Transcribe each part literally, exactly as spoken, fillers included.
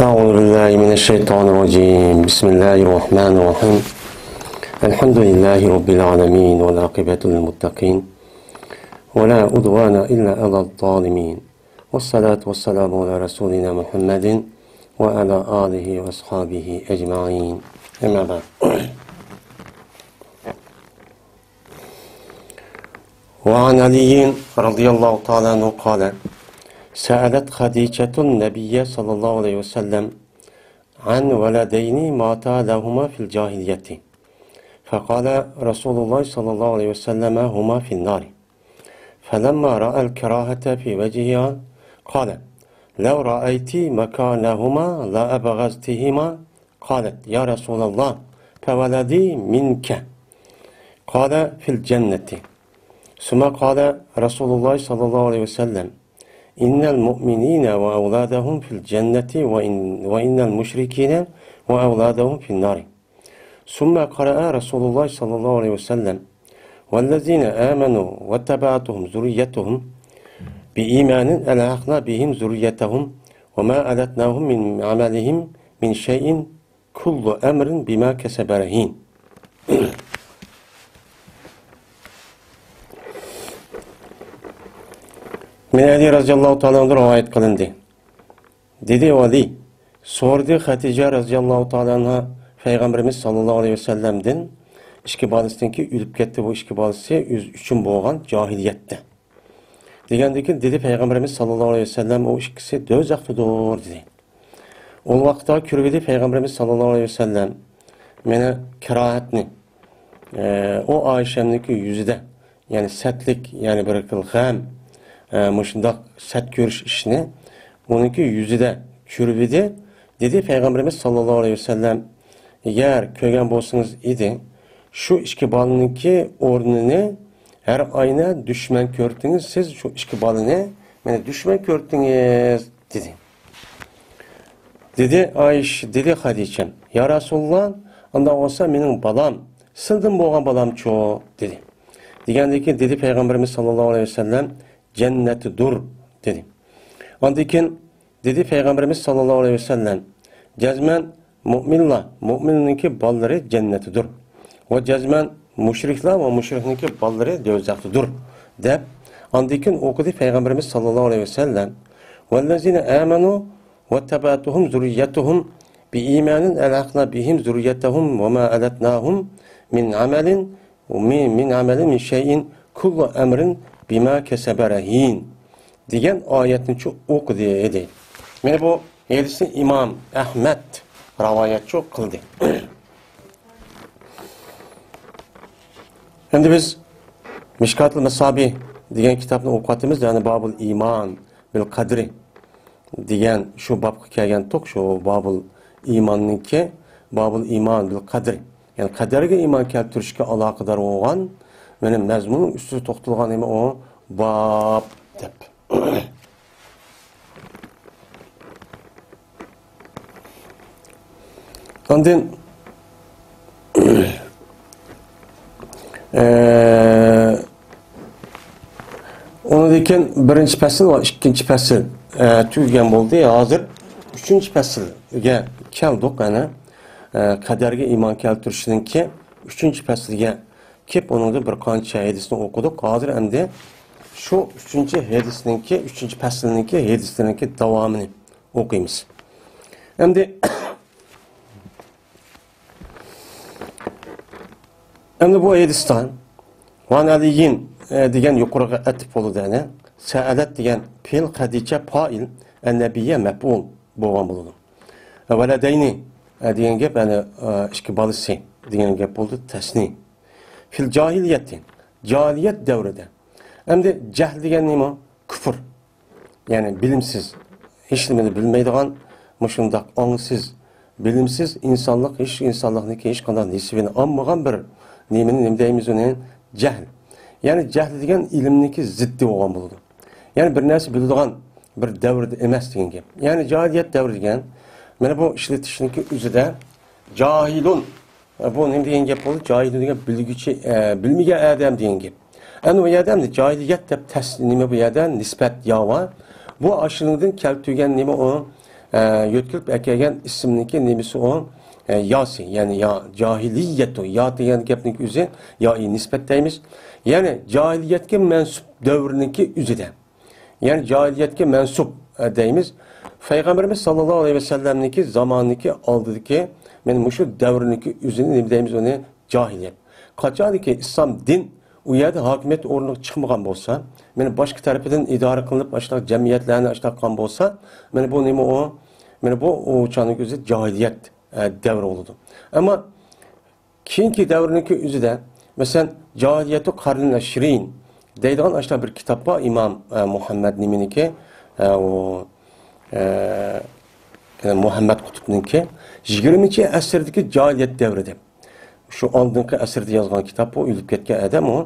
أعوذ بالله من الشيطان الرجيم. بسم الله الرحمن الرحيم. الحمد لله رب العالمين، والعاقبة للمتقين، ولا عدوان إلا على الظالمين، والصلاة والسلام على رسولنا محمد وعلى آله وأصحابه أجمعين. أما بعد. وعن علي رضي الله تعالى عنه قال: سألت خديجة النبي صلى الله عليه وسلم عن ولدين ماتا لهما في الجاهلية، فقال رسول الله صلى الله عليه وسلم: هما في النار. فلما رأى الكراهة في وجهها قال: لو رأيت مكانهما لأبغضتهما. قالت: يا رسول الله، فولدي منك؟ قال: في الجنة. ثم قال رسول الله صلى الله عليه وسلم: إن المؤمنين وأولادهم في الجنة، وإن، وإن المشركين وأولادهم في النار. ثم قرأ رسول الله صلى الله عليه وسلم: والذين آمنوا واتبعتهم ذريتهم بإيمان ألحقنا بهم ذريتهم وما ألتناهم من عملهم من شيء كل امرئ بما كسب رهين. مانا ئەلى رەزىيەللاھۇ تائالا ئەنھۇدىن رىۋايەت قىلىندى. دېدى ئەلى، سورىدى خەدىجە رەزىيەللاھۇ تائالا ئەنھا پەيغەمبىرىمىز ساللاللاھۇ ئەلەيھى ۋەسەللەمدىن، ئىككى بالىسىنىڭكى ئۆلۈپ كەتتى، بۇ ئىككى بالىسى ئۆزى ئۈچۈن بولغان جاھىلىيەتتە. دېگەندىن كېيىن دېدى پەيغەمبىرىمىز ساللاللاھۇ ئەلەيھى ۋەسەللەم، ئۇ ئىككىسى دوزاختىدۇر دېدى. ئۇ ۋاقىتتا كۆرۈۋىدى پەيغەمبىرىمىز ساللاللاھۇ ئەلەيھى ۋەسەللەم مېنى كاراھەتنى، ئە، ئۇ ئائىشەمنىڭكى يۈزىدە، يەنى سەتلىك، يەنى بىر خىل غەم، ئە، مۇشۇنداق سەت كۆرۈش ئىشنى ئۇنىڭكى يۈزىدە كۆرۈۋىدى. دېدى پەيغەمبىرىمىز ساللاللاھۇ ئەلەيھى ۋەسەللەم، ئەگەر كۆرگەن بولسىڭىز ئىدى، شۇ ئىككى بالىنىڭكى ئورنىنى ھەر ئاينى دۈشمەن كۆردىڭىز، سىز شۇ ئىككى بالىنى مېنى دۈشمەن كۆردىڭىز، دېدى. دېدى ئائىشە، دېدى خەدىچەم، يا رەسۇلاللا، ئانداق بولسا مېنىڭ بالام سىلىدىن بولغان بالامچۇ؟ دېدى. دېگەندىن كېيىن دېدى پەيغەمبىرىمىز ساللاللاھۇ ئەلەيھى ۋەسەللەم، جەننەتتىدۇر، دېدى. ئاندىن كېيىن دېدى پەيغەمبىرىمىز ساللاللاھۇ ئەلەيھى ۋەسەللەم، جەزمەن مۆمىنلار، مۆمىننىڭكى بالىلىرى جەننەتتىدۇر. ۋە جەزمەن مۇشرىكلار ۋە مۇشرىكنىڭكى بالىلىرى دوزاختىدۇر، دەپ، ئاندىن كېيىن ئوقۇدى پەيغەمبىرىمىز ساللاللاھۇ ئەلەيھى ۋەسەللەم، والذين آمنوا واتبعتهم ذريتهم بإيمان ألحقنا بهم ذريتهم وما ألتناهم من عمل، من، من عمل من شيء كل امرئ بما كسب رهين دېگەن ئايەتنىچۇ ئوقۇدى، دېدى. مانا بۇ ھەدىسنى ئىمام ئەھمەد رىۋايەتچۇ قىلدى. ئەمدى بىز مىشكاتۇل مەسابىھ دېگەن كىتابنى ئوقۇۋاتىمىز، يەنى بابۇل ئىمان بىل قەدرى دېگەن شۇ بابقا كەلگەنتۇق، شۇ بابۇل ئىماننىڭكى، بابۇل ئىمان بىل قەدرى، يەنى قەدەرگە ئىمان كەلتۈرۈشكە ئالاقىدار بولغان، مانا مەزمۇننىڭ ئۈستىدە توختالغان نېمە ئۇ؟ باب دەپ. ئاندىن، ئە، ئۇنىڭدىن كېيىن بىرىنچى پەسىل ۋە ئىككىنچى پەسىل، ئە، تۈگىگەن بولدى. ھازىر ئۈچىنچى پەسىلگە كەلدۇق، ئەنە. ئە، قەدەرگە ئىمان كەلتۈرۈشنىڭكى ئۈچىنچى پەسلىگە كېلىپ، ئۇنىڭدىن بىر قانچە ھەدىسنى ئوقۇدۇق. ھازىر ئەمدى شۇ ئۈچىنچى ھەدىسنىڭكى، ئۈچىنچى پەسىلنىڭكى ھەدىسلىرىنىڭكى داۋامىنى ئوقۇيمىز. ئەمدى، ئەمدى بۇ ھەدىستە ۋەئەن ئەلىيين، ئە، دېگەن يۇقىرىغا ئەتىپ بولىدۇ، يەنى سەئەلەت دېگەن پېئىل، خەدىچە پائىل، ئەننەبىيە مەپئۇل بولغان بولىدۇ. ۋەلەدەينى، ئە، دېگەن گەپ، يەنى، ئە، ئىككى بالىسى دېگەن گەپ بولدى، تەسنى. فىل جاھىلىيەتى، جاھىلىيەت دەۋرىدە. ئەمدى جەھل دېگەن نېمە؟ كۇفر. يەنى بىلىمسىز، ھېچنېمىنى بىلمەيدىغان، مۇشۇنداق ئاڭسىز، بىلىمسىز ئىنسانلىق، ھېچ ئىنسانلىقنىڭكى ھېچقانداق نېسىۋىنى ئالمىغان بىر نېمىنى نېمە دەيمىز ئۇنى؟ جەھل. يەنى جەھل دېگەن ئىلىمنىڭكى زىددى بولغان بولىدۇ. يەنى بىر نەرسە بىلىدىغان بىر دەۋردە ئەمەس دېگەن گەپ. يەنى جاھىلىيەت دەۋرى دېگەن، مانا بۇ ئىشلىتىشنىڭكى ئۆزىدە جاھىلۇن. بۇ نېمە دېگەن گەپ بولدى؟ جاھىلۇن دېگەن بىلگۈچى، ئە، بىلمىگەن ئادەم دېگەن گەپ. ئەنە بۇ يەردە ئەمدى جاھىلىيەت دەپ تەس-، نېمە بۇ يەردە نىسبەت يا بار. بۇ ئاشۇنىڭدىن كەلتۈرگەن نېمە ئۇ؟ ئە، يۆتكىلىپ ئەكەلگەن ئىسىمنىڭكى نېمىسى ئۇ؟ ئە، ياسى، يەنى يا، جاھىلىيەتۇ، يا دېگەن گەپنىڭ ئۆزى يائى نىسبەت دەيمىز. يەنى جاھىلىيەتكە مەنسۇپ دەۋرنىڭكى ئۆزىدە. يەنى جاھىلىيەتكە مەنسۇپ، ئە، دەيمىز. پەيغەمبىرىمىز ساللاللاھۇ ئەلەيھى ۋەسەللەمنىڭكى زامانىنىڭكى ئالدىدىكى، مانا مۇشۇ دەۋرنىڭكى ئۆزىنى نېمە دەيمىز ئۇنى؟ جاھىلىيەت. قاچانكى ئىسلام دىن ئۇ يەردە ھاكىمىيەت ئورنىغا چىقمىغان بولسا، مانا باشقا تەرىپىدىن ئىدارە قىلىنىپ، ئاشۇنداق جەمئىيەتلەرنى ئاشۇنداق قىلغان بولسا، مانا بۇ نېمە ئۇ؟ مانا بۇ ئۇ چاغنىڭ ئۆزى جاھىلىيەت، ئە، دەۋرى بولىدۇ. ئەمما كېيىنكى دەۋرنىڭكى ئۆزىدە، مەسىلەن، جاھىلىيەتۇ قەرنىن ئەشرىن دەيدىغان ئاشۇنداق بىر كىتاب بار، ئىمام، ئە، مۇھەممەد نېمىنىڭكى، ئە، ئۇ، ئە، مۇھەممەد قۇتۇبنىڭكى يىگىرمىنچى ئەسىردىكى جاھىلىيەت دەۋرى دەپ. شۇ ئالدىنقى ئەسىردە يازغان كىتاب بۇ، ئۆلۈپ كەتكەن ئادەم ئۇ.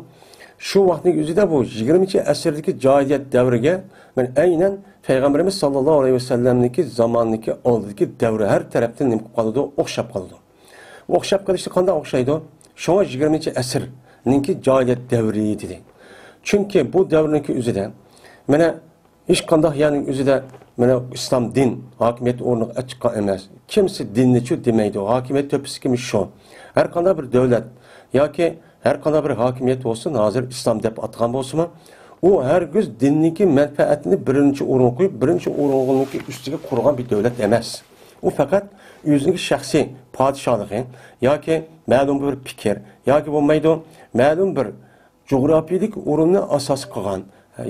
شۇ ۋاقىتنىڭ ئۆزىدە بۇ يىگىرمىنچى ئەسىردىكى جاھىلىيەت دەۋرىگە مەن ئەينەن پەيغەمبىرىمىز ساللاللاھۇ ئەلەيھى ۋەسەللەمنىڭكى زامانىنىڭكى ئالدىدىكى دەۋرى ھەر تەرەپتىن نېمە قىلىپ قالىدۇ؟ ئوخشاپ قالىدۇ. ئوخشاپ قېلىشتا قانداق ئوخشايدۇ؟ شۇڭا يىگىرمىنچى ئەسىرنىڭكى جاھىلىيەت دەۋرى دېدى. چۈنكى بۇ دەۋرنىڭكى ئۆزىدە، مانا، ھېچقانداق يەرنىڭ ئۆزىدە، مانا، ئىسلام دىن ھاكىمىيەت ئورنىغا چىققان ئەمەس. كىمسى دىننىچۇ دېمەيدۇ، ھاكىمىيەت تۆپىسى كىم شۇ. ھەر قانداق بىر دۆلەت ياكى ھەر قانداق بىر ھاكىمىيەت بولسۇن، ھازىر ئىسلام دەپ ئاتىغان بولسىمۇ، ئۇ ھەرگىز دىننىڭكى مەنپەئەتىنى بىرىنچى ئورۇنغا قويۇپ، بىرىنچى ئورۇننىڭكى ئۈستىگە قۇرغان بىر دۆلەت ئەمەس. ئۇ پەقەت ئۆزىنىڭكى شەخسىي پادىشاھلىقى ياكى مەلۇم بىر پىكىر ياكى بولمايدۇ، مەلۇم بىر جۇغراپىيىدىكى ئورۇننى ئاساس قىلغان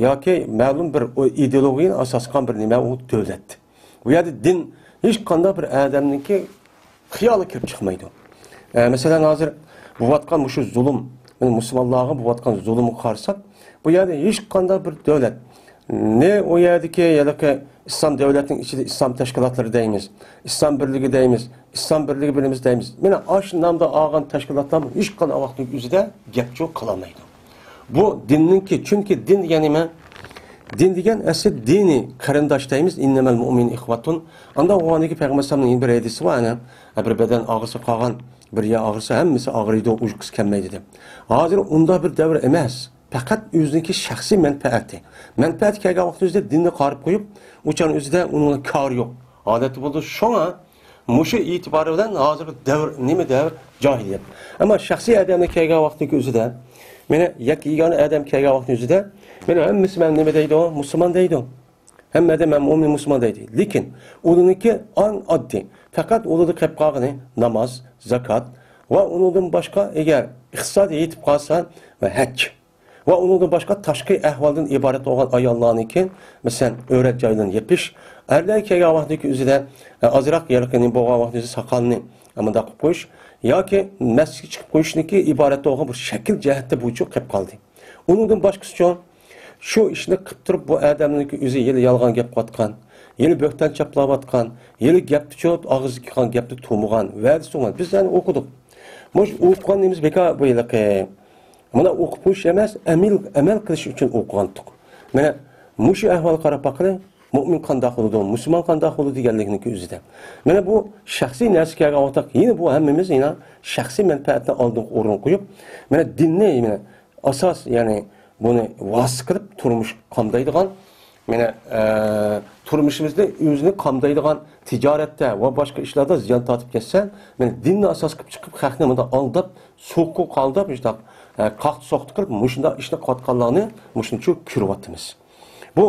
ياكى مەلۇم بىر ئىدېئولوگىيىنى ئاساس قىلغان بىر نېمە ئۇ دۆلەت. بۇ يەردە دىن ھېچقانداق بىر ئادەمنىڭكى خىيالى كىرىپ چىقمايدۇ. ئە، مەسىلەن، ھازىر بولۇۋاتقان مۇشۇ زۇلۇم، مانا مۇسۇلمانلارغا بولۇۋاتقان زۇلۇمغا قارىساق، بۇ يەردە ھېچقانداق بىر دۆلەت، نى ئۇ يەردىكى ھېلىقى ئىسلام دۆلەتنىڭ ئىچىدە ئىسلام تەشكىلاتلىرى دەيمىز، ئىسلام بىرلىكى دەيمىز، ئىسلام بىرلىكى بىلىمىز دەيمىز. مانا ئاشۇ نامدا ئالغان تەشكىلاتلار ھېچقانداق ۋاقىتنىڭ ئۆزىدە گەپ جوق قىلالمايدۇ. بۇ دىننىڭكى، چۈنكى دىن دېگەن نېمە؟ دىن دېگەن ئەسلى دىنىي قېرىنداش دەيمىز، ئىننەمەل مۇئمىنۇ ئىخۋەتۇن. ئاندا بولغاندىكى پەيغەمبەر ئەلەيھىسسالامنىڭ يەنە بىر ھەدىسى بار، ئەنە، بىر بەدەن ئاغرىسا قالغان، بىر يەر ئاغرىسا ھەممىسى ئاغرىيدۇ، ئۇيقۇسى كەلمەيدۇ دەپ. ھازىر ئۇنداق بىر دەۋر ئەمەس. پەقەت ئۆزىنىڭكى شەخسىي مەنپەئەتى. مەنپەئەتى كەلگەن ۋاقىتتا ئۆزىدە دىننى قارىپ قويۇپ، ئۇ چاغنىڭ ئۆزىدە ئۇنىڭ كارى يوق ھالەتتە بولىدۇ. شۇڭا مۇشۇ ئېتىبارى بىلەن ھازىرقى دەۋر نېمە دەۋر؟ جاھىلىيەت. ئەمما شەخسىي ئادەمنى كەلگەن ۋاقتىدىكى ئۆزىدە، مانا يەككە يېگانە ئادەم كەلگەن ۋاقتىنىڭ ئۆزىدە، مانا ھەممىسى مەن نېمە دەيدۇ؟ مۇسۇلمان دەيدۇ. ھەممە ئادەم مەن مۇئمىن مۇسۇلمان دەيدۇ. لېكىن ئۇنىڭكى ئەڭ ئاددىي، پەقەت ئۇنىڭدا قېلىپ قالغىنى ناماز، زاكات ۋە ئۇنىڭدىن باشقا ئەگەر ئىقتىساد يېتىپ قالسا ۋە ھەج. ۋە ئۇنىڭدىن باشقا تاشقى ئەھۋالدىن ئىبارەت بولغان ئاياللارنىڭكى، مەسىلەن، ئۆرەت جايلىرىنى يېپىش، ئەرلەر كەلگەن ۋاقتىدىكى ئۆزىدە، ئە، ئازراق يەرلىكىنى بولغان ۋاقتىدا ساقالنى مۇنداق قىلىپ قويۇش ياكى مەسچىتكە چىقىپ قويۇشنىكى ئىبارەت بولغان بىر شەكىل جەھەتتە بۇچۇ قېلىپ قالدى. ئۇنىڭدىن باشقىسىچۇ، شۇ ئىشنى قىلىپ تۇرۇپ، بۇ ئادەمنىڭكى ئۆزى يىلى يالغان گەپ قىلىۋاتقان، يىلى بۆھتان چاپلاۋاتقان، يىلى گەپتىچۇ، ئاغزىدىكى چىققان گەپنى تۇمىغان، ۋەدىسى بولغان. بىز يەنە ئوقۇدۇق. مۇشۇ ئوقۇغان نېمىمىز بىكار بۇ ھېلىقى. مانا ئوقۇپ قويۇش ئەمەس، ئەمەل، ئەمەل قىلىش ئۈچۈن ئوقۇغانتۇق. مانا مۇشۇ ئەھۋالغا قاراپ باققىلى، مۇئمىن قانداق بولىدۇ، مۇسۇلمان قانداق بولىدۇ دېگەنلىكنىڭكى ئۆزىدە. مانا بۇ شەخسىي نەرسە كەلگەن ۋاقىتتا يەنە بۇ ھەممىمىز يەنە شەخسىي مەنپەئەتنى ئالدىنقى ئورۇنغا قويۇپ، مانا دىننى، مانا ئاساس، يەنى بۇنى ۋاسىتە قىلىپ تۇرمۇش قامدايدىغان، مانا، ئە، تۇرمۇشىمىزنى ئۆزىنى قامدايدىغان تىجارەتتە ۋە باشقا ئىشلاردا زىيان تارتىپ كەتسە، مانا دىننى ئاساس قىلىپ چىقىپ خەقنى مۇنداق ئالداپ، سوقۇق ھالدا مۇشۇنداق، ئە، قاقتى سوقتى قىلىپ مۇشۇنداق ئىشنى قىلىۋاتقانلارنى مۇشۇنچە كۆرۈۋاتىمىز. بۇ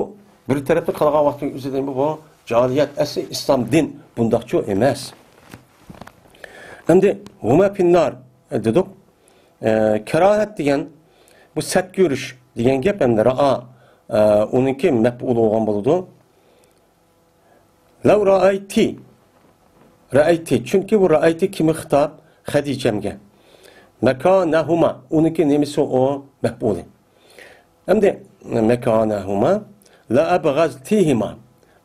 بىر تەرەپتىن قارىغان ۋاقتىمىز ئۆزىدىن بۇ جاھىلىيەت، ئەسلى ئىسلام دىن بۇنداقچۇ ئەمەس. ئەمدى ھۇما فىننار دېدۇق. ئە، كاراھەت دېگەن بۇ سەت كۆرۈش دېگەن گەپ ئەمدى رائا، ئە، ئۇنىڭكى مەپئۇلى بولغان بولىدۇ. لەۋ رائەيتى. رائەيتى. چۈنكى بۇ رائەيتى كىمگە خىتاب؟ خەدىچەمگە. مەكانەھۇما. ئۇنىڭكى نېمىسى ئۇ؟ مەپئۇلى. ئەمدى مەكانەھۇما. لە ئەبغەزتىھىما.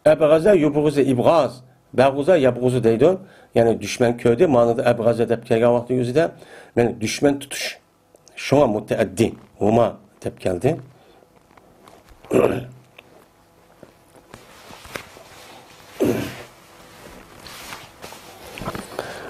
ئەبغەزە يۇبغىزۇ ئىبغاز. بەغۇزە يەبغۇزۇ دەيدۇ. يەنى دۈشمەن كۆردى. مانىدا ئەبغەزە دەپ كەلگەن ۋاقتى ئۆزىدە، يەنى دۈشمەن تۇتۇش. شۇڭا مۇتەئەددى ھۇما دەپ كەلدى.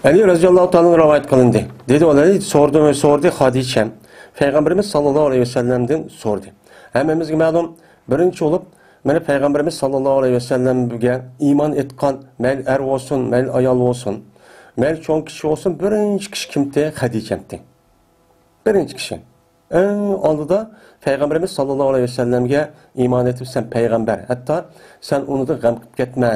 ئەلى رەزىياللاھۇ تائالا رىۋايەت قىلىندى. دېدى ئۇلار، سورىدى، سورىدى خادىچەم. پەيغەمبىرىمىز ساللاللاھۇ ئەلەيھى ۋەسەللەمدىن سورىدى. ھەممىمىزگە مەلۇم، بىرىنچى بولۇپ مانا پەيغەمبىرىمىز ساللاللاھۇ ئەلەيھى ۋەسەللەمگە ئىمان ئېيتقان، مەيلى ئەر بولسۇن، مەيلى ئايال بولسۇن، مەيلى چوڭ كىشى بولسۇن، بىرىنچى كىشى كىمتى؟ خەدىچەمتى. بىرىنچى كىشى. ئەڭ ئالدىدا پەيغەمبىرىمىز ساللاللاھۇ ئەلەيھى ۋەسەللەمگە ئىمان ئېيتىپ، سەن پەيغەمبەر، ھەتتا سەن ئۇنىڭدىن غەم قىلىپ كەتمە.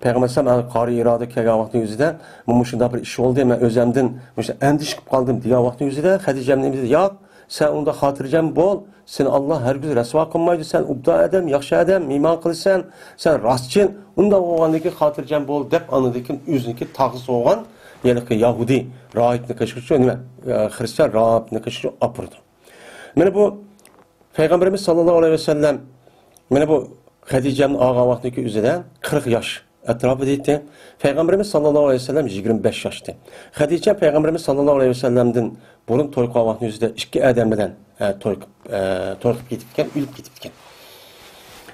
پەيغەمبەر ئەلەيھىسسالام غارى ھىرادا كەلگەن ۋاقتىنىڭ ئۆزىدە، مۇشۇنداق بىر ئىش بولدى، مەن ئۆزەمدىن مۇشۇ ئەندىشە قىلىپ قالدىم دېگەن ۋاقتىنىڭ ئۆزىدە خەدىچەم نېمە دېدى؟ ياق، سەن ئۇندا خاتىرجەم بول، سېنى ئاللا ھەرگىز رەسۋا قىلمايدۇ، سەن ئوبدان ئادەم، ياخشى ئادەم، ئىمان قىلىسەن، سەن راستچىل، ئۇنداق بولغاندىن كېيىن خاتىرجەم بول دەپ، ئاندىن كېيىن ئۆزىنىڭكى تاغىسى بولغان ھېلىقى يەھۇدىي راھىبنى قېشىغا، نېمە، ئە، خرىستىيان راھىبنى قېشىغا ئاپىرىدۇ. مانا بۇ پەيغەمبىرىمىز ساللاللاھۇ ئەلەيھى ۋەسەللەم، مانا بۇ خەدىچەمنى ئالغان ۋاقتىدىكى ئۆزىدە قىرىق ياش ئەتراپىدا ئىدى. پەيغەمبىرىمىز ساللاللاھۇ ئەلەيھى ۋەسەللەم يىگىرمە بەش ياشتى. خەدىچە پەيغەمبىرىمىز ساللاللاھۇ ئەلەيھى ۋەسەللەمدىن بۇرۇن توي قىلغان ۋاقتىنىڭ ئۆزىدە ئىككى ئادەم بىلەن، ئە، توي قىپ، ئە، توي قىپ كېتىپكەن، ئۆلۈپ كېتىپكەن.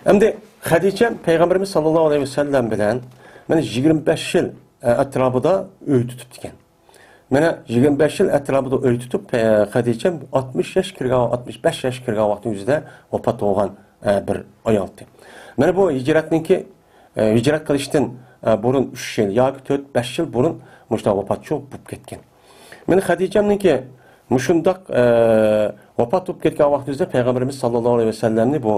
ئەمدى خەدىچە پەيغەمبىرىمىز ساللاللاھۇ ئەلەيھى ۋەسەللەم بىلەن مانا يىگىرمە بەش يىل، ئە، ئەتراپىدا ئۆي تۇتۇپتىكەن. مانا يىگىرمە بەش يىل ئەتراپىدا ئۆي تۇتۇپ، پە-، خەدىچە ئاتمىش ياش كىرگەن، ئاتمىش بەش ياش كىرگەن ۋاقتىنىڭ ئۆزىدە ۋاپات بولغان، ئە، بىر ئايالتى. مانا بۇ ھىجرەتنىڭكى، ئە، ھىجرەت قىلىشتىن، ئە، بۇرۇن ئۈچ يىل ياكى تۆت، بەش يىل بۇرۇن مۇشۇنداق ۋاپاتچۇ بولۇپ كەتكەن. مانا خەدىچەمنىڭكى مۇشۇنداق، ئە، ۋاپات بولۇپ كەتكەن ۋاقتىمىزدا پەيغەمبىرىمىز ساللاللاھۇ ئەلەيھى ۋەسەللەمنى بۇ،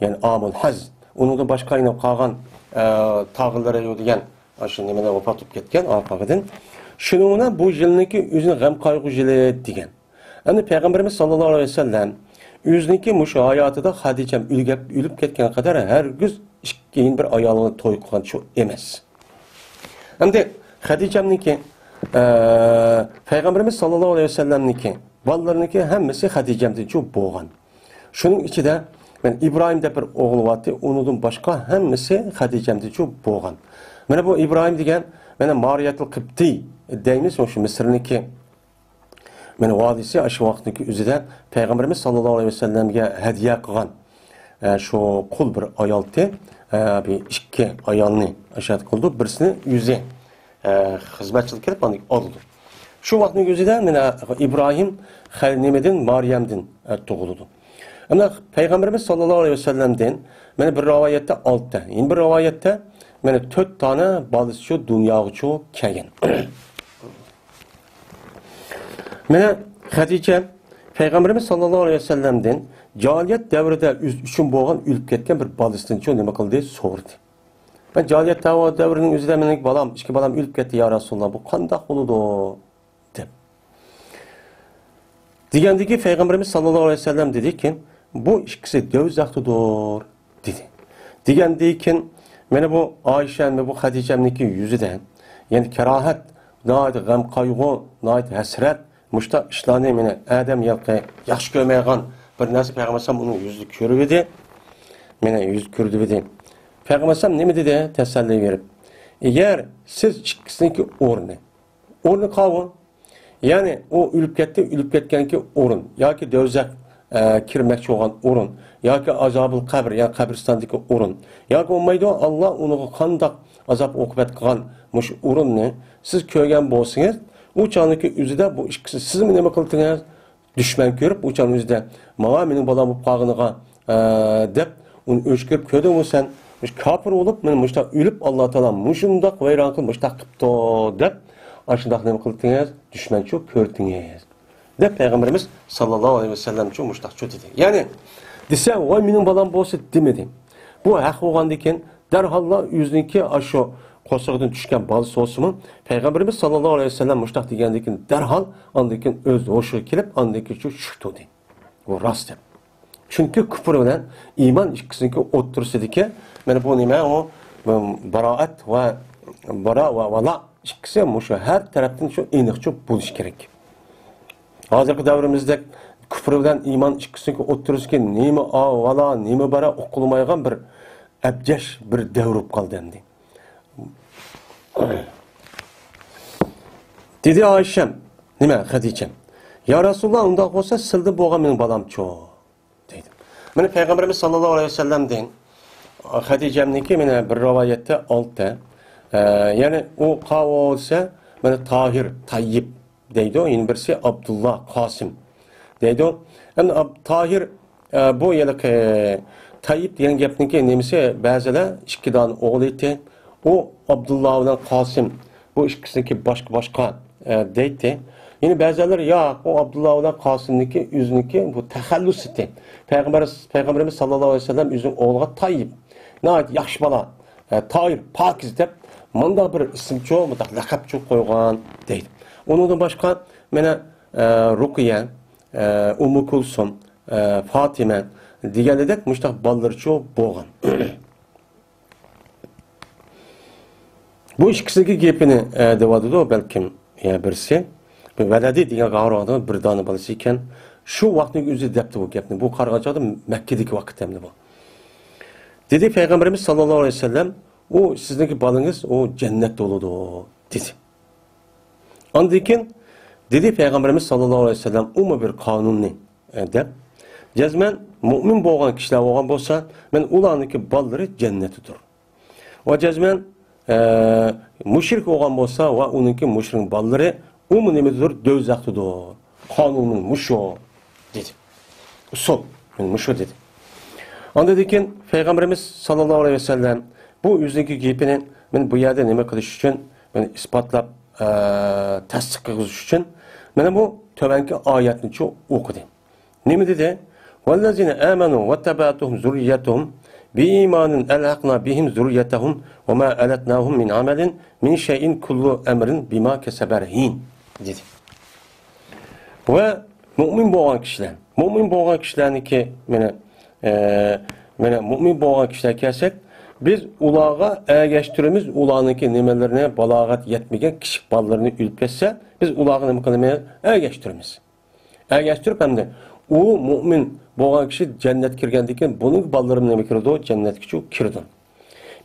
يەنى ئامۇل ھەز، ئۇنىڭدىن باشقا يەنە قالغان، ئە، تاغىلىرى دېگەن ئاشۇ نېمىدە ۋاپات بولۇپ كەتكەن، ئارقىدىن. شۇنىڭ بىلەن بۇ يىلنىڭكى ئۆزىنىڭ غەم قايغۇ يىلى دېگەن. ئەمدى پەيغەمبىرىمىز ساللاللاھۇ ئەلەيھى ۋەسەللەم ئۆزىنىڭكى مۇشۇ ھاياتىدا خەدىچەم ئۆلگەپ، ئۆلۈپ كەتكەن قەدەر ھەرگىز ئىككى يەنە بىر ئايالىغا توي قىلغان شۇ ئەمەس. ئەمدى خەدىچەمنىڭكى، ئە، پەيغەمبىرىمىز ساللاللاھۇ ئەلەيھى ۋەسەللەمنىڭكى بالىلىرىنىڭكى ھەممىسى خەدىچەمدىن شۇ بولغان. شۇنىڭ ئىچىدە مەن ئىبراھىم دەپ بىر ئوغلى بارتى، ئۇنىڭدىن باشقا ھەممىسى خەدىچەمدىن شۇ بولغان. مانا بۇ ئىبراھىم دېگەن، مانا مارىيەتۇل قىبتىي دەيمىز، شۇ مىسىرنىڭكى مانا ۋالىسى ئاشۇ ۋاقىتتىكى ئۆزىدە پەيغەمبىرىمىز ساللاللاھۇ ئەلەيھى ۋەسەللەمگە ھەدىيە قىلغان، ئە، شۇ قۇل بىر ئايالتى، ئە، بىر ئىككى ئايالنى ئاشۇ يەردە قىلدى. بىرسىنى ئۆزى، ئە، خىزمەتچىلىك قىلىپ ئاندىن ئالىدۇ. شۇ ۋاقىتنىڭ ئۆزىدە مانا ئىبراھىم خە-، نېمىدىن، مارىيەمدىن، ئە، تۇغۇلىدۇ. ئەمما پەيغەمبىرىمىز ساللاللاھۇ ئەلەيھى ۋەسەللەمدىن مانا بىر رىۋايەتتە ئالتە، يەنە بىر رىۋايەتتە مانا تۆت دانە بالىسى شۇ دۇنياغىچۇ كەلگەن. مانا خەدىچە پەيغەمبىرىمىز ساللاللاھۇ ئەلەيھى ۋەسەللەمدىن جاھىلىيەت دەۋرىدە ئۆزى ئۈچۈن بولغان ئۆلۈپ كەتكەن بىر بالىسىنىچۇ نېمە قىلدى؟ سورىدى. مەن جاھىلىيەت دەۋ-، دەۋرىنىڭ ئۆزىدە مېنىڭ بالام، ئىككى بالام ئۆلۈپ كەتتى، يا رەسۇلاللا، بۇ قانداق بولىدۇ؟ دەپ. دېگەندىكى پەيغەمبىرىمىز ساللاللاھۇ ئەلەيھى ۋەسەللەم دېدىكى، بۇ ئىككىسى دوزاختىدۇر، دېدى. دېگەندىكى، مانا بۇ ئائىشەمنى، بۇ خەدىچەمنىڭكى يۈزىدە، يەنى كاراھەت، ناھايىتى غەم قايغۇ، ناھايىتى ھەسرەت، مۇشۇنداق ئىشلارنى مانا ئادەم ياقى ياخشى كۆرمەيدىغان بىر نەرسە پەيغەمبەر ئەلەيھىسسالام ئۇنىڭ يۈزىدە كۆرۈۋىدى. مانا يۈز كۆرۈۋىدى. پەيغەمبەر ئەلەيھىسسالام نېمە دېدى؟ تەسەللى بېرىپ، ئەگەر سىز ئىككىسىنىڭكى ئورنى، ئورنى قاۋۇ، يەنى ئۇ ئۆلۈپ كەتتى، ئۆلۈپ كەتكەنكى ئورۇن ياكى دوزاخ، ئە، كىرمەكچى بولغان ئورۇن ياكى ئازابۇل قەبر، يەنى قەبرىستاندىكى ئورۇن ياكى بولمايدۇ، ئاللا ئۇنىڭغا قانداق ئازاب ئوقۇبەت قىلغان مۇشۇ ئورۇننى سىز كۆرگەن بولسىڭىز، ئۇ چاغنىڭكى ئۆزىدە بۇ ئىككىسى سىزمۇ نېمە قىلدىڭىز؟ دۈشمەن كۆرۈپ، ئۇ چاغنىڭ ئۆزىدە ماڭا مېنىڭ بالام بولۇپ قالغىنىغا، ئە، دەپ ئۇنى ئۆچ كۆرۈپ، كۆردۈڭمۇ سەن؟ مۇشۇ كاپىر بولۇپ، مانا مۇشۇنداق ئۆلۈپ، ئاللا تائالا مۇشۇنداق ۋەيران قىلىپ، مۇشۇنداق قىپتۇ، دەپ، ئاشۇنداق نېمە قىلدىڭىز؟ دۈشمەنچۇ كۆردىڭىز. دەپ پەيغەمبىرىمىز ساللاللاھۇ ئەلەيھى ۋەسەللەمچۇ مۇشۇنداقچۇ دېدى. يەنى دېسە، ۋاي مېنىڭ بالام بولسا دېمىدى. بۇ ھەق بولغاندىكىن دەرھاللا ئۆزىنىڭكى ئاشۇ قورسىقىدىن چۈشكەن بالىسى بولسىمۇ، پەيغەمبىرىمىز ساللاللاھۇ ئەلەيھى ۋەسەللەم مۇشۇنداق دېگەندىكىن دەرھال ئاندىن كېيىن ئۆز ھوشىغا كېلىپ، ئاندىن كېيىن شۇ چۈشۈپ تۇردى. بۇ راست دەپ. چۈنكى كۇپۇر بىلەن ئىمان ئىككىسىنىڭكى ئوتتۇرىسىدىكى، مانا بۇ نېمە ئۇ، بارائەت ۋە، باراء ۋە ۋالا ئىككىسى مۇشۇ ھەر تەرەپتىن شۇ ئېنىقچە بولۇشى كېرەك. ھازىرقى دەۋرىمىزدەك كۇپۇر بىلەن ئىمان ئىككىسىنىڭكى ئوتتۇرىسىدىكى نېمە ئا-، ۋالا، نېمە باراء ئۇقۇلمايدىغان بىر ئەبجەش بىر دەۋر بولۇپ قالدى ئەمدى. دېدى ئائىشەم، نېمە، خەدىچەم، يا رەسۇلاللا، ئۇنداق بولسا سىلدىن بولغان مېنىڭ بالامچۇ؟ دەيدۇ. مانا پەيغەمبىرىمىز ساللاللاھۇ ئەلەيھى ۋەسەللەمدىن خەدىچەمنىڭكى مانا بىر رىۋايەتتە ئالتە، ئە، يەنى ئۇ قاۋۇ دېسە، مانا تاھىر، تەييىب دەيدۇ، يەنە بىرسى ئابدۇللا، قاسىم دەيدۇ. ئەمدى ئاب-، تاھىر، ئە، بۇ ھېلىقى تايىپ دېگەن گەپنىڭكى نېمىسى، بەزىلەر ئىككى دانە ئوغۇل ئىدى. ئۇ ئابدۇللا بىلەن قاسىم، بۇ ئىككىسىنىڭكى باشقا-باشقا، ئە، دەيتتى. يەنە بەزىلەر، ياق، ئۇ ئابدۇللا بىلەن قاسىمنىڭكى ئۆزىنىڭكى بۇ تەخەللۇس ئىدى. پەيغەمبەر، پەيغەمبىرىمىز ساللاللاھۇ ئەلەيھى ۋەسەللەم ئۆزىنىڭ ئوغلىغا تايىپ، ناھايىتى ياخشى بالا، ئە، تاھىر، پاكىز دەپ مۇنداق بىر ئىسىمچۇ، مۇنداق لەقەپچۇ قويغان دەيدۇ. ئۇنىڭدىن باشقا مانا، ئە، رۇقىيە، ئە، ئۇممۇ كۇلسۇم، ئە، فاتىمە دېگەنلىدەك مۇشۇنداق بالىلىرىچۇ بولغان. بۇ ئىككىسىنىڭكى گېپىنى، ئە، دەۋاتىدۇ بەلكىم، يا بىرسى. بۇ ۋەلەدى دېگەن غاۋۇرغاندا بىر دانە بالىسى ئىكەن. شۇ ۋاقىتنىڭ ئۆزى دەپتۇ بۇ گەپنى. بۇ قارىغان چاغدا مەككىدىكى ۋاقىت ئەمدى بۇ. دېدى پەيغەمبىرىمىز ساللاللاھۇ ئەلەيھى ۋەسەللەم، ئۇ سىزنىڭكى بالىڭىز، ئۇ جەننەتتە بولىدۇ، دېدى. ئاندىن كېيىن دېدى پەيغەمبىرىمىز ساللاللاھۇ ئەلەيھى ۋەسەللەم، ئۇمۇ بىر قانۇننى، ئە، دەپ، جەزمەن مۇئمىن بولغان كىشىلەر بولغان بولسا، مەن ئۇلارنىڭكى بالىلىرى جەننەتتىدۇر. ۋە جەزمەن، ئە، مۇشرىك بولغان بولسا ۋە ئۇنىڭكى مۇشرىك بالىلىرى ئۇمۇ نېمىدۇر؟ دوزاختىدۇر. قانۇنىم مۇشۇ، دېدى. ئۇسۇل، مەن مۇشۇ دېدى. ئاندىن كېيىن پەيغەمبىرىمىز ساللاللاھۇ ئەلەيھى ۋەسەللەم بۇ ئۆزىنىڭكى گېپىنى مەن بۇ يەردە نېمە قىلىش ئۈچۈن، مەن ئىسپاتلاپ، ئە، تەستىق قىلغۇزۇش ئۈچۈن مانا بۇ تۆۋەنكى ئايەتنىچۇ ئوقۇدى. نېمە دېدى؟ والذين آمنوا واتبعتهم ذريتهم بإيمان ألحقنا بهم ذريتهم وما ألتناهم من عملهم من شيء كل امرئ بما كسب رهين، دېدى. ۋە مۇئمىن بولغان كىشىلەر، مۇئمىن بولغان كىشىلەرنىڭكى، مانا، ئە، مانا مۇئمىن بولغان كىشىلەر كەلسەك، بىز ئۇلارغا ئەگەشتۈرىمىز، ئۇلارنىڭكى نېمىلىرىنى، بالاغەت يەتمىگەن كىچىك بالىلىرىنى ئۆلۈپ كەتسە، بىز ئۇلارغا نېمە قىلىمىز؟ ئەگەشتۈرىمىز. ئەگەشتۈرۈپ ھەمدە ئۇ مۇئمىن بولغان كىشى جەننەتكە كىرگەندىن كېيىن بۇنىڭ بالىلىرى نېمە كىرىدۇ؟ جەننەتكىچۇ كىرىدۇ.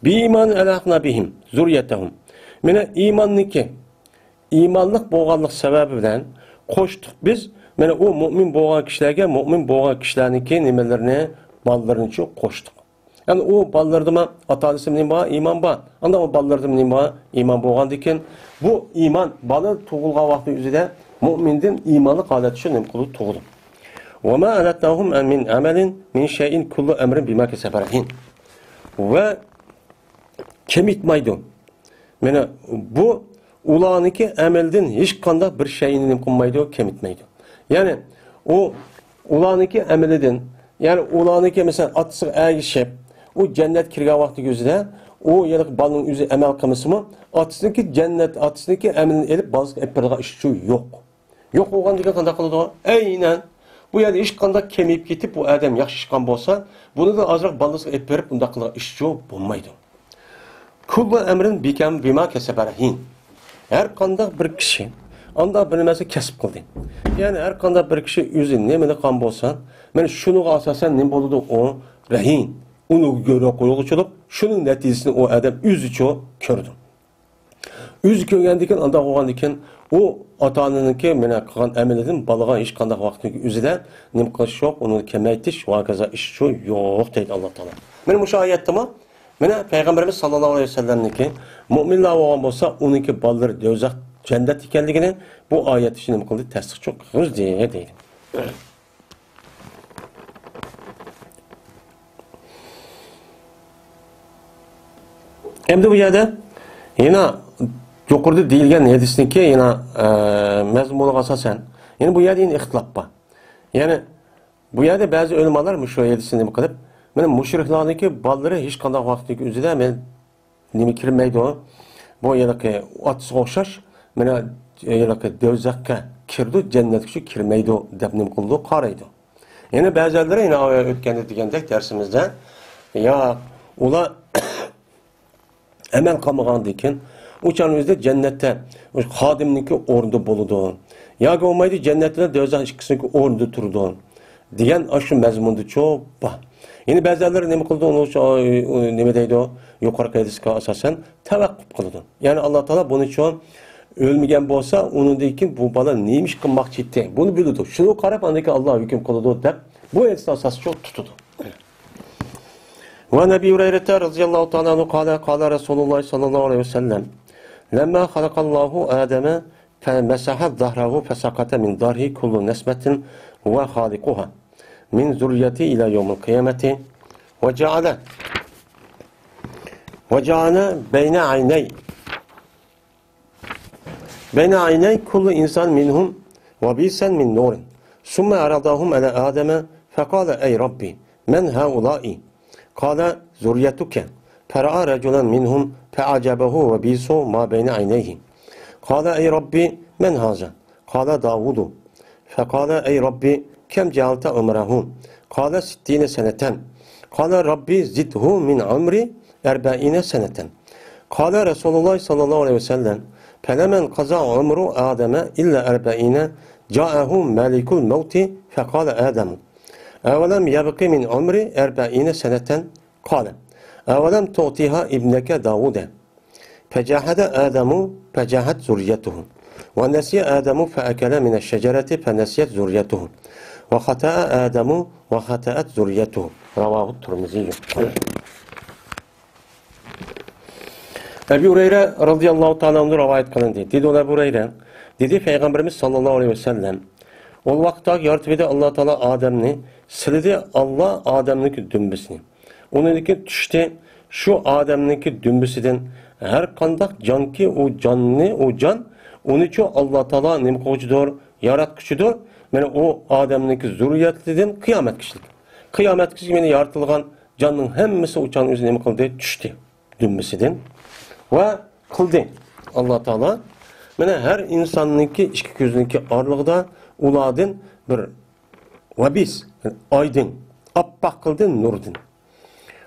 بىئىمان ئەلھەقنا بىھىم زۇررىيەتەھۇم. مانا ئىماننىكى، ئىمانلىق بولغانلىق سەۋەبى بىلەن قوشتۇق بىز. مانا ئۇ مۇئمىن بولغان كىشىلەرگە مۇئمىن بولغان كىشىلەرنىڭكى نېمىلىرىنى، بالىلىرىنىچۇ قوشتۇق. يەنى ئۇ بالىلىرىدىمۇ ئاتا-ئانىسىمۇ نېمە بار؟ ئىمان بار. ئانداق ئۇ بالىلىرىدىمۇ نېمە بار؟ ئىمان بولغاندىكىن، بۇ ئىمان بالا تۇغۇلغان ۋاقتى ئۆزىدە مۇئمىندىن ئىمانلىق ھالەتتە شۇ نېمە قىلىدۇ؟ تۇغىدۇ. وما ألتناهم من عملهم من شيء كل امرئ بما كسب رهين. ۋە كېمىتمەيدۇ. مانا بۇ ئۇلارنىڭكى ئەمەلدىن ھېچقانداق بىر شەيئىنى نېمە قىلمايدۇ، كېمىتمەيدۇ. يەنى ئۇ ئۇلارنىڭكى ئەمىلىدىن، يەنى ئۇلارنىڭكى مەسىلەن ئاتىسىغا ئەگىشىپ، ئۇ جەننەت كىرگەن ۋاقتىدىكى ئۆزىدە، ئۇ يەنى بالىنىڭ ئۆزى ئەمەل قىلمىسىمۇ، ئاتىسىنىڭكى جەننەت، ئاتىسىنىڭكى ئەمىلىنى ئېلىپ بالىسىغا ئېلىپ بېرىدىغان ئىشى يوق. يوق بولغاندىكىن قانداق قىلىدۇ؟ ئەينەن بۇ يەردە ھېچقانداق كېمىيىپ كېتىپ، بۇ ئادەم ياخشى ئىش قىلغان بولسا، بۇنىدىن ئازراق بالىسىغا ئېلىپ بېرىپ بۇنداق قىلغان ئىشى بولمايدۇ. كۇللۇ ئەمرىن بىكەم بىما كەسەبە رەھىن. ھەر قانداق بىر كىشى ئانداق بىر نەرسە كەسىپ قىلدى. يەنى ھەر قانداق بىر كىشى ئۆزى نېمىنى قىلغان بولسا، مانا شۇنىڭغا ئاساسەن نېمە بولىدۇ؟ ئۇ رەھىن. ئۇنى گۆرە قويغۇچىلىق، شۇنىڭ نەتىجىسىنى ئۇ ئادەم ئۆزىچۇ كۆرىدۇ. ئۆزى كۆرگەندىكىن، ئانداق بولغاندىكىن، ئۇ ئاتا-ئانىنىڭكى مانا قىلغان ئەمىلىدىن بالىغا ھېچقانداق ۋاقىتنىڭ ئۆزىدە نېمە قىلىش يوق، ئۇنى كېمەيتىش ۋە ھاكازا ئىشچۇ يوق دەيدۇ ئاللا تائالا. مانا مۇشۇ ئايەتتىمۇ، مانا پەيغەمبىرىمىز ساللاللاھۇ ئەلەيھى ۋەسەللەمنىڭكى مۇئمىنلار بولغان بولسا، ئۇنىڭكى بالىلىرى دوزاخ جەننەت ئىكەنلىكىنى بۇ ئايەت ئىچىدە نېمە قىلدى؟ تەستىقچۇ قىلغۇزدى دەيدۇ. ئەمدى بۇ يەردە يەنە يۇقىرىدا دېيىلگەن ھەدىسنىڭكى يەنە، ئە، مەزمۇنىغا ئاساسەن، يەنە بۇ يەردە يەنە ئىختىلاپ بار. يەنى بۇ يەردە بەزى ئۆلىمالار مۇشۇ ھەدىسنى نېمە قىلىپ، مانا مۇشرىكلارنىڭكى بالىلىرى ھېچقانداق ۋاقىتنىڭ ئۆزىدە مانا نېمە كىرمەيدۇ. بۇ ھېلىقى ئاتىسىغا ئوخشاش، مانا ھېلىقى دوزاخقا كىرىدۇ، جەننەتكىچۇ كىرمەيدۇ دەپ نېمە قىلىدۇ، قارايدۇ. يەنە بەزىلەر، يەنە ئۆتكەندە دېگەندەك دەرسىمىزدە، يا ئۇلار ئەمەل قىلمىغاندىكىن، ئۇ چاغنىڭ ئۆزىدە جەننەتتە خادىمنىڭكى ئورنىدا بولىدۇ. ياكى بولمايدۇ، جەننەت بىلەن دوزاخ ئىككىسىنىڭكى ئورنىدا تۇرىدۇ. دېگەن ئاشۇ مەزمۇندىچۇ بار. يەنە بەزىلەر نېمە قىلىدۇ؟ ئۇنى شۇ، ئۇ نېمە دەيدۇ؟ يۇقىرىقى ھەدىسكە ئاساسەن تەۋەققۇپ قىلىدۇ. يەنى ئاللا تائالا بۇنىچۇ ئۆلمىگەن بولسا، ئۇنىڭدىن كېيىن بۇ بالا نېمە ئىش قىلماقچى ئىدى؟ بۇنى بىلىدۇ. شۇنىڭغا قاراپ ئاندىن كېيىن ئاللا ھۆكۈم قىلىدۇ دەپ بۇ ھەدىسنى ئاساسچۇ تۇتىدۇ. وعن أبي هريرة رضي الله تعالى عنه قال، قال رسول الله صلى الله عليه وسلم، لما خلق الله آدم فمسح ظهره فسقط من ظهره كل نسمة هو خالقها من ذريته إلى يوم القيامة، وجعل، وجعل بين عيني، بين عيني كل إنسان منهم وبيسا من نور، ثم عرضهم على آدم فقال: أي ربي، من هؤلاء؟ قال: ذريتك. فرأى رجلا منهم فأعجبه وبيس ما بين عينيه. قال: أي ربي، من هذا؟ قال: داود. فقال: أي ربي، كم جعلت عمره؟ قال: ستين سنة. قال: ربي، زده من عمري أربعين سنة. قال رسول الله صلى الله عليه وسلم: فلما انقضى عمر آدم إلا أربعين، جاءه ملك الموت فقال: آدم، أولم يبق من عمري أربعين سنة؟ قال: أولم تعطها ابنك داود؟ فجحد آدم فجحت ذريته، ونسي آدم فأكل من الشجرة فنسيت ذريته، وخطأ آدم وخطأت ذريته. رواه الترمذي. ئەبۇ ھۇرەيرە رەزىياللاھۇ تائالا ئەنھۇ رىۋايەت قىلىندى. دېدى ئۇ ئەبۇ ھۇرەيرە، دېدى پەيغەمبىرىمىز ساللاللاھۇ ئەلەيھى ۋەسەللەم، ئۇ ۋاقىتتا يارىتىپ ئىدى ئاللا تائالا ئادەمنى، سىلىدى ئاللا ئادەمنىڭكى دۈمبىسىنى. ئۇنىڭدىن كېيىن چۈشتى، شۇ ئادەمنىڭكى دۈمبىسىدىن ھەر قانداق جانكى ئۇ جاننى، ئۇ جان، ئۇنىچۇ ئاللا تائالا نېمە قىلغۇچىدۇر؟ ياراتقۇچىدۇر. مانا ئۇ ئادەمنىڭكى زۇررىيەتلىرىدىن قىيامەتكىچىلىك. قىيامەتكىچىلىك مانا يارىتىلغان جاننىڭ ھەممىسى ئۇ چاغنىڭ ئۆزىدە نېمە قىلدى؟ چۈشتى دۈمبىسىدىن. ۋە قىلدى ئاللا تائالا. مانا ھەر ئىنساننىڭكى ئىككى كۆزىنىڭكى ئارىلىقىدا ئۇلاردىن بىر ۋەبىس، ئايدىن، ئاپئاق قىلدى نۇردىن.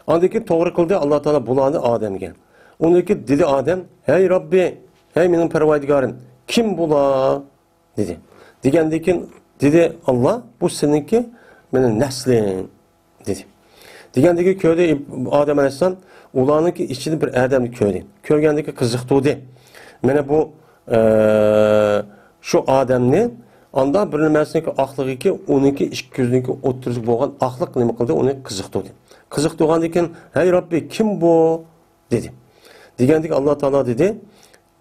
ئاندىن كېيىن توغرا قىلدى ئاللا تائالا بۇلارنى ئادەمگە. ئۇندىن كېيىن دېدى ئادەم: «ھەي رەببى، ھەي مېنىڭ پەرۋەردىگارىم، كىم بۇلار؟» دېدى. دېگەندىن كېيىن دېدى ئاللا: «بۇ سېنىڭكى، مېنىڭ نەسلىڭ» دېدى. دېگەندىن كېيىن كۆردى ئادەم ئەلەيھىسسالام، ئۇلارنىڭكى ئىچىدە بىر ئادەمنى كۆردى. كۆرگەندىن كېيىن قىزىقتۇردى. مانا بۇ، ئە، شۇ ئادەمنى، ئاندا بىر نېمىسىنىڭكى ئاقلىقىكى، ئۇنىڭكى ئىككى كۆزىنىڭكى ئوتتۇرىسىدا بولغان ئاقلىق نېمە قىلدى؟ ئۇنى قىزىقتۇردى. قىزىقتۇرغاندىن كېيىن: «ھەي رەببى، كىم بۇ؟» دېدى. دېگەندىكىن ئاللا تائالا دېدى: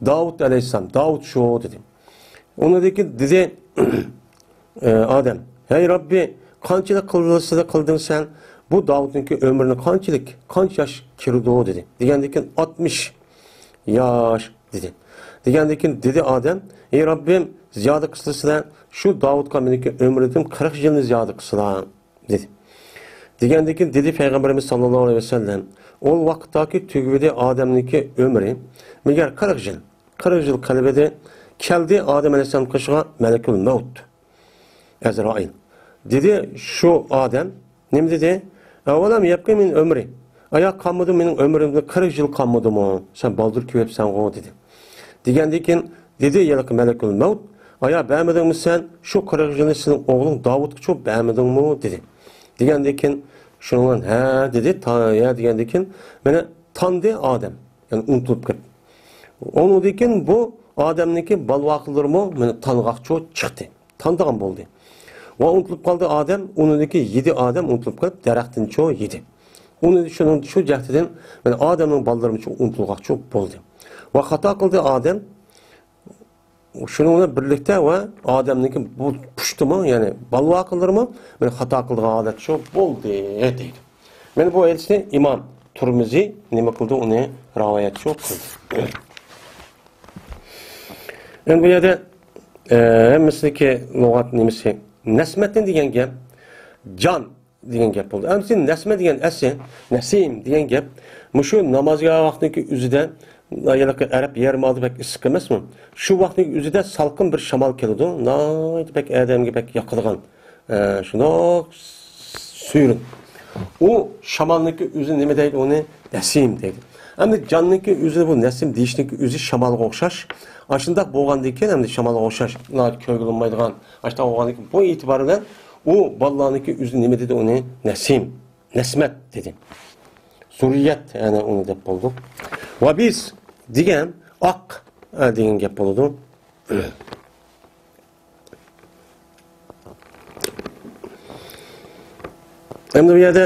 «داۋۇت ئەلەيھىسسالام، داۋۇت شۇ» دېدى. ئۇنىڭدىن كېيىن دېدى، ئە، ئادەم: «ھەي رەببى، قانچىلىك قىلسىلا قىلدىڭ سەن؟ بۇ داۋۇتنىڭكى ئۆمرىنى قانچىلىك، قانچە ياش كىرىدۇ؟» دېدى. دېگەندىن كېيىن: «ئاتمىش ياش» دېدى. دېگەندىن كېيىن دېدى ئادەم: «ئەي رەببىم، زىيادە قىلسىلا شۇ داۋۇتقا مېنىڭكى ئۆمرىدىن قىرىق يىلنى زىيادە قىلسىلا» دېدى. دېگەندىن كېيىن دېدى پەيغەمبىرىمىز ساللاللاھۇ ئەلەيھى ۋەسەللەم، ئۇ ۋاقىتتاكى تۈگىۋىدى ئادەمنىڭكى ئۆمرى، مەگەر قىرىق يىل، قىرىق يىل قىلىۋىدى، كەلدى ئادەم ئەلەيھىسسالام قېشىغا مەلىكۇل مەۋت، ئەزرائىل. دېدى شۇ ئادەم، نېمە دېدى؟ «ئەۋەلەم يەبقى مىن ئۆمرى»، ئايا قالمىدىمۇ مېنىڭ ئۆمرۈمدىن قىرىق يىل قالمىدىمۇ؟ سەن بالدۇر كېلىۋەپسەنغۇ دېدى. دېگەندىن كېيىن دېدى ھېلىقى مەلىكۇل مەۋت، ئايا بەرمىدىڭمۇ سەن شۇ قىرىق يىلنى سېنىڭ ئوغلۇڭ داۋۇتقىچۇ بەرمىدىڭمۇ دېدى. دېگەندىن كېيىن شۇنىڭ بىلەن ھە دېدى، تا-، ھە دېگەندىن كېيىن مانا تاندى ئادەم، يەنى ئۇنتۇلۇپ كېتىپ. ئۇنىڭدىن كېيىن بۇ ئادەمنىڭكى بالىۋاقلىرىمۇ مانا تانغاقچۇ چىقتى. تانىدىغان بولدى. ۋە ئۇنتۇلۇپ قالدى ئادەم، ئۇنىڭدىكى يېدى ئادەم ئۇنتۇلۇپ قېلىپ، دەرەختىنچۇ يېدى. ئۇنى شۇنىڭ، شۇ جەھەتتىن مانا ئادەمنىڭ بالىلىرىمۇچۇ ئۇنتۇلغاقچۇ بولدى. ۋە خاتا قىلدى ئادەم، شۇنىڭ بىلەن بىرلىكتە ۋە ئادەمنىڭكى بۇ پۇشتىمۇ، يەنى بالىۋاقلىرىمۇ مانا خاتا قىلىدىغان ھالەتچۇ بولدى دەيدۇ. مانا بۇ ھەدىسنى ئىمام تۇرمىزى نېمە قىلدى، ئۇنى رىۋايەتچۇ قىلدى. ئەمدى بۇ يەردە، ئە، ھەممىسىنىڭكى لۇغەت نېمىسى؟ نەسمەتتىن دېگەن گەپ، جان دېگەن گەپ بولدى. ئەمدى نەسمە دېگەن ئەسلى، نەسىم دېگەن گەپ، مۇشۇ نامازغا ۋاقتىنىڭكى ئۆزىدە، ھېلىقى ئەرەب يەرمۇ ئالدى بەك ئىسسىق ئەمەسمۇ؟ شۇ ۋاقتىنىڭكى ئۆزىدە سالقىن بىر شامال كېلىدۇ. ناھايىتى بەك ئادەمگە بەك ياقىدىغان. ئە، شۇنداق سۈيرۈن. ئۇ شامالنىڭكى ئۆزى نېمە دەيدۇ ئۇنى؟ نەسىم دەيدۇ. ئەمدى جاننىڭكى ئۆزى، بۇ نەسىم دېيىشنىڭكى ئۆزى شامالغا ئوخشاش. ئاشۇنداق بولغاندىن كېيىن ئەمدى شامالغا ئوخشاش، ناھايىتى كۆرگىلى بولمايدىغان، ئاشۇنداق بولغاندىن كېيىن بۇ ئېتىبارى بىلەن ئۇ بالىلارنىڭكى ئۆزى نېمە دېدى ئۇنى؟ نەسىم، نەسمەت دېدى. زۇررىيەت، يەنى ئۇنى دەپ بولدۇق. ۋەبىس دېگەن ئاق، ئە، دېگەن گەپ بولىدۇ. ئەمدى بۇ يەردە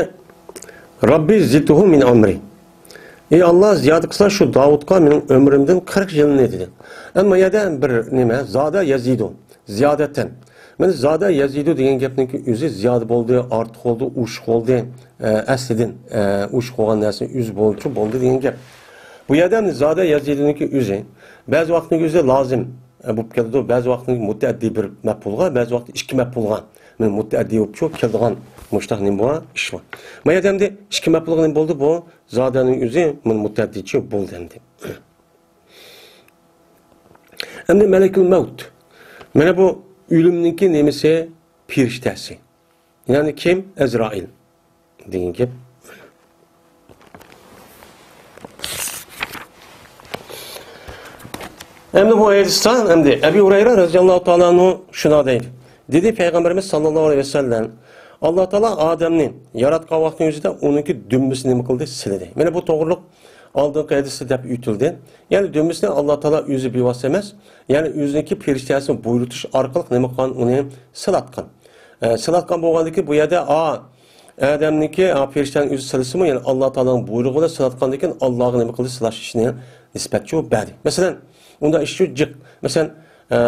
رەببى زىدھۇ مىن ئۆمرى. ئەي ئاللا، زىيادە قىلسا شۇ داۋۇتقا مېنىڭ ئۆمرۈمدىن قىرىق يىلنى دېدى. ئەمما بۇ يەردە بىر نېمە، زادە يەزىدۇ، زىيادەتەن. مانا زادە يەزىدۇ دېگەن گەپنىڭكى ئۆزى زىيادە بولدى، ئارتۇق بولدى، ئوشۇق بولدى، ئە، ئەسلىدىن، ئە، ئوشۇق بولغان نەرسە ئۆزى بولدى، بولدى دېگەن گەپ. بۇ يەردە ئەمدى زادە يەزىدۇنىڭكى ئۆزى بەزى ۋاقىتنىڭ ئۆزىدە لازىم، ئە، بولۇپ كېلىدۇ، بەزى ۋاقىتنىڭ مۇتەئەددى بىر مەپئۇلغا، بەزى ۋاقىتتا ئىككى مەپئۇلغا، مانا مۇتەئەددى بولۇپ چىقىپ كېلىدىغان مۇشۇنداق نېمە بار، ئىش بار. ما يەردە ئەمدى ئىككى مەپئۇلغا نېمە بولدى؟ بۇ زادەنىڭ ئۆزى مانا مۇتەئەددىچۇ بولدى ئەمدى. ئەمدى مەلەكۇل مەۋت. مانا بۇ ئۆلۈمنىڭكى نېمىسى؟ پېرىشتەسى. يەنى كىم؟ ئەزرائىل دېگەن گەپ. ئەمدى بۇ ھەدىستە ئەمدى ئەبى ھۇرەيرە رەزىياللاھۇ تائالا ئەنھۇ شۇنداق دەيدۇ. دېدى پەيغەمبىرىمىز ساللاللاھۇ ئەلەيھى ۋەسەللەم، ئاللا تائالا ئادەمنى ياراتقان ۋاقتىنىڭ ئۆزىدە ئۇنىڭكى دۈمبىسىنى نېمە قىلدى؟ سىلىدى. مانا بۇ توغرۇلۇق ئالدىنقى ھەدىستە دەپ ئۆتۈلدى. يەنى دۈمبىسىنى ئاللا تائالا ئۆزى بىۋاسىتە ئەمەس، يەنى ئۆزىنىڭكى پېرىشتەسىنى بۇيرۇتۇش ئارقىلىق نېمە قىلغان؟ ئۇنى سىلاتقان. ئە، سىلاتقان بولغاندىكىن بۇ يەردە، ئا، ئادەمنىڭكى، ئا، پېرىشتەنىڭ ئۆزى سىلىسىمۇ، يەنى ئاللا تائالانىڭ بۇيرۇقى بىلەن سىلاتقاندىكىن ئاللاغا نېمە قىلدى؟ سىلاش ئىشىنى نىسبەتچۇ بەردى. مەسىلەن، ئۇنداق ئىشچۇ جىق. مەسىلەن، ئە،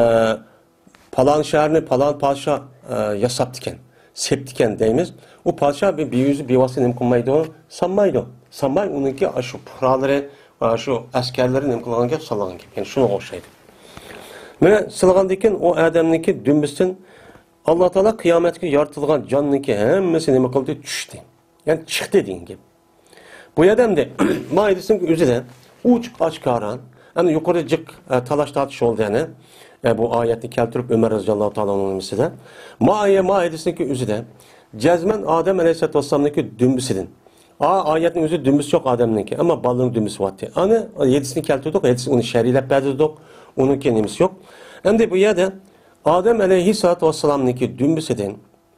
پالان شەھەرنى پالان پادىشاھ، ئە، ياساپتىكەن، سېپتىكەن دەيمىز. ئۇ پادىشاھ بىر، بىر ئۆزى بىۋاسىتە نېمە قىلمايدۇ؟ سانمايدۇ. سانماي ئۇنىڭكى ئاشۇ پۇقرالىرى، ئاشۇ ئەسكەرلىرى نېمە قىلغان گەپ؟ سانلىغان گەپ. يەنى شۇنىڭغا ئوخشايدۇ. مانا سىلىغاندىكىن ئۇ ئادەمنىڭكى دۈمبىسىدىن ئاللا تائالا قىيامەتكە يارىتىلغان جاننىڭكى ھەممىسى نېمە قىلدى؟ چۈشتى. يەنى چىقتى دېگەن گەپ. بۇ يەردە ئەمدى مائىدىسىنىڭ ئۆزىدە ئوچۇق ئاشكارا، ئەمدى يۇقىرىدا جىق، ئە، تالاش تارتىش بولدى يەنە. ئە، بۇ ئايەتنى كەلتۈرۈپ ئۆمەر رەزىياللاھۇ تائالا ئەنھۇ نېمىسىدە. ما ئايە، مائىدىسىنىڭكى ئۆزىدە جەزمەن ئادەم ئەلەيھىسسالاتۇ ۋەسسالامنىڭكى دۈمبىسىدىن. ئا، ئايەتنىڭ ئۆزى دۈمبىسى يوق ئادەمنىڭكى، ئەمما بالىنىڭ دۈمبىسى بارتى. ئانى ھەدىسنى كەلتۈردۇق، ھەدىسنى ئۇنى شەرھلەپ بەردۇق، ئۇنىڭكى نېمىسى يوق. ئەمدى بۇ يەردە ئادەم ئەلەيھىسسالاتۇ ۋەسسالامنىڭكى دۈمبىسىدىن،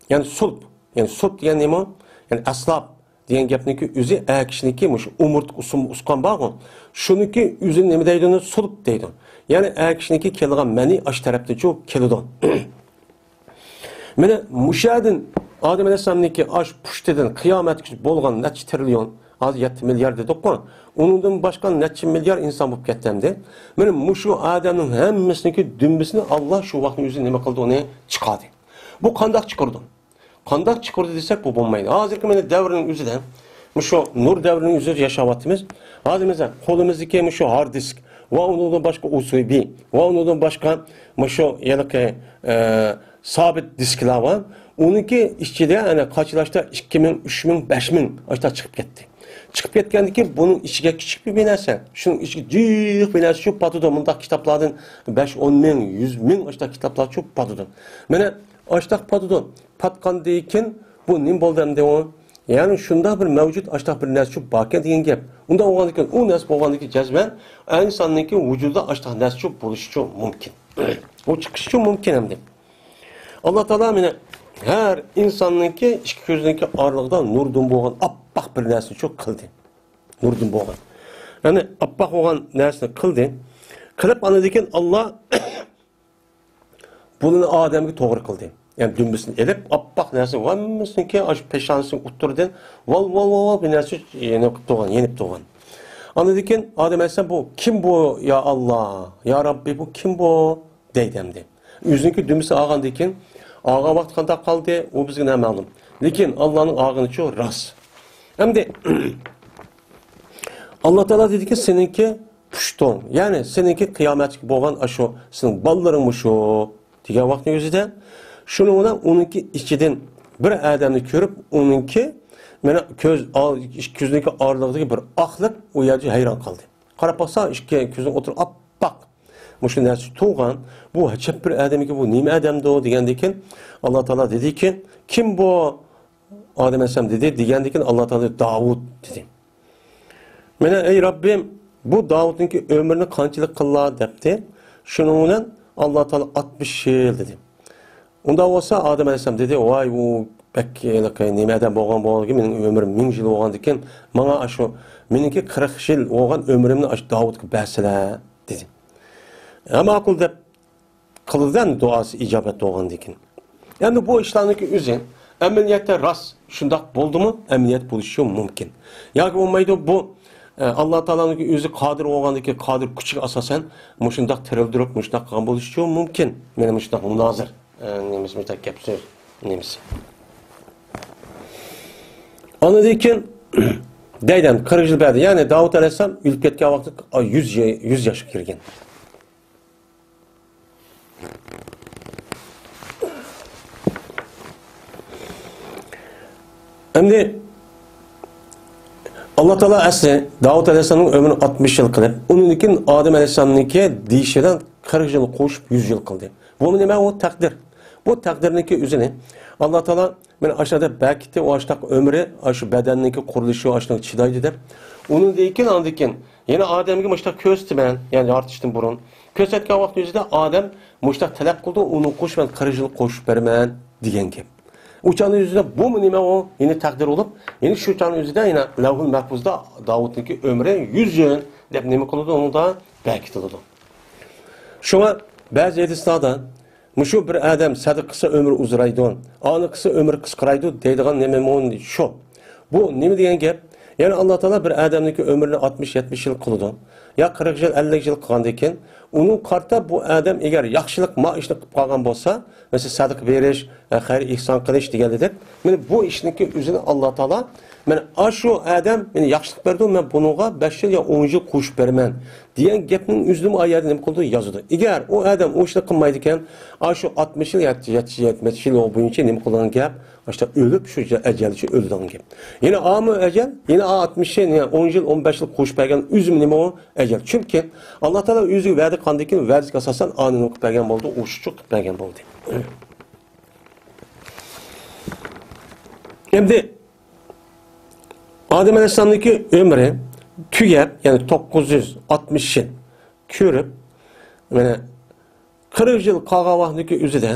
يەنى سۇلب، يەنى سۇلب دېگەن نېمە؟ يەنى ئەسلاپ دېگەن گەپنىكى ئۆزى ئەر كىشىنىڭكى مۇشۇ ئومۇرتقا ئۇسۇم-، ئۇسقان بارغۇ، شۇنىڭكى ئۆزى نېمە دەيدۇ؟ ئۇنى سۇلب دەيدۇ. يەنى ئەر كىشىنىڭكى كېلىدىغان مەنى ئاش تەرەپتىنچۇ كېلىدۇ. مانا مۇشۇ يەردىن ئادەم ئەلەيھىسسالامنىڭكى ئاش پۇشتىدىن قىيامەتكىچە بولغان نەچچە تىرىليون، ھازىر يەتتە مىليار دېدۇققۇ، ئۇنىڭدىن باشقا نەچچە مىليار ئىنسان بولۇپ كەتتى ئەمدى. مانا مۇشۇ ئادەمنىڭ ھەممىسىنىڭكى دۈمبىسىنى ئاللا شۇ ۋاقىتنىڭ ئۆزىدە نېمە قىلدى؟ ئۇنى چىقاردى. بۇ قانداق چىقىرىدۇ؟ قانداق چىقىرىدۇ دېسەك، بۇ بولمايدۇ. ھازىرقى مانا دەۋرنىڭ ئۆزىدە، مۇشۇ نۇر دەۋرىنىڭ ئۆزىدە ياشاۋاتىمىز. ھازىر مەسىلەن، قولىمىزدىكى مۇشۇ ھارد دىسك ۋە ئۇنىڭدىن باشقا ئۇ سى بى ۋە ئۇنىڭدىن باشقا مۇشۇ ھېلىقى، ئە، سابىت دىسكلار بار. ئۇنىڭكى ئىچىدە ئەنە قاچىلاشتا ئىككى مىڭ، ئۈچ مىڭ، بەش مىڭ ئاشتا چىقىپ كەتتى. چىقىپ كەتكەندىكىن بۇنىڭ ئىچىگە كىچىك بىر نەرسە، شۇنىڭ ئىچىگە جىق بىر نەرسە چۈشۈپ پاتىدۇ. مۇنداق كىتابلاردىن بەش، ئون مىڭ، يۈز مىڭ ئاشتا كىتابلار چۈشۈپ پاتىدۇ. مانا ئاشتاق پاتىدۇ. پاتقاندىن كېيىن بۇ نېمە بولدى ئەمدى ئۇ؟ يەنى شۇنداق بىر مەۋجۇت، ئاشتاق بىر نەرسە چۈشۈپ باركەن دېگەن گەپ. ئۇنداق بولغاندىكىن، ئۇ نەرسە بولغاندىكىن جەزمەن ئىنساننىڭكى ۋۇجۇدىدا ئاشتاق نەرسە چۈشۈپ بولۇشىچۇ مۇمكىن. ئۇ چىقىشىچۇ مۇمكىن ئەمدى. ئاللا تائالا مانا ھەر ئىنساننىڭكى ئىككى كۆزىنىڭكى ئارىلىقىدا نۇردىن بولغان ئاپئاق بىر نەرسىنى چۈشۈپ قىلدى. نۇردىن بولغان. يەنى ئاپئاق بولغان نەرسىنى قىلدى. قىلىپ ئاندىن كېيىن ئاللا بۇنى ئادەمگە توغرا قىلدى. يەنى دۈمبىسىنى ئېلىپ، ئاپئاق نەرسە ھەممىسىنىڭكى ئاشۇ پېشانىسىنىڭ ئوتتۇرىدىن ۋال، ۋال، ۋال، ۋال بىر نەرسە يېنىپ تۇرغان، يېنىپ تۇرغان. ئاندىن كېيىن ئادەم ئەلەيھىسسالام، «بۇ كىم بۇ، يا ئاللا، يا رەببى، بۇ كىم بۇ؟» دەيدۇ ئەمدى. ئۆزىنىڭكى دۈمبىسىنى ئالغاندىن كېيىن، ئالغان ۋاقتى قانداق قالدى، ئۇ بىزگە نامەلۇم. لېكىن ئاللانىڭ ئالغىنىچۇ راست. ئەمدى ئاللا تائالا دېدىكى، سېنىڭكى پۇشتۇڭ، يەنى سېنىڭكى قىيامەتتىكى بولغان ئاشۇ سېنىڭ بالىلىرىڭ مۇشۇ دېگەن ۋاقىتنىڭ ئۆزىدە، شۇنىڭ بىلەن ئۇنىڭكى ئىچىدىن بىر ئادەمنى كۆرۈپ، ئۇنىڭكى مانا كۆز، ئىككى كۆزىنىڭكى ئارىلىقىدىكى بىر ئاقلىق ئۇ يەردە ھەيران قالدى. قاراپ باقسا، ئىككى كۆزىنىڭ ئوتتۇرىدا ئاپئاق مۇشۇ نەرسە تۇغان، بۇ ئەجەب بىر ئادەمكەن، بۇ نېمە ئادەمدۇ دېگەندىكىن، ئاللا تائالا دېدىكى، كىم بۇ؟ ئادەم ئەلەيھىسسالام دېدى، دېگەندىكىن ئاللا تائالا داۋۇت دېدى. مانا، ئەي رەببىم، بۇ داۋۇتنىڭكى ئۆمرىنى قانچىلىك قىللا دەپتى. شۇنىڭ بىلەن ئاللا تائالا ئاتمىش يىل دېدى. ئۇنداق بولسا ئادەم ئەلەيھىسسالام دېدى، ۋاي، ئۇ بەك ھېلىقى نېمە ئادەم بولغان بولغاندىكىن، مېنىڭ ئۆمرۈم مىڭ يىل بولغاندىكىن، ماڭا ئاشۇ مېنىڭكى قىرىق يىل بولغان ئۆمرۈمنى ئاشۇ داۋۇتقا بەرسىلە دېدى. ھە، ماقۇل دەپ قىلىدىغان دۇئاسى ئىجابەت بولغاندىكىن. ئەمدى بۇ ئىشلارنىڭكى ئۆزى ئەمەلىيەتتە راست شۇنداق بولدىمۇ؟ ئەمەلىيەت بولۇشى مۇمكىن. ياكى بولمايدۇ، بۇ، ئە، ئاللا تائالانىڭكى ئۆزى قادىر بولغاندىكى قادىر كۈچىگە ئاساسەن مۇشۇنداق تىرىلدۈرۈپ، مۇشۇنداق قىلغان بولۇشى مۇمكىن. مانا مۇشۇنداق مۇنازىر. ئە، نېمىسى، مۇشۇنداق گەپ سۆز نېمىسى. ئاندىن كېيىن دەيدۇ، قىرىق يىل بەردى. يەنى داۋۇت ئەلەيھىسسالام ئۆلۈپ كەتكەن ۋاقتى يۈز، يۈز ياشقا كىرگەن. ئەمدى ئاللا تائالا ئەسلى داۋۇت ئەلەيھىسسالامنىڭ ئۆمرىنى ئاتمىش يىل قىلىپ، ئۇنىڭدىن كېيىن ئادەم ئەلەيھىسسالامنىڭكى دېيىشى بىلەن قىرىق يىل قوشۇپ يۈز يىل قىلدى. بۇ نېمە؟ ئۇ تەقدىر. بۇ تەقدىرنىڭكى ئۆزىنى ئاللا تائالا مانا ئاشۇنداق بەركىتى، ئۇ ئاشۇنداق ئۆمرى، ئاشۇ بەدەننىڭكى قۇرۇلۇشى ئاشۇنداق چىدايدۇ دەپ. ئۇنىڭدىن كېيىن، ئاندىن كېيىن يەنە ئادەمگە مۇشۇنداق كۆرسىتىمەن، يەنى يارىتىشتىن بۇرۇن. كۆرسەتكەن ۋاقتى ئۆزىدە ئادەم مۇشۇنداق تەلەپ قىلدى، ئۇنىڭ قوشۇپ مەن قىرىق يىل قوشۇپ بېرىمەن دېگەن گەپ. ئۇ چاغنىڭ ئۆزىدە بۇمۇ نېمە ئۇ؟ يەنە تەقدىر بولۇپ، يەنە شۇ چاغنىڭ ئۆزىدە يەنە لەۋھۇل مەھپۇزدا داۋۇتنىڭكى ئۆمرى يۈز يىل دەپ نېمە قىلىدۇ، ئۇنىڭدا بەركىتىلىدۇ. شۇڭا بەزى ھەدىسلەردە مۇشۇ بىر ئادەم سەدىقە قىلسا ئۆمرى ئۇزىرايدۇ، ئانا قىلسا ئۆمرى قىسقىرايدۇ دەيدىغان نېمە شۇ. بۇ نېمە دېگەن گەپ؟ يەنى ئاللا تائالا بىر ئادەمنىڭكى ئۆمرىنى ئاتمىش، يەتمىش يىل قىلىدۇ. يا قىرىق يىل، ئەللىك يىل قىلغاندىن كېيىن، ئۇنىڭ قارىتا بۇ ئادەم ئەگەر ياخشىلىق، ما ئىشنى قىلىپ قالغان بولسا، مەسىلەن، سەدىقە بېرىش، خەير ئېھسان قىلىش دېگەندەك، مانا بۇ ئىشنىڭكى ئۆزىنى ئاللا تائالا، مانا ئاشۇ ئادەم مانا ياخشىلىق بەردى، مەن بۇنىڭغا بەش يىل يا ئون يىل قوشۇپ بېرىمەن دېگەن گەپنىڭ ئۆزىنىمۇ ئۇ يەردە نېمە قىلىدۇ؟ يازىدۇ. ئەگەر ئۇ ئادەم ئۇ ئىشنى قىلمايدىكەن، ئاشۇ ئاتمىش يىل، يەتمىش يىل بويىچە نېمە قىلىدىغان گەپ؟ ئاشۇ ئۆلۈپ، شۇ ئەجەلچە ئۆلىدىغان گەپ. يەنە ئامۇ ئەجەل، يەنە ئاتمىش يىل، يەنە ئون يىل، ئون بەش يىل قوشۇپ بەرگەن ئۆزىمۇ نېمە ئۇ؟ ئەجەل. چۈنكى ئاللا تائالا ئۆزىگە ۋەدە قىلغاندىن كېيىن، ۋەدىسىگە ئاساسەن ئانىنى قىلىپ بەرگەن بولدى، ئوشۇقچە قىلىپ بەرگەن بولدى. ئەمدى ئادەم ئەلەيھىسسالامنىڭكى ئۆمرى تۈگەپ، يەنى توققۇز يۈز ئاتمىش يىل كۆرۈپ، مانا قىرىق يىل قالغان ۋاقىتنىڭكى ئۆزىدە،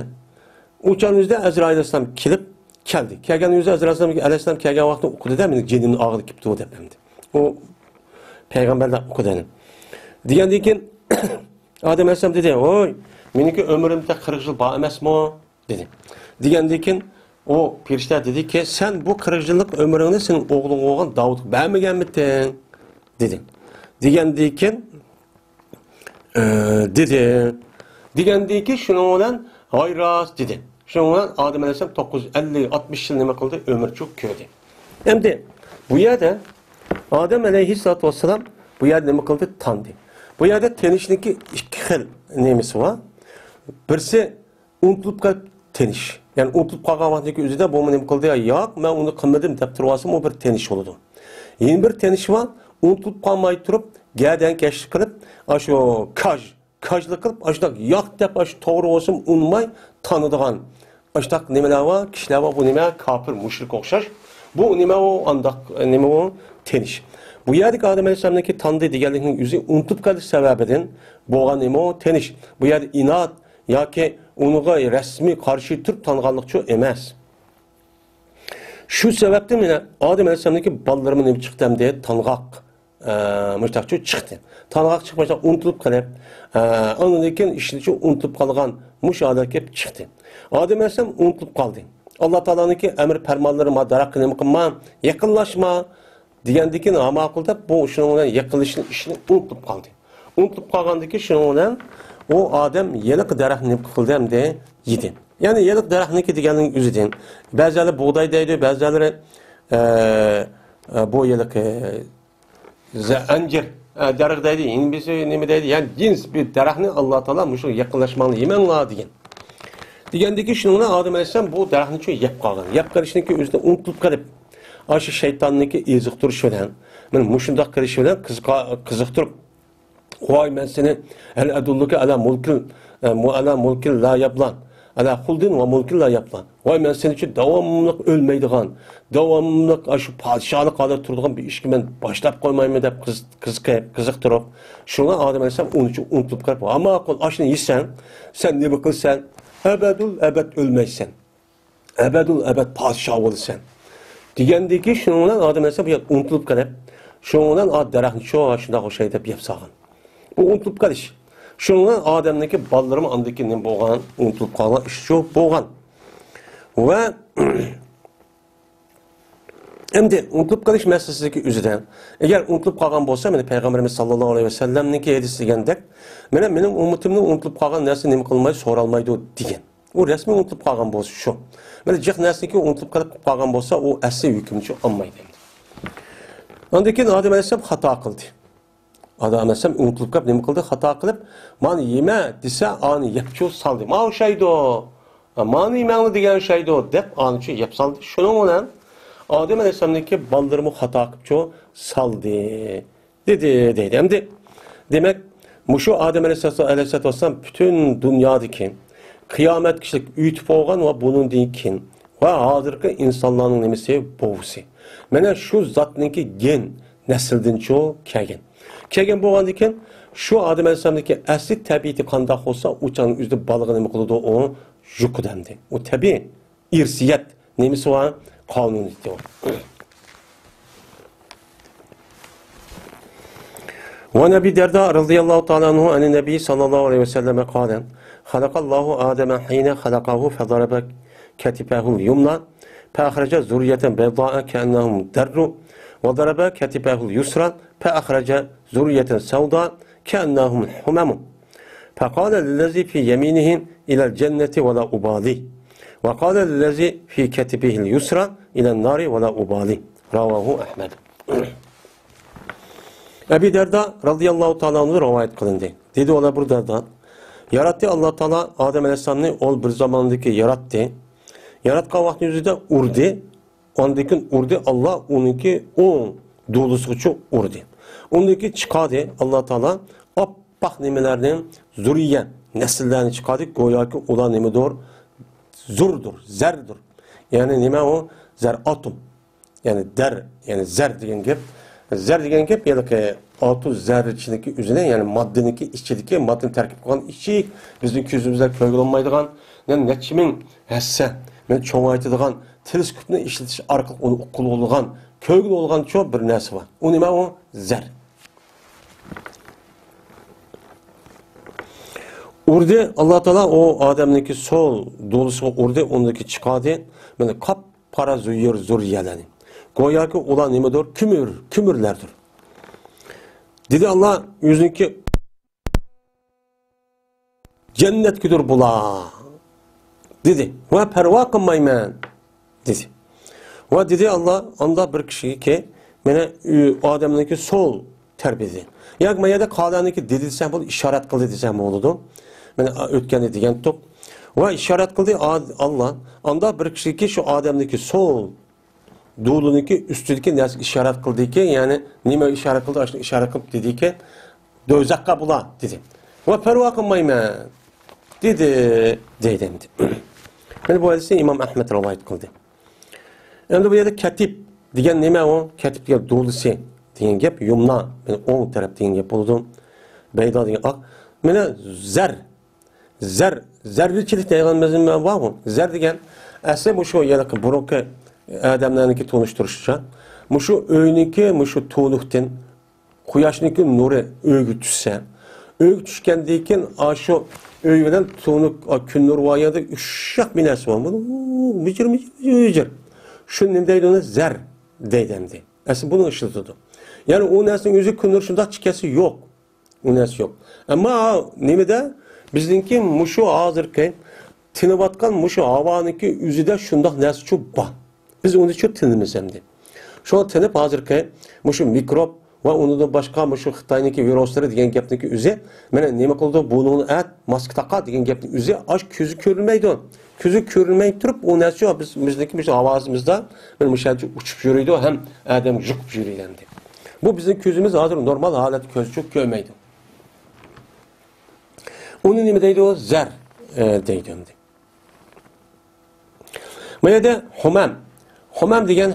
ئۇ چاغنىڭ ئۆزىدە ئەزرائىل ئەلەيھىسسالام كېلىپ، كەلدى. كەلگەن ئۆزى ئەزرائىل ئەلەيھىسسالام، ئەلەيھىسسالام كەلگەن ۋاقىتتا ئۇقىدۇ-دە، مېنىڭ جېنىمنى ئالغىلى كېلىپتۇ دەپ ئەمدى. ئۇ پەيغەمبەرلەر ئۇقىدۇ ئەنە. دېگەندىن كېيىن ئادەم ئەلەيھىسسالام دېدى، ۋوي، مېنىڭكى ئۆمرۈم تېخى قىرىق يىل بار ئەمەسمۇ؟ دېدى. دېگەندىن كېيىن ئۇ پەرىشتە دېدىكى، سەن بۇ قىرىق يىللىق ئۆمرۈڭنى سېنىڭ ئوغلۇڭغا بولغان داۋۇتقا بەرمىگەنمىتىڭ؟ دېدى. دېگەندىن كېيىن، ئە، دېدى. دېگەندىن كېيىن شۇنىڭ بىلەن ھاي راست دېدى. شۇنىڭ بىلەن ئادەم ئەلەيھىسسالام توققۇز يۈز ئەللىك، ئاتمىش يىل نېمە قىلدى؟ ئۆمۈرچۇ كۆردى. ئەمدى بۇ يەردە ئادەم ئەلەيھىسسالاتۇ ۋەسسالام بۇ يەردە نېمە قىلدى؟ تاندى. بۇ يەردە تېنىشنىڭكى ئىككى خىل نېمىسى بار. بىرسى ئۇنتۇلۇپ قېلىپ تېنىش. يەنى ئۇنتۇلۇپ قالغان ۋاقتىدىكى ئۆزىدە بۇمۇ نېمە قىلدى؟ يا، ياق، مەن ئۇنى قىلمىدىم دەپ تۇرۇۋالسىمۇ بىر تېنىش بولىدۇ. يەنە بىر تېنىش بار، ئۇنتۇلۇپ قالماي تۇرۇپ، گەدەنكەشلىك قىلىپ، ئاشۇ كاج، كاجلىق قىلىپ، ئاشۇنداق ياق دەپ، ئاشۇ توغرا بولسىمۇ ئۇنىماي تانىدىغان. ئاشۇنداق نېمىلەر بار، كىشىلەر بار، بۇ نېمە، كاپىر، مۇشرىكقا ئوخشاش. بۇ نېمە ئۇ، ئانداق، نېمە ئۇ، تېنىش. بۇ يەردىكى ئادەم ئەلەيھىسسالامنىڭكى تاندى دېگەنلىكنىڭ ئۆزى ئۇنتۇلۇپ قېلىش سەۋەبىدىن بولغان نېمە ئۇ، تېنىش. بۇ يەردە ئىناد ياكى ئۇنىڭغا رەسمىي قارشى تۇرۇپ تانغانلىقچۇ ئەمەس. شۇ سەۋەبتىن مانا ئادەم ئەلەيھىسسالامنىڭكى بالىلىرىمۇ نېمە چىقتى ئەمدى؟ تانغاق. ئە، مۇشتاقچۇ چىقتى. تانغاق چىقىپ، مۇشتاق ئۇنتۇلۇپ قېلىپ، ئە، ئاندىن كېيىن ئىشىنىچۇ ئۇنتۇلۇپ قالغان مۇشۇ ھالەتكە كېلىپ چىقتى. ئادەم ئەلەيھىسسالام ئۇنتۇلۇپ قالدى. ئاللا تائالانىڭكى ئەمر پەرمانلىرى، ما دەرەخكە نېمە قىلما، يېقىنلاشما دېگەندىن كېيىن، ھاما قىل دەپ، بۇ شۇنىڭ بىلەن يېقىنلىشىش ئىشىنى ئۇنتۇلۇپ قالدى. ئۇنتۇلۇپ قالغاندىن كېيىن شۇنىڭ بىلەن ئۇ ئادەم ھېلىقى دەرەخنى نېمە قىلدى ئەمدى؟ يېدى. يەنى ھېلىقى دەرەخنىڭكى دېگەننىڭ ئۆزىدىن. بەزىلەر بۇغداي دەيدۇ، بەزىلەر، ئە، ئە، بۇ ھېلىقى زە-، ئەنجىر، ئە، دەرەخ دەيدۇ، ھىندىسى نېمە دەيدۇ، يەنى جىنس بىر دەرەخنى ئاللا تائالا مۇشۇ يېقىنلاشماڭلار، يېمەڭلار دېگەن. دېگەندىكى شۇنىڭ بىلەن ئادەم ئەلەيھىسسالام بۇ دەرەخنى شۇ يەپ قالغان. يەپ قېلىشنىكى ئۆزىنى ئۇنتۇلۇپ قېلىپ، ئاشۇ شەيتاننىڭكى ئېزىقتۇرۇشى بىلەن، مانا مۇشۇنداق قىلىشى بىلەن قىزىقا-، قىزىقتۇرۇپ، ۋاي، مەن سېنى ھەل ئەدۇللۇكە ئەلا مۇلكىل، ئە، مۇ-، ئەلا مۇلكىل لا يابلان، ئەلا خۇلدىن ۋە مۇلكىل لا يابلان. ۋاي، مەن سېنى شۇ داۋاملىق ئۆلمەيدىغان، داۋاملىق ئاشۇ پادىشاھلىق ھالەتتە تۇرىدىغان بىر ئىشكە مەن باشلاپ قويمايمەن دەپ قىز-، قىزىقىپ، قىزىقتۇرۇپ، شۇڭا ئادەم ئەلەيھىسسالام ئۇنىڭ ئۈچۈن ئۇنتۇلۇپ قېلىپ، ھە، ماقۇل، ئاشۇنى يېسەڭ، سەن نېمە قىلسەن، ئەبەدۇل ئەبەد ئۆلمەيسەن. ئەبەدۇل ئەبەد پادىشاھ بولىسەن. دېگەندىكى شۇنىڭ بىلەن ئادەم ئەلەيھىسسالام بۇ يەردە ئۇنتۇلۇپ قېلىپ، شۇنىڭ بىلەن ئا دەرەخنى شۇ شۇنداق ئوخشاي دەپ يەپ سالغان. بۇ ئۇنتۇلۇپ قېلىش. شۇنىڭ بىلەن ئادەمنىڭكى بالىلىرىمۇ ئاندىن كېيىن نېمە بولغان؟ ئۇنتۇلۇپ قالغان ئىش شۇ بولغان. ۋە ئەمدى ئۇنتۇلۇپ قېلىش مەسىلىسىدىكى ئۆزىدە، ئەگەر ئۇنتۇلۇپ قالغان بولسا، مانا پەيغەمبىرىمىز ساللاللاھۇ ئەلەيھى ۋەسەللەمنىڭكى ھەدىسى دېگەندەك، مانا مېنىڭ ئۈممىتىمنىڭ ئۇنتۇلۇپ قالغان نەرسە نېمە قىلمايدۇ، سورالمايدۇ دېگەن. ئۇ رەسمىي ئۇنتۇلۇپ قالغان بولسا شۇ. مانا جىق نەرسىنىڭكى ئۇنتۇلۇپ قېلىپ قالغان بولسا، ئۇ ئەسلى ھۆكۈمچى ئالمايدۇ. ئاندىن كېيىن ئادەم ئەلەيھىسسالام خاتا قىلدى. ئادەم ئەلەيھىسسالام ئۇنتۇلۇپ قېلىپ نېمە قىلدى؟ خاتا قىلىپ، مانا يېمە دېسە، ئانى يەپچۇ سالدى. ما ئوخشايدۇ. مانا يېمەڭلار دېگەن ئوخشايدۇ، دەپ ئانىچۇ يەپ سالدى. شۇنىڭ بىلەن ئادەم ئەلەيھىسسالامنىڭكى بالىلىرىمۇ خاتا قىلىپچۇ سالدى. دېدى، دەيدۇ. ئەمدى، دېمەك، مۇشۇ ئادەم ئەلەيھىسسالام، ئەلەيھىسسالام پۈتۈن دۇنيادىكى قىيامەتكىچىلىك ئۆتۈپ بولغان ۋە بۇنىڭدىن كېيىن ۋە ھازىرقى ئىنسانلارنىڭ نېمىسى بوۋىسى. مانا شۇ زاتنىڭكى گېن نەسلىدىنچۇ كەلگەن. كەلگەن بولغاندىن كېيىن شۇ ئادەم ئەلەيھىسسالامنىڭكى ئەسلى تەبىئىتى قانداق بولسا، ئۇ چاغنىڭ ئۆزىدە بالىغا نېمە قىلىدۇ؟ ئۇ يۇقىدۇ ئەمدى. ئۇ تەبىئىي ئىرسىيەت نېمىسى بار؟ قانۇنىيىتى بار. وعن أبي الدرداء رضي الله تعالى عنه عن النبي صلى الله عليه وسلم قال: خلق الله آدم حين خلقه فضرب كتفه اليمنى فأخرج ذرية بيضاء كأنهم در، وضرب كتفه اليسرى فأخرج ذرية سوداء كأنهم حمم. فقال للذي في يمينه: إلى الجنة ولا أبالي. وقال للذي في كتفه اليسرى: إلى النار ولا أبالي. رواه أحمد. ئەبى دەردا رازىياللاھۇ تائالا ئەنھۇ رىۋايەت قىلىندى. دېدى ئۇلار بۇ دەردا: ياراتتى ئاللا تائالا ئادەم ئەلەيھىسسالامنى، ئۇ بىر زاماندىكى ياراتتى. ياراتقان ۋاقتى يۈزىدە ئۇردى. ئاندىن كېيىن ئۇردى، ئاللا ئۇنىڭكى ئوڭ دولىسىغىچە ئۇردى. ئۇندىن كېيىن چىقاردى ئاللا تائالا ئاپئاق نېمىلەرنى، زۇررىيە، نەسىللەرنى چىقاردى. گوياكى ئۇلار نېمىدۇر؟ زۇردۇر، زەردۇر. يەنى نېمە ئۇ؟ زەر، ئاتوم. يەنى دەر، يەنى زەر دېگەن گەپ. زەر دېگەن گەپ، يەنى ئاتوم زەررىچىنىڭكى ئۆزىنى، يەنى ماددىنىڭكى ئىچىدىكى، ماددىنى تەركىب قىلغان ئىچى، بىزنىڭ كۆزىمىز بىلەن كۆرگىلى بولمايدىغان، يەنى نەچچە مىڭ ھەسسە، يەنى چوڭايتىدىغان، تېلېسكوپنى ئىشلىتىش ئارقىلىق ئۇنى ئۇققىلى بولىدىغان، كۆرگىلى بولىدىغان شۇ بىر نەرسە بار. ئۇ نېمە ئۇ؟ زەر. ئۇردى، ئاللا تائالا ئۇ ئادەمنىڭكى سول دولىسىغا ئۇردى، ئۇندىكى چىقاردى. مانا قاپقارا زۇيۇر زۇررىيەلەرنى. گوياكى ئۇلار نېمىدۇر؟ كۆمۈر، كۆمۈرلەردۇر. دېدى ئاللا ئۆزىنىڭكى جەننەتكىدۇر بۇلار، دېدى. ۋە پەرۋا قىلمايمەن، دېدى. ۋە دېدى ئاللا، ئاندا بىر كىشىگىكى، مانا، ئۇ ئادەمنىڭكى سول تەرىپى دېدى. ياكى ما يەردە قالەنىكى دېدى دېسەم بولىدۇ، ئىشارەت قىلدى دېسەم بولىدۇ. مانا ئۆتكەندە دېگەنتۇق. ۋە ئىشارەت قىلدى ئا-، ئاللا. ئاندا بىر كىشىكى شۇ ئادەمنىڭكى سول دولىنىڭكى ئۈستىدىكى نەرسىگە ئىشارەت قىلدىكى، يەنى نېمە ئىشارەت قىلدى، ئاشۇنى ئىشارەت قىلىپ دېدىكى، دوزاخقا بۇلار، دېدى. ۋە پەرۋا قىلمايمەن، دېدى، دەيدۇ ئەمدى. مانا بۇ ھەدىسنى ئىمام ئەھمەد رىۋايەت قىلدى. ئەمدى بۇ يەردە كەتىپ دېگەن نېمە ئۇ؟ كەتىپ دېگەن دولىسى دېگەن گەپ، يۇمنا، يەنى ئوڭ تەرەپ دېگەن گەپ بولىدۇ. بەيدا دېگەن ئاق. مانا زەر. زەر، زەررىچىلىك دەيدىغان مەزمۇن بارغۇ. زەر دېگەن، ئەسلى مۇشۇ يەنە بۇرۇنقى ئادەملەرنىڭكى تونۇشتۇرۇشىچە، مۇشۇ ئۆينىڭكى مۇشۇ تونۇقتىن قۇياشنىڭكى نۇرى ئۆيگە چۈشسە، ئۆيگە چۈشكەندىن كېيىن، ئاشۇ ئۆي بىلەن تونۇق، ئا، كۈن نۇرى بار يەردە ئۇششاق بىر نەرسە بار. بۇ مىجىر، مىجىر، مىجىر. شۇنى نېمە دەيدۇ؟ ئۇنى زەر دەيدۇ ئەمدى. ئەسلى بۇنى ئىشلىتىدۇ. يەنى ئۇ نەرسىنىڭ ئۆزى كۈن نۇرى شۇنداق چىقىپ كەتسە يوق. ئۇ نەرسە يوق. ئەمما نېمىدە؟ بىزنىڭكى مۇشۇ ھازىرقى تېنىۋاتقان مۇشۇ ھاۋانىڭكى ئۆزىدە شۇنداق نەرسىچۇ بار. بىز ئۇنىچۇ تېنىمىز ئەمدى. شۇڭا تېنىپ ھازىرقى مۇشۇ مىكروب ۋە ئۇنىڭدىن باشقا مۇشۇ خىتاينىڭكى ۋىرۇسلىرى دېگەن گەپنىڭكى ئۆزى، مانا نېمە قىلىدۇ، بۇنىڭنى ئەت، ماسكا تاقا دېگەن گەپنىڭ ئۆزى ئاش كۆزى كۆرۈنمەيدۇ. كۆزى كۆرۈنمەي تۇرۇپ، ئۇ نەرسىچۇ بىز، بىزنىڭكى مۇشۇ ھاۋاسىمىزدا، مانا مۇشۇ يەرچە ئۇچۇپ يۈرىدۇ ھەم ئادەمگە يۇقۇپ يۈرىدۇ ئەمدى. بۇ بىزنىڭ كۆزىمىز ھازىر نورمال ھالەتتە كۆزچۇ كۆرمەيدۇ. ئۇنى نېمە دەيدۇ؟ زەر، ئە، دەيدۇ ئەمدى. بۇ يەردە ھۇمەم. ھۇمەم دېگەن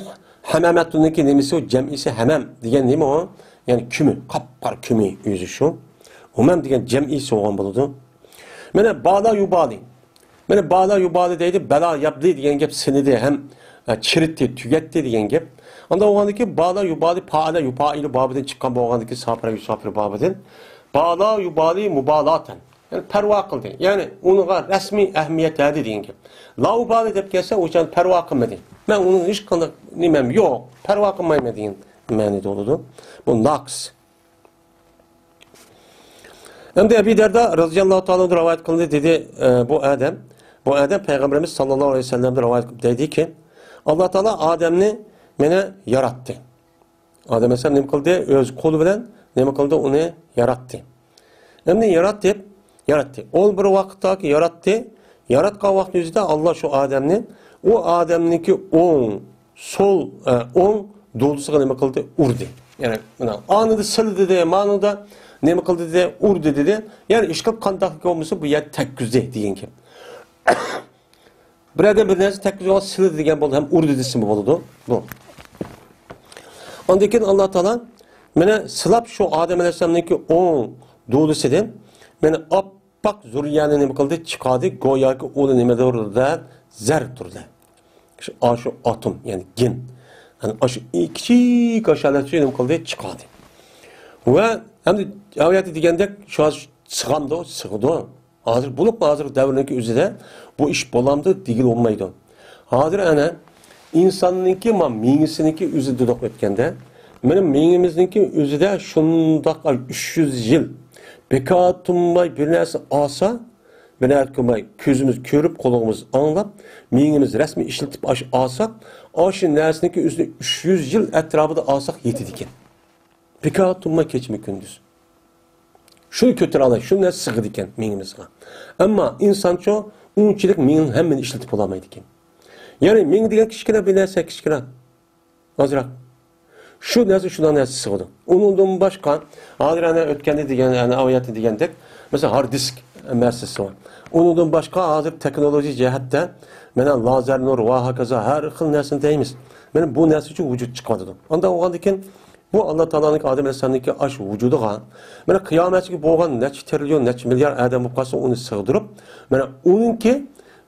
ھەمەمەتۇنىڭكى نېمىسى ئۇ؟ جەمئىسى ھەمەم دېگەن نېمە ئۇ؟ يەنى كۆمۈر، قاپقارا كۆمۈر ئۆزى شۇ. ھۇمەم دېگەن جەمئىسى بولغان بولىدۇ. مانا بالا يۇبالى. مانا بالا يۇبالى دەيدۇ، بالا يابلى دېگەن گەپ سىنىدى ھەم، ئە، چىرىتتى، تۈگەتتى دېگەن گەپ. ئاندا بولغاندىكى بالا يۇبالى، پائالە يۇپائىلۇ بابىدىن چىققان بولغاندىكى ساپىرە يۇساپىرۇ بابىدىن. بالا يۇبالى مۇبالاتەن. يەنى پەرۋا قىلدى. يەنى ئۇنىڭغا رەسمىي ئەھمىيەت بەردى دېگەن گەپ. لا ئۇبالى دەپ كەلسە، ئۇ چاغدا پەرۋا قىلمىدى. مەن ئۇنىڭ ھېچقانداق نېمەم يوق، پەرۋا قىلمايمەن دېگەن مەنىدە بولىدۇ. بۇ ناقىس. ئەمدى ئەبى دەردا رازىياللاھۇ تائالا ئەنھۇ رىۋايەت قىلدى، دېدى، ئە، بۇ ئادەم، بۇ ئادەم پەيغەمبىرىمىز ساللاللاھۇ ئەلەيھى ۋەسەللەمدىن رىۋايەت قىلىپ دەيدىكى، ئاللا تائالا ئادەمنى مېنى ياراتتى. ئادەم ئەلەيھىسسالام نېمە قىلدى؟ ئۆز قولى بىلەن نېمە قىلدى؟ ئۇنى ياراتتى. ئەمدى ياراتتى، ياراتتى. ئول بىر ۋاقىتتاكى ياراتتى. ياراتقان ۋاقتى يۈزىدە ئاللا شۇ ئادەمنى، ئۇ ئادەمنىڭكى ئوڭ، سول، ئە، ئوڭ دولىسىغا نېمە قىلدى؟ ئۇردى. يەنى مانا ئانىدا سىلىدى دېدى، مانىدا نېمە قىلدى دېدى؟ ئۇردى دېدى. يەنى ئىشقىلىپ قانداق بولمىسا بۇ يەر تەگكۈزدى دېگەن گەپ. بىر ئادەم بىر نەرسە تەگكۈزۈپ سىلىدى دېگەن بولدى، ھەم ئۇردى دېسىمۇ بولىدۇ. بۇ. ئاندىن كېيىن ئاللا تائالا مانا سىلاپ شۇ ئادەم ئەلەيھىسسالامنىڭكى ئوڭ دولىسىدىن مانا ئاپئاق زۇررىيەنى نېمە قىلدى؟ چىقاردى. گوياكى ئۇنى نېمە تۇردا؟ زەر تۇردا. شۇ، ئاشۇ ئاتوم، يەنى گېن. يەنى ئاشۇ كىچىك ئاشۇ ھالەتتە نېمە قىلدى؟ چىقاردى. ۋە ھەمدە ئايەتتە دېگەندەك شۇ ھازىر سىغامدۇ؟ سىغىدۇ. ھازىر بولۇپمۇ ھازىرقى دەۋرنىڭكى ئۆزىدە بۇ ئىش بولامدۇ دېگىلى بولمايدۇ. ھازىر ئەنە ئىنساننىڭكى ما مېڭىسىنىڭكى ئۆزى دېدۇق ئۆتكەندە، مېنىڭ مېڭىمىزنىڭكى ئۆزىدە شۇنداق ئۈچ يۈز يىل بىكار تۇرماي بىر نەرسە ئالسا، بىر نەرسە قىلماي كۆزىمىز كۆرۈپ، قۇلىقىمىز ئاڭلاپ، مېڭىمىز رەسمىي ئىشلىتىپ ئاش ئالساق، ئاشۇ نەرسىنىڭكى ئۆزىنى ئۈچ يۈز يىل ئەتراپىدا ئالساق يېتىدىكەن. بىكار تۇرماي كېچىمۇ كۈندۈز. شۇنى كۆتۈرەلەي، شۇ نەرسە سىغىدىكەن مېڭىمىزغا. ئەمما ئىنسانچۇ ئۇنچىلىك مېڭىنىڭ ھەممىنى ئىشلىتىپ بولالمايدىكەن. يەنى مېڭە دېگەن كىچىككىنە بىر نەرسە، كىچىككىنە. ئازراق. شۇ نەرسە شۇنداق نەرسە سىغىدۇ. ئۇنىڭدىن باشقا، ھازىر ئەنە ئۆتكەندە دېگەن، ئەنە ئايەتتە دېگەندەك، مەسىلەن، ھارد دىسك مەسىلىسى بار. ئۇنىڭدىن باشقا ھازىر تېخنولوگىيە جەھەتتە، مانا، لازېر نۇر ۋە ھاكازا ھەر خىل نەرسىنى دەيمىز. مانا بۇ نەرسە ئۈچۈن ۋۇجۇد چىقىۋاتىدۇ. ئانداق بولغاندىكىن، بۇ ئاللا تائالانىڭكى ئادەم ئەلەيھىسسالامنىڭكى ئاشۇ ۋۇجۇدىغا، مانا، قىيامەتكىچە بولغان نەچچە تىرىليون، نەچچە مىليارد ئادەم بولۇپ قالسا، ئۇنى سىغدۇرۇپ، مانا، ئۇنىڭكى،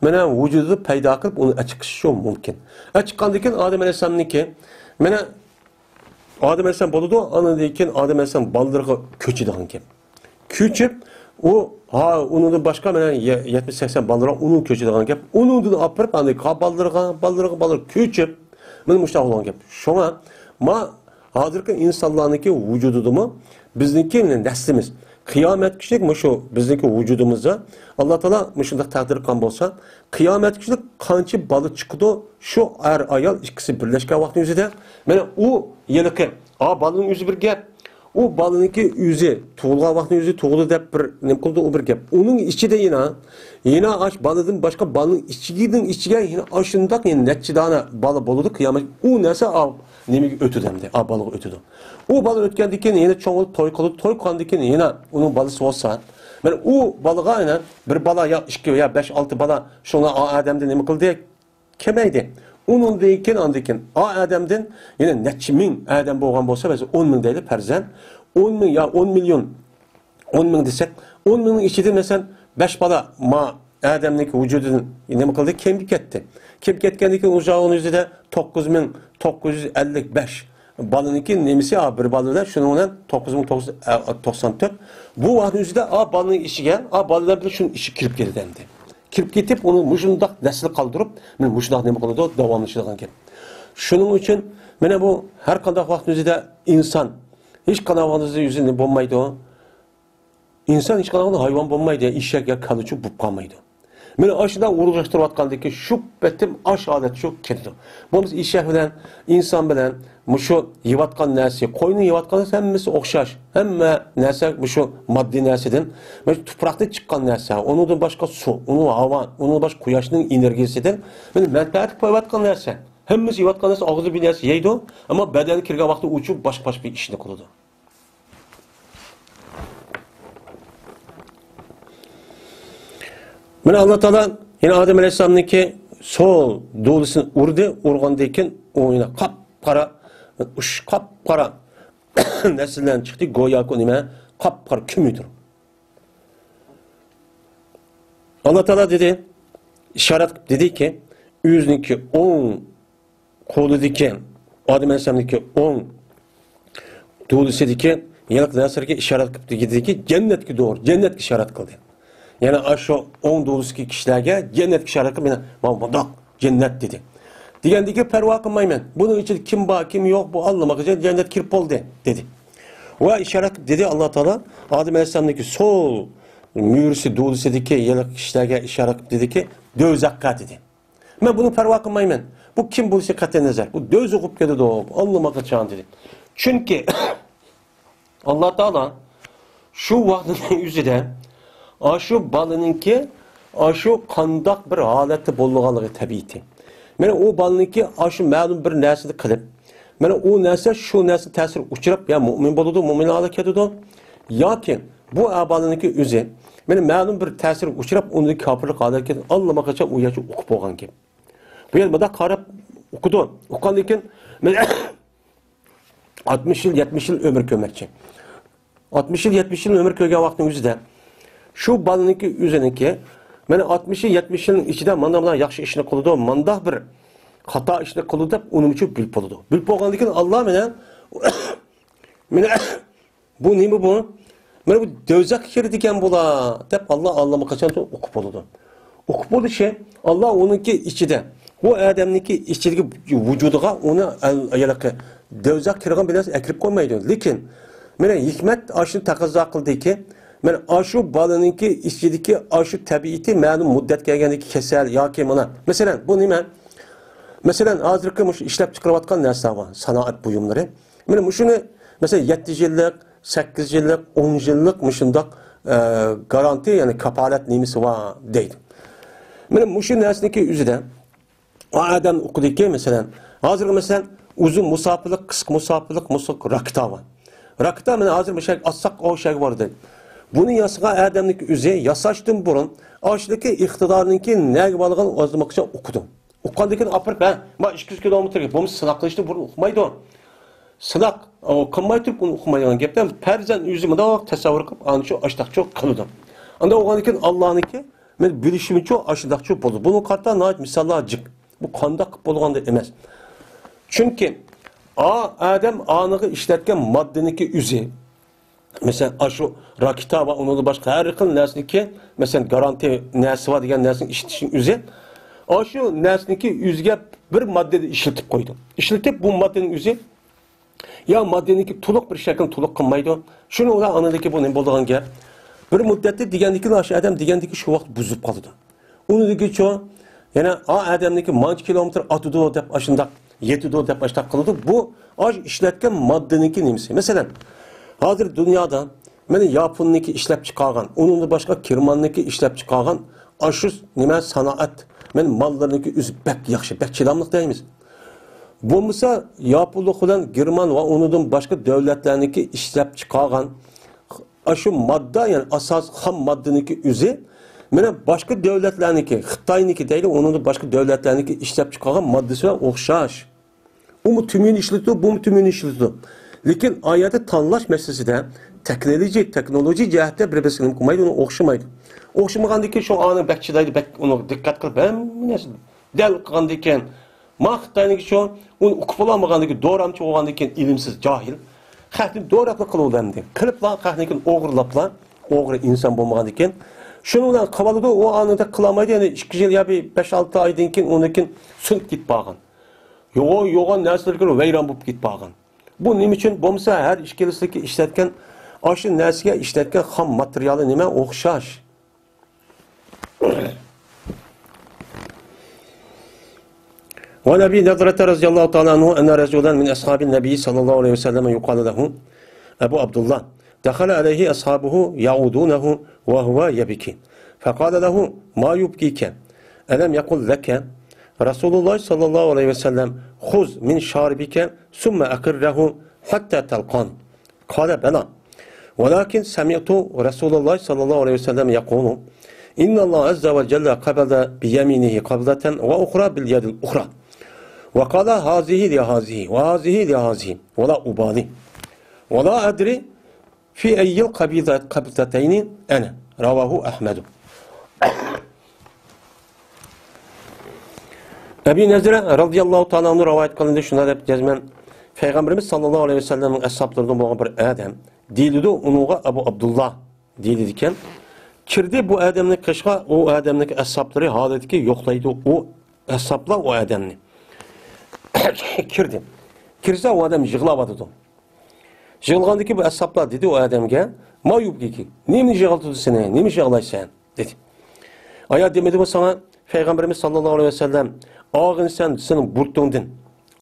مانا، ۋۇجۇدىدا پەيدا قىلىپ، ئۇنى ئەچىقىشى مۇمكىن. ئەچىققاندىن كېيىن ئادەم ئەلەيھىسسالامنىڭكى، مانا، ئادەم ئەلەيھىسسالام بولىدۇ، ئاندىن كېيىن ئادەم ئەلەيھىسسالام بالىلىرىغا كۆچىدىغان گەپ. كۆچۈپ، ئۇ، ھا، ئۇنىڭدىن باشقا مانا يە-، يەتمىش سەكسەن بالىلىرىغا ئۇنىڭ كۆچىدىغان گەپ. ئۇنىڭدىن ئاپىرىپ، ئاندىن كېيىن بالىلىرىغا، بالىلىرىغا، بالىلىرىغا كۆچۈپ، مانا مۇشۇنداق بولغان گەپ. شۇڭا، ما ھازىرقى ئىنسانلارنىڭكى ۋۇجۇدىدىمۇ بىزنىڭكى نەسلىمىز، قىيامەتكىچىلىك مۇشۇ بىزنىڭكى ۋۇجۇدىمىزدا ئاللا تائالا مۇشۇنداق تەقدىر قىلغان بولسا، قىيامەتكىچىلىك قانچە بالا چىقىدۇ، شۇ ئەر-ئايال ئىككىسى بىرلەشكەن ۋاقىتنىڭ ئۆزىدە، مانا ئۇ ھېلىقى، ئا، بالىنىڭ ئۆزى بىر گەپ. ئۇ بالىنىڭكى ئۆزى تۇغۇلغان ۋاقىتنىڭ ئۆزى تۇغۇلدى دەپ بىر نېمە قىلدى، ئۇ بىر گەپ. ئۇنىڭ ئىچىدە يەنە، يەنە ئاش بالىدىن باشقا بالىنىڭ ئىچىگىنىڭ ئىچىگە يەنە ئاشۇنداق يەنە نەچچە دانە بالا بولىدۇ قىيامەت. ئۇ نەرسە ئا نېمىگە ئۆتىدۇ ئەمدى؟ ئا بالىغا ئۆتىدۇ. ئۇ بالا ئۆتكەندىن كېيىن يەنە چوڭ بولۇپ توي قىلىدۇ. توي قىلغاندىن كېيىن يەنە ئۇنىڭ بالىسى بولسا، مانا ئۇ بالىغا يەنە بىر بالا يا ئىككى يا بەش، ئالتە بالا شۇڭا ئا ئادەمدە نېمە قىلدى؟ كېمەيدى. ئۇنىڭدىن كېيىن، ئاندىن كېيىن ئا ئادەمدىن يەنە نەچچە مىڭ ئادەم بولغان بولسا، مەسىلەن، ئون مىڭ دەيلى پەرزەنت، ئون مىڭ يا ئون مىليون، ئون مىڭ دېسەك، ئون مىڭنىڭ ئىچىدىن، مەسىلەن، بەش بالا ما ئادەمنىڭكى ۋۇجۇدىدىن نېمە قىلدى؟ كېمىپ كەتتى. كېمىپ كەتكەندىن كېيىن، ئۇ چاغنىڭ ئۆزىدە توققۇز مىڭ توققۇز يۈز ئەللىك بەش بالىنىڭكى نېمىسى، ئا، بىر بالا بىلەن شۇنىڭ بىلەن توققۇز مىڭ توققۇز يۈز توقسان تۆت. بۇ ۋاقىتنىڭ ئۆزىدە، ئا، بالىنىڭ ئىچىگە، ئا، بالىلار بىلەن شۇنىڭ ئىچىگە كىرىپ كېتىدۇ ئەمدى. كىرىپ كېتىپ، ئۇنى مۇشۇنداق نەسىل قالدۇرۇپ، مانا مۇشۇنداق نېمە قىلىدۇ، داۋاملىشىدىغان گەپ. شۇنىڭ ئۈچۈن، مانا بۇ ھەر قانداق ۋاقىتنىڭ ئۆزىدە ئىنسان ھېچقانداق ۋاقىتنىڭ ئۆزىدە يۈزى بولمايدۇ. ئىنسان ھېچقانداق ھايۋان بولمايدۇ، يا ئېشەك يا كالىچۇ بولۇپ قالمايدۇ. مانا ئاشۇنداق ئورۇنلاشتۇرۇۋاتقاندىن كېيىن شۇ پېتىم ئاش ھالەتكە شۇ كىرىدۇ. بولمىسا ئېشەك بىلەن ئىنسان بىلەن مۇشۇ يەۋاتقان نەرسە، قوينىڭ يەۋاتقان نەرسە ھەممىسى ئوخشاش. ھەممە نەرسە مۇشۇ ماددىي نەرسىدىن، مۇشۇ تۇپراقتىن چىققان نەرسە، ئۇنىڭدىن باشقا سۇ، ئۇنىڭ ھاۋا، ئۇنىڭدىن باشقا قۇياشنىڭ ئېنېرگىيىسىدىن مانا مەنپەئەت كۆرۈۋاتقان نەرسە. ھەممىسى يەۋاتقان نەرسە ئاغزىدا بىر نەرسە يەيدۇ، ئەمما بەدەنگە كىرگەن ۋاقتىدا ئۇچۇپ باشقا، باشقا بىر ئىشنى قىلىدۇ. مانا ئاللا تائالا يەنە ئادەم ئەلەيھىسسالامنىڭكى سول دولىسىنى ئۇردى، ئۇرغاندىن كېيىن ئۇ يەنە قاپقارا، ئۇش قاپقارا نەرسىلەرنى چىقتى، گوياكى نېمە، قاپقارا كۆمۈدۇر. ئاللا تائالا دېدى، ئىشارەت قىلىپ دېدىكى، ئۆزىنىڭكى ئوڭ قولىدىكى، ئادەم ئەلەيھىسسالامنىڭكى ئوڭ دولىسىدىكى يېنىق نەرسىلەرگە ئىشارەت قىلىپ دېدىكى، جەننەتكە دور، جەننەتكە ئىشارەت قىلدى. يەنى ئاشۇ ئوڭ دولىسىدىكى كىشىلەرگە جەننەتكە ئىشارەت قىلىپ، مانا مۇنداق جەننەت دېدى. دېگەندىكى، پەرۋا قىلمايمەن، بۇنىڭ ئىچىدە كىم بار، كىم يوق، بۇ ئاللىماغىچە جەننەتكە كىرىپ بولدى، دېدى. ۋە ئىشارەت قىلىپ دېدى ئاللا تائالا، ئادەم ئەلەيھىسسالامنىڭكى سول مۈرىسى دولىسىدىكى يېنىق كىشىلەرگە ئىشارەت قىلىپ دېدىكى، دوزاخقا دېدى. مەن بۇنى پەرۋا قىلمايمەن. بۇ كىم بولۇشى قەتئىي نەزەر. بۇ دوزاخ بولۇپ كېتىدۇ، ئاللىماقاچان دېدى. چۈنكى ئاللا تائالا شۇ ۋاقىتنىڭ ئۆزىدە ئاشۇ بالىنىڭكى ئاشۇ قانداق بىر ھالەتتە بولىدىغانلىقى تەبىئىتى. مانا ئۇ بالىنىڭكى ئاشۇ مەلۇم بىر نەرسىنى قىلىپ، مانا ئۇ نەرسە شۇ نەرسە تەسىرگە ئۇچراپ، يا مۇئمىن بولىدۇ، مۇئمىن ھالەتكە كېتىدۇ، ياكى بۇ بالىنىڭكى ئۆزى مانا مەلۇم بىر تەسىرگە ئۇچراپ، ئۇنىڭ كاپىرلىق ھالەتكە كېتىدۇ. ئاللىماقاچان ئۇ يەرچە ئۇقۇپ بولغان گەپ. بۇ يەر مۇنداق قاراپ ئۇقىدۇ. ئۇققاندىن كېيىن، مانا ئاتمىش يىل، يەتمىش يىل ئۆمۈر كۆرمەكچى. ئاتمىش يىل، يەتمىش يىل ئۆمۈر كۆرگەن ۋاقتىنىڭ ئۆزىدە شۇ بالىنىڭكى ئۆزىنىڭكى، مانا ئاتمىش يىل، يەتمىش يىلنىڭ ئىچىدە مانا مۇنداق ياخشى ئىشنى قىلىدۇ، مۇنداق بىر خاتا ئىشنى قىلىدۇ دەپ ئۇنىڭ ئۈچۈن بىلىپ بولىدۇ. بىلىپ بولغاندىن كېيىن ئاللا مانا، مانا بۇ نېمە بۇ؟ مانا بۇ دوزاخقا كىرىدىكەن بۇلار دەپ ئاللا ئاللىماقاچان ئۇقۇپ بولىدۇ. ئۇقۇپ بولۇشى، ئاللا ئۇنىڭكى ئىچىدە، بۇ ئادەمنىڭكى ئىچىدىكى ۋۇجۇدىغا ئۇنى ئەل-، ھېلىقى دوزاخقا كىرگەن بىلەن ئەكىرىپ قويمايدۇ. لېكىن، مانا ھېكمەت ئاشۇنى تەقەززا قىلدىكى، مانا ئاشۇ بالىنىڭكى ئىچىدىكى ئاشۇ تەبىئىتى مەلۇم مۇددەت كەلگەندىكى كېسەل ياكى مانا، مەسىلەن، بۇ نېمە؟ مەسىلەن، ھازىرقى مۇشۇ ئىشلەپ چىقىرىۋاتقان نەرسىلەر بار، سانائەت بۇيۇملىرى. مانا مۇشۇنى، مەسىلەن، يەتتە يىللىق، سەككىز يىللىق، ئون يىللىق مۇشۇنداق، ئە، گارانتىيە، يەنى كاپالەت نېمىسى بار دەيدۇ. مانا مۇشۇ نەرسىنىڭكى ئۆزىدە ئۇ ئادەم ئۇقىدىكى، مەسىلەن، ھازىرقى، مەسىلەن، ئۇزۇن مۇساپىلىق، قىسقا مۇساپىلىق، مۇسۇ راكېتا بار. راكېتا مانا ھازىر مۇشۇ ئاتساق ئۇ شەگە بارىدۇ. بۇنى ياسىغان ئادەمنىڭكى ئۆزى ياساشتىن بۇرۇن ئاشۇدىكى ئىقتىدارنىڭكى نەگە بارلىقىنى ئازلىماقچە ئۇقىدۇ. ئۇققاندىن كېيىن ئاپىرىپ، ھە، ما ئىككى يۈز كىلومېتىرگە، بولمىسا سىناق قىلىشتىن بۇرۇن ئۇقمايدۇ. سىناق، ئۇ، قىلماي تۇرۇپ ئۇنى ئۇقمايدىغان گەپتە، پەرزەن ئۆزى مۇنداق تەسەۋۋۇر قىلىپ، ئانىچۇ ئاشتاقچۇ قىلىدۇ. ئاندا بولغاندىن كېيىن ئاللانىڭكى، مەن بىلىشىمچۇ ئاشۇنداقچۇ بولىدۇ. بۇنىڭغا قارىتا ناھايىتى مىساللار جىق. بۇ قانداق قىلىپ بولغاندا ئەمەس. چۈنكى ئا-، ئادەم ئانىغا ئىشلەتكەن ماددىنىڭكى ئۆزى، مەسىلەن، ئاشۇ راكېتا ۋە ئۇنىڭدىن باشقا ھەر خىل نەرسىنىڭكى، مەسىلەن، گارانتىي نەرسە بار دېگەن نەرسىنى ئىشلىتىشنىڭ ئۆزى، ئاشۇ نەرسىنىڭكى ئۆزىگە بىر ماددىنى ئىشلىتىپ قويدى. ئىشلىتىپ، بۇ ماددىنىڭ ئۆزى يا ماددىنىڭكى تولۇق بىر شەكىلنى تولۇق قىلمايدۇ. شۇنىڭ بىلەن ئانىدىكى بۇ نېمە بولىدىغان گەپ؟ بىر مۇددەتتە دېگەندىكى ئاشۇ ئادەم دېگەندىكى شۇ ۋاقىت بۇزۇپ قالىدۇ. ئۇنىڭدىكىچۇ، يەنە ئا ئادەمنىڭكى مانچە كىلومېتىر ئاتىدۇ دەپ ئاشۇنداق، يېتىدۇ دەپ ئاشۇنداق قىلىدۇ. بۇ ئاش ئىشلەتكەن ماددىنىڭكى نېمىسى. مەسىلەن، ھازىر دۇنيادا، مانا ياپوننىڭكى ئىشلەپ چىقارغان، ئۇنىڭدىن باشقا گېرماننىڭكى ئىشلەپ چىقارغان ئاشۇ نېمە سانائەت، مانا ماللىرىنىڭكى ئۆزى بەك ياخشى، بەك چىداملىق دەيمىز. بولمىسا ياپونلۇق بىلەن گېرمان ۋە ئۇنىڭدىن باشقا دۆلەتلەرنىڭكى ئىشلەپ چىقارغان ئاشۇ ماددا، يەنى ئاساس خام ماددىنىڭكى ئۆزى، مانا باشقا دۆلەتلەرنىڭكى، خىتاينىڭكى دەيلى، ئۇنىڭدىن باشقا دۆلەتلەرنىڭكى ئىشلەپ چىقارغان ماددىسى بىلەن ئوخشاش. ئۇمۇ تۈمىنى ئىشلىتىدۇ، بۇمۇ تۈمىنى ئىشلىتىدۇ. لېكىن ئا يەردە تاللاش مەسىلىسىدە تېخنولوگىيە، تېخنولوگىيە جەھەتتە بىر-بىرسىگە نېمە قىلمايدۇ، ئۇنى ئوخشىمايدۇ. ئوخشىمىغاندىن كېيىن شۇ ئانىڭ بەك چىدايدۇ، بەك ئۇنى دىققەت قىلىپ ھەممە نەرسە دەل قىلغاندىن كېيىن، ما خىتاينىڭكى شۇ، ئۇنى ئۇقۇپ بولالمىغاندىن كېيىن، دورامچى بولغاندىن كېيىن، ئىلىمسىز، جاھىل. خەقنى دوراپلا قىلىۋالدى ئەمدى. قىلىپلا خەقنىڭكى ئوغرىلاپلا، ئوغرى ئىنسان بولمىغاندىن كېيىن، شۇنىڭ بىلەن قىلىۋالىدۇ، ئۇ ئانىدەك قىلالمايدۇ، يەنى ئىككى يىل يا بىر بەش-ئالتە ئايدىن كېيىن، ئۇنىڭدىن كېيىن سۈنۈپ كېتىپ بارغان. يوغان، يوغان نەرسىلەر كىرىپ ۋەيران بولۇپ كېتىپ بارغان. بۇ نېمە ئۈچۈن؟ بولمىسا ھەر ئىككىلىسىدىكى ئىشلەتكەن، ئاشۇ نەرسىگە ئىشلەتكەن خام ماتېرىيالى نېمە؟ ئوخشاش. وعن أبي نضرة رضي الله تعالى عنه أن رجلا من أصحاب النبي صلى الله عليه وسلم يقال له أبو عبد الله دخل عليه أصحابه يعودونه وهو يبكي فقال له: ما يبكيك؟ ألم يقل لك رسول الله صلى الله عليه وسلم: خذ من شاربك ثم أقره حتى تلقاني؟ قال: بلى، ولكن سمعت رسول الله صلى الله عليه وسلم يقول: إن الله عز وجل قبض بيمينه قبضة وأخرى باليد الأخرى، وقال: هذه لهذه، وهذه لهذه، ولا أبالي، ولا أدري في أي القبضتين أنا. رواه أحمد. ئەبى نەزرە رەزىياللاھۇ تائالا ئەنھۇ رىۋايەت قىلىندى، شۇنداق دەپ جەزمەن پەيغەمبىرىمىز ساللاللاھۇ ئەلەيھى ۋەسەللەمنىڭ ئەسھابلىرىدىن بولغان بىر ئادەم دېيىلىدۇ، ئۇنىڭغا ئەبۇ ئابدۇللا دېيىلىدىكەن. كىردى بۇ ئادەمنىڭ قېشىغا، ئۇ ئادەمنىڭ ئەسھابلىرى ھالىتىكى يوقلايدۇ ئۇ ئەسھابلار ئۇ ئادەمنى. كىردى. كىرسە ئۇ ئادەم يىغلاۋاتىدۇ. يىغلىغاندىكىن بۇ ئەسھابلار دېدى ئۇ ئادەمگە: ما يۇبكىكى؟ نېمىنى يىغلىتىدۇ سېنى؟ نېمە يىغلايسەن؟ دېدى. ئايا دېمىدىمۇ ساڭا، پەيغەمبىرىمىز ساللاللاھۇ ئەلەيھى ۋەسەللەم، ئالغىن سەن سېنىڭ بۇرۇتۇڭدىن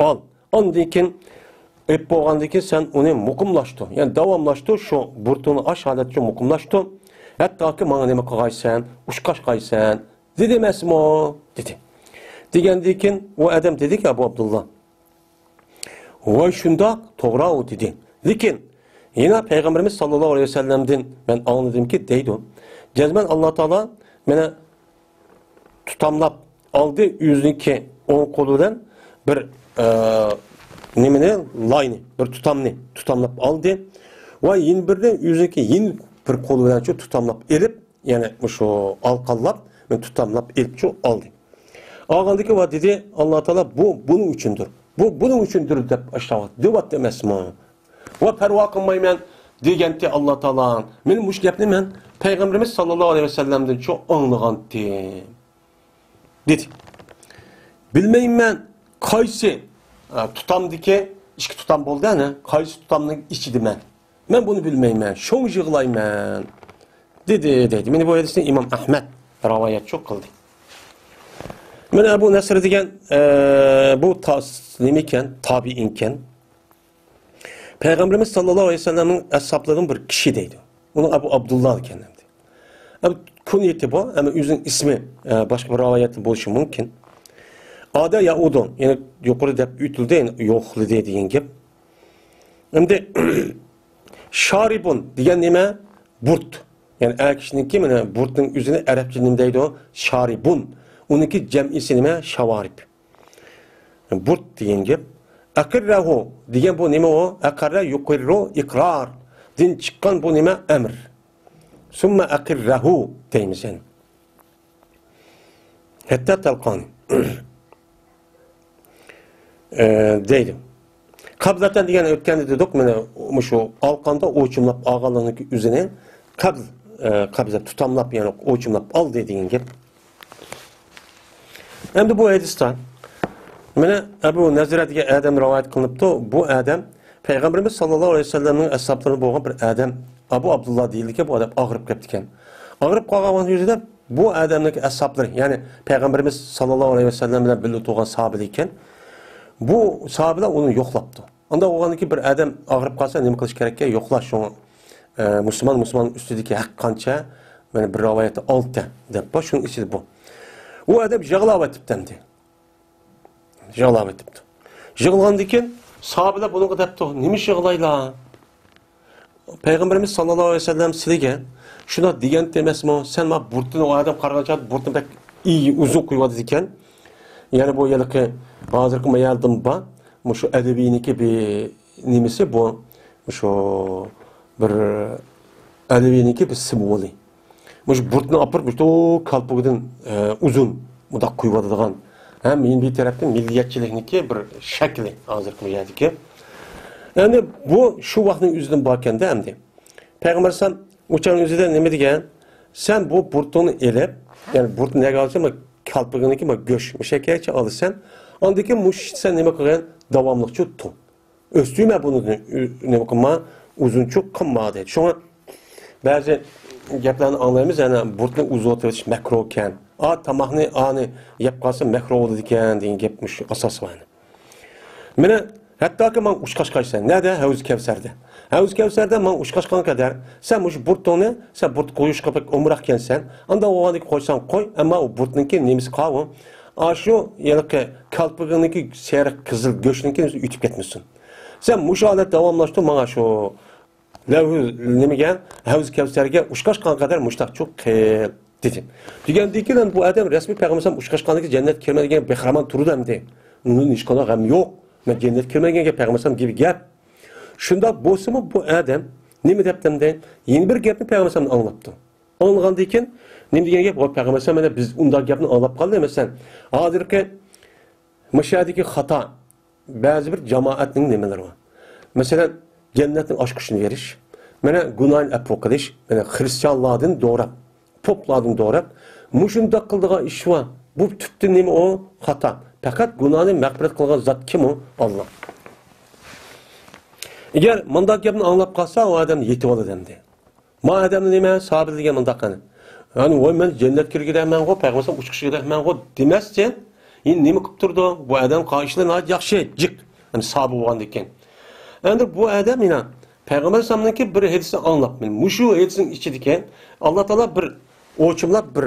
ئال. ئاندىن كېيىن ئېلىپ بولغاندىن كېيىن سەن ئۇنى مۇقىملاشتۇر. يەنى داۋاملاشتۇر، شۇ بۇرۇتۇڭنى ئاش ھالەتچە مۇقىملاشتۇر. ھەتتاكى ماڭا نېمە قىلغايسەن، ئۇچقاچقايسەن، دېدى ئەمەسمۇ؟ دېدى. دېگەندىن كېيىن ئۇ ئادەم دېدىكى، ئەبۇ ئابدۇللا، ۋاي شۇنداق، توغرا ئۇ دېدى. لېكىن يەنە پەيغەمبىرىمىز ساللاللاھۇ ئەلەيھى ۋەسەللەمدىن مەن ئاڭلىدىمكى دەيدۇ. جەزمەن ئاللا تائالا مانا تۇتاملاپ ئالدى ئۆزىنىڭكى ئوڭ قولى بىلەن بىر، ئە، نېمىنى، لاينى، بىر تۇتامنى تۇتاملاپ ئالدى. ۋە يەنە بىرنى ئۆزىنىڭكى يەنە بىر قولى بىلەن شۇ تۇتاملاپ ئېلىپ، يەنى مۇشۇ ئالقانلاپ، مەن تۇتاملاپ ئېلىپچۇ ئالدى. ئالغاندىكى ۋە دېدى، ئاللا تائالا بۇ بۇنىڭ ئۈچۈندۇر. بۇ بۇنىڭ ئۈچۈندۇر دەپ ئاشۇنداق دەۋاتتى ئەمەسمۇ؟ ۋە پەرۋا قىلمايمەن دېگەنتى ئاللا تائالا. مەن مۇشۇ گەپنى مەن پەيغەمبىرىمىز ساللاللاھۇ ئەلەيھى ۋەسەللەمدىنچۇ ئاڭلىغانتىم. دېدى. بىلمەيمەن، قايسى، ئە، تۇتامدىكى، ئىككى تۇتام بولدى، ئەنە، قايسى تۇتامنىڭ ئىچىدىمەن؟ مەن بۇنى بىلمەيمەن، شۇڭا يىغلايمەن، دېدى، دەيدۇ. مانا بۇ ھەدىسنى ئىمام ئەھمەد راۋايەتچۇ قىلدى. مانا ئەبۇ نەسر دېگەن، ئە، بۇ تا-، نېمە ئىكەن؟ تابىئىن ئىكەن. پەيغەمبىرىمىز ساللاللاھۇ ئەلەيھى ۋەسەللەمنىڭ ئەسھابلىرىدىن بىر كىشى دەيدۇ. ئۇنىڭ ئەبۇ ئابدۇللا ئىكەن ئەمدى. ئەمدى كۇنيىتى بۇ، ئەمما ئۆزىنىڭ ئىسمى، ئە، باشقا بىر راۋايەتتە بولۇشى مۇمكىن. ئادە يائۇدۇن، يەنى يۇقىرى دەپ ئۆتۈلدى، يەنى يوقلىدى دېگەن گەپ. ئەمدى شارىبۇن دېگەن نېمە؟ بۇرت. يەنى ئەر كىشىنىڭكى مانا بۇرتنىڭ ئۆزىنى ئەرەبچە نېمە دەيدۇ؟ شارىبۇن. ئۇنىڭكى جەمئىسى نېمە؟ شاۋارىب. بۇرت دېگەن گەپ. ئەقىررەھۇ دېگەن بۇ نېمە ئۇ؟ ئەقەررە يۇقىررۇ ئىقراردىن چىققان بۇ نېمە؟ ئەمر. سۇممە ئەقىررەھۇ دەيمىز يەنە. ھەتتا تەلقانى. ئە، دەيدۇ. قەبزەتەن دېگەن ئۆتكەندە دېدۇق، مانا مۇشۇ ئالقاندا ئوچۇملاپ ئالغانلىقنىڭ ئۆزىنى قەبز، ئە، قەبزە تۇتاملاپ، يەنى ئوچۇملاپ ئالدى دېگەن گەپ. ئەمدى بۇ ھەدىستە مانا ئەبۇ نەزرە دېگەن ئادەم رىۋايەت قىلىنىپتۇ. بۇ ئادەم پەيغەمبىرىمىز ساللاللاھۇ ئەلەيھى ۋەسەللەمنىڭ ئەسھابلىرىدىن بولغان بىر ئادەم، ئەبۇ ئابدۇللا دېيىلىدىكەن، بۇ ئادەم ئاغرىپ قېپتىكەن. ئاغرىپ قالغان ۋاقتىدا بۇ ئادەمنىڭ ئەسھابلىرى، يەنى پەيغەمبىرىمىز ساللاللاھۇ ئەلەيھى ۋەسەللەم بىلەن بىللە تۇرغان ساھابىلەر ئىكەن. بۇ ساھابىلەر ئۇنى يوقلاپتۇ. ئانداق بولغاندىن كېيىن بىر ئادەم ئاغرىپ قالسا نېمە قىلىش كېرەككەن؟ يوقلاش شۇڭا، ئە، مۇسۇلمان، مۇسۇلمان ئۈستىدىكى ھەق قانچە؟ مانا بىر رىۋايەتتە ئالتە دەپ بار، شۇنىڭ ئىچىدە بۇ. ئۇ ئادەم يىغلاۋېتىپتۇ ئەمدى. يىغلاۋېتىپتۇ. يىغلىغاندىن كېيىن ساھابىلەر بۇنىڭغا دەپتۇ، نېمە ئىش يىغلايلا؟ پەيغەمبىرىمىز ساللاللاھۇ ئەلەيھى ۋەسەللەم سىلىگە شۇنداق دېگەنتى ئەمەسمۇ؟ سەن ما بۇرتىنى، ئۇ ئادەم قارىغانچە بۇرتىنى بەك ئى-، ئۇزۇن قويۇۋاتىدىكەن. يەنى بۇ ھېلىقى ھازىرقى مايالدىن بار، مۇشۇ ئەدەبىينىڭكى بىر نېمىسى بۇ، مۇشۇ بىر ئەدەبىينىڭكى بىر سىمۋولى. مۇشۇ بۇرۇتنى ئاپىرىپ، مۇشۇ كالپۇكىدىن، ئە، ئۇزۇن مۇنداق قويۇۋاتىدىغان. ھەم يەنە بىر تەرەپتىن مىللىيەتچىلىكنىڭكى بىر شەكلى ھازىرقى بۇ يەردىكى. يەنى بۇ شۇ ۋاقىتنىڭ ئۆزىدىن باركەندە ئەمدى. پەيغەمبەر ئەلەيھىسسالام ئۇ چاغنىڭ ئۆزىدە نېمە دېگەن؟ سەن بۇ بۇرۇتۇڭنى ئېلىپ، يەنى بۇرۇتنى نەگە ئالسا، كالپۇكىنىڭكى گۆش، مۇشەككەچە ئالىسەن. ئاندىن كېيىن مۇشۇ سەن نېمە قىلغان؟ داۋاملىقچە تۇر. ئۆستۈرمە بۇنى، ئۈ-، نېمە قىلما، ئۇزۇنچۇق قىلما دەيدۇ. شۇڭا بەزى گەپلەرنى ئاڭلايمىز، يەنە بۇرۇتنى ئۇزىتىۋېتىش مەكرۇھكەن. ئا، تاماقنى، ئانى يەپ قالسا مەكرۇھ بولىدىكەن دېگەن گەپ مۇشۇ ئاساس بار. مانا، ھەتتاكى ماڭا ئۇچقاچ قاچىسەن. نەدە؟ ھەۋزى كەۋسەردە. ھەۋزى كەۋسەردە ماڭا ئۇچقاچ قالغان قەدەر، سەن مۇشۇ بۇرۇتۇڭنى، سەن بۇرۇت قويۇشقا بەك ئومراقكەنسەن. ئانداق بولغاندىكىن قويساڭ قوي، ئەمما ئۇ بۇرۇتنىڭكى نېمىسى قاۋۇ؟ ئاشۇ ھېلىقى كالپۇكىڭنىڭكى سېرىق قىزىل گۆشنىڭكى ئۆتۈپ كەتمىسۇن. سەن مۇشۇ ھالەت داۋاملاشتۇر، ماڭا شۇ لەۋھۇ نېمىگە، ھەۋزى كەۋسەرگە ئۇچقاچ قالغان قەدەر مۇشتاقچۇ قىل، دېدى. دېگەندىن كېيىن بۇ ئادەم رەسمىي پەيغەمبەر ئەلەيھىسسالام ئۇچقاچ قالغان جەننەتكە كىرمەيدىغان بەخىرامان تۇرىدۇ ئەمدى. ئۇنىڭدىن ھېچقانداق غەم يوق. مەن جەننەتكە كىرمەيدىغان گەپ پەيغەمبەر ئەلەيھىسسالام گېپى گەپ. شۇنداق بولسىمۇ بۇ ئادەم نېمە دەپتۇ ئەمدى؟ يەنە بىر گەپنى پەيغەمبەر ئەلەيھىسسالامدىن ئاڭلاپتۇ. ئاڭلىغاندىن كېيىن نېمە دېگەن گەپ؟ ۋاي پەيغەمبەر ئەلەيھىسسالام، مانا بىز ئۇنداق گەپنى ئاڭلاپ قالدى، مەسىلەن، ھازىرقى مۇشۇ يەردىكى خاتا بەزى بىر جامائەتنىڭ نېمىلىرى بار. مەسىلەن، جەننەتنىڭ ئاچقۇچىنى بېرىش، مانا گۇناھنى ئەپۇ قىلىش، مانا خرىستىيانلاردىن دوراپ، پوپلاردىن دوراپ، مۇشۇنداق قىلىدىغان ئىش بار. بۇ تۈپتىن نېمە ئۇ؟ خاتا. پەقەت گۇناھنى مەغپىرەت قىلغان زات كىم ئۇ؟ ئاللا. ئەگەر مۇنداق گەپنى ئاڭلاپ قالسا، ئۇ ئادەم يېتىۋالىدۇ ئەمدى. ما ئادەمنى نېمە؟ سابىر دېگەن مۇنداق قىلدى. يەنى، ۋاي، مەن جەننەتكە كىرگۈدەكمەنغۇ، پەيغەمبەر ئۇچقۇچىدەكمەنغۇ دېمەستىن، يەنە نېمە قىلىپ تۇرىدۇ؟ بۇ ئادەم قارىشى ناھايىتى ياخشى، جىق، يەنى سابىق بولغاندىكىن. ئەمدى بۇ ئادەم يەنە پەيغەمبەر ئەلەيھىسسالامنىڭكى بىر ھەدىسىنى ئاڭلاپ، مۇشۇ ھەدىسنىڭ ئىچىدىكى ئاللا تائالا بىر ئوچۇملاپ بىر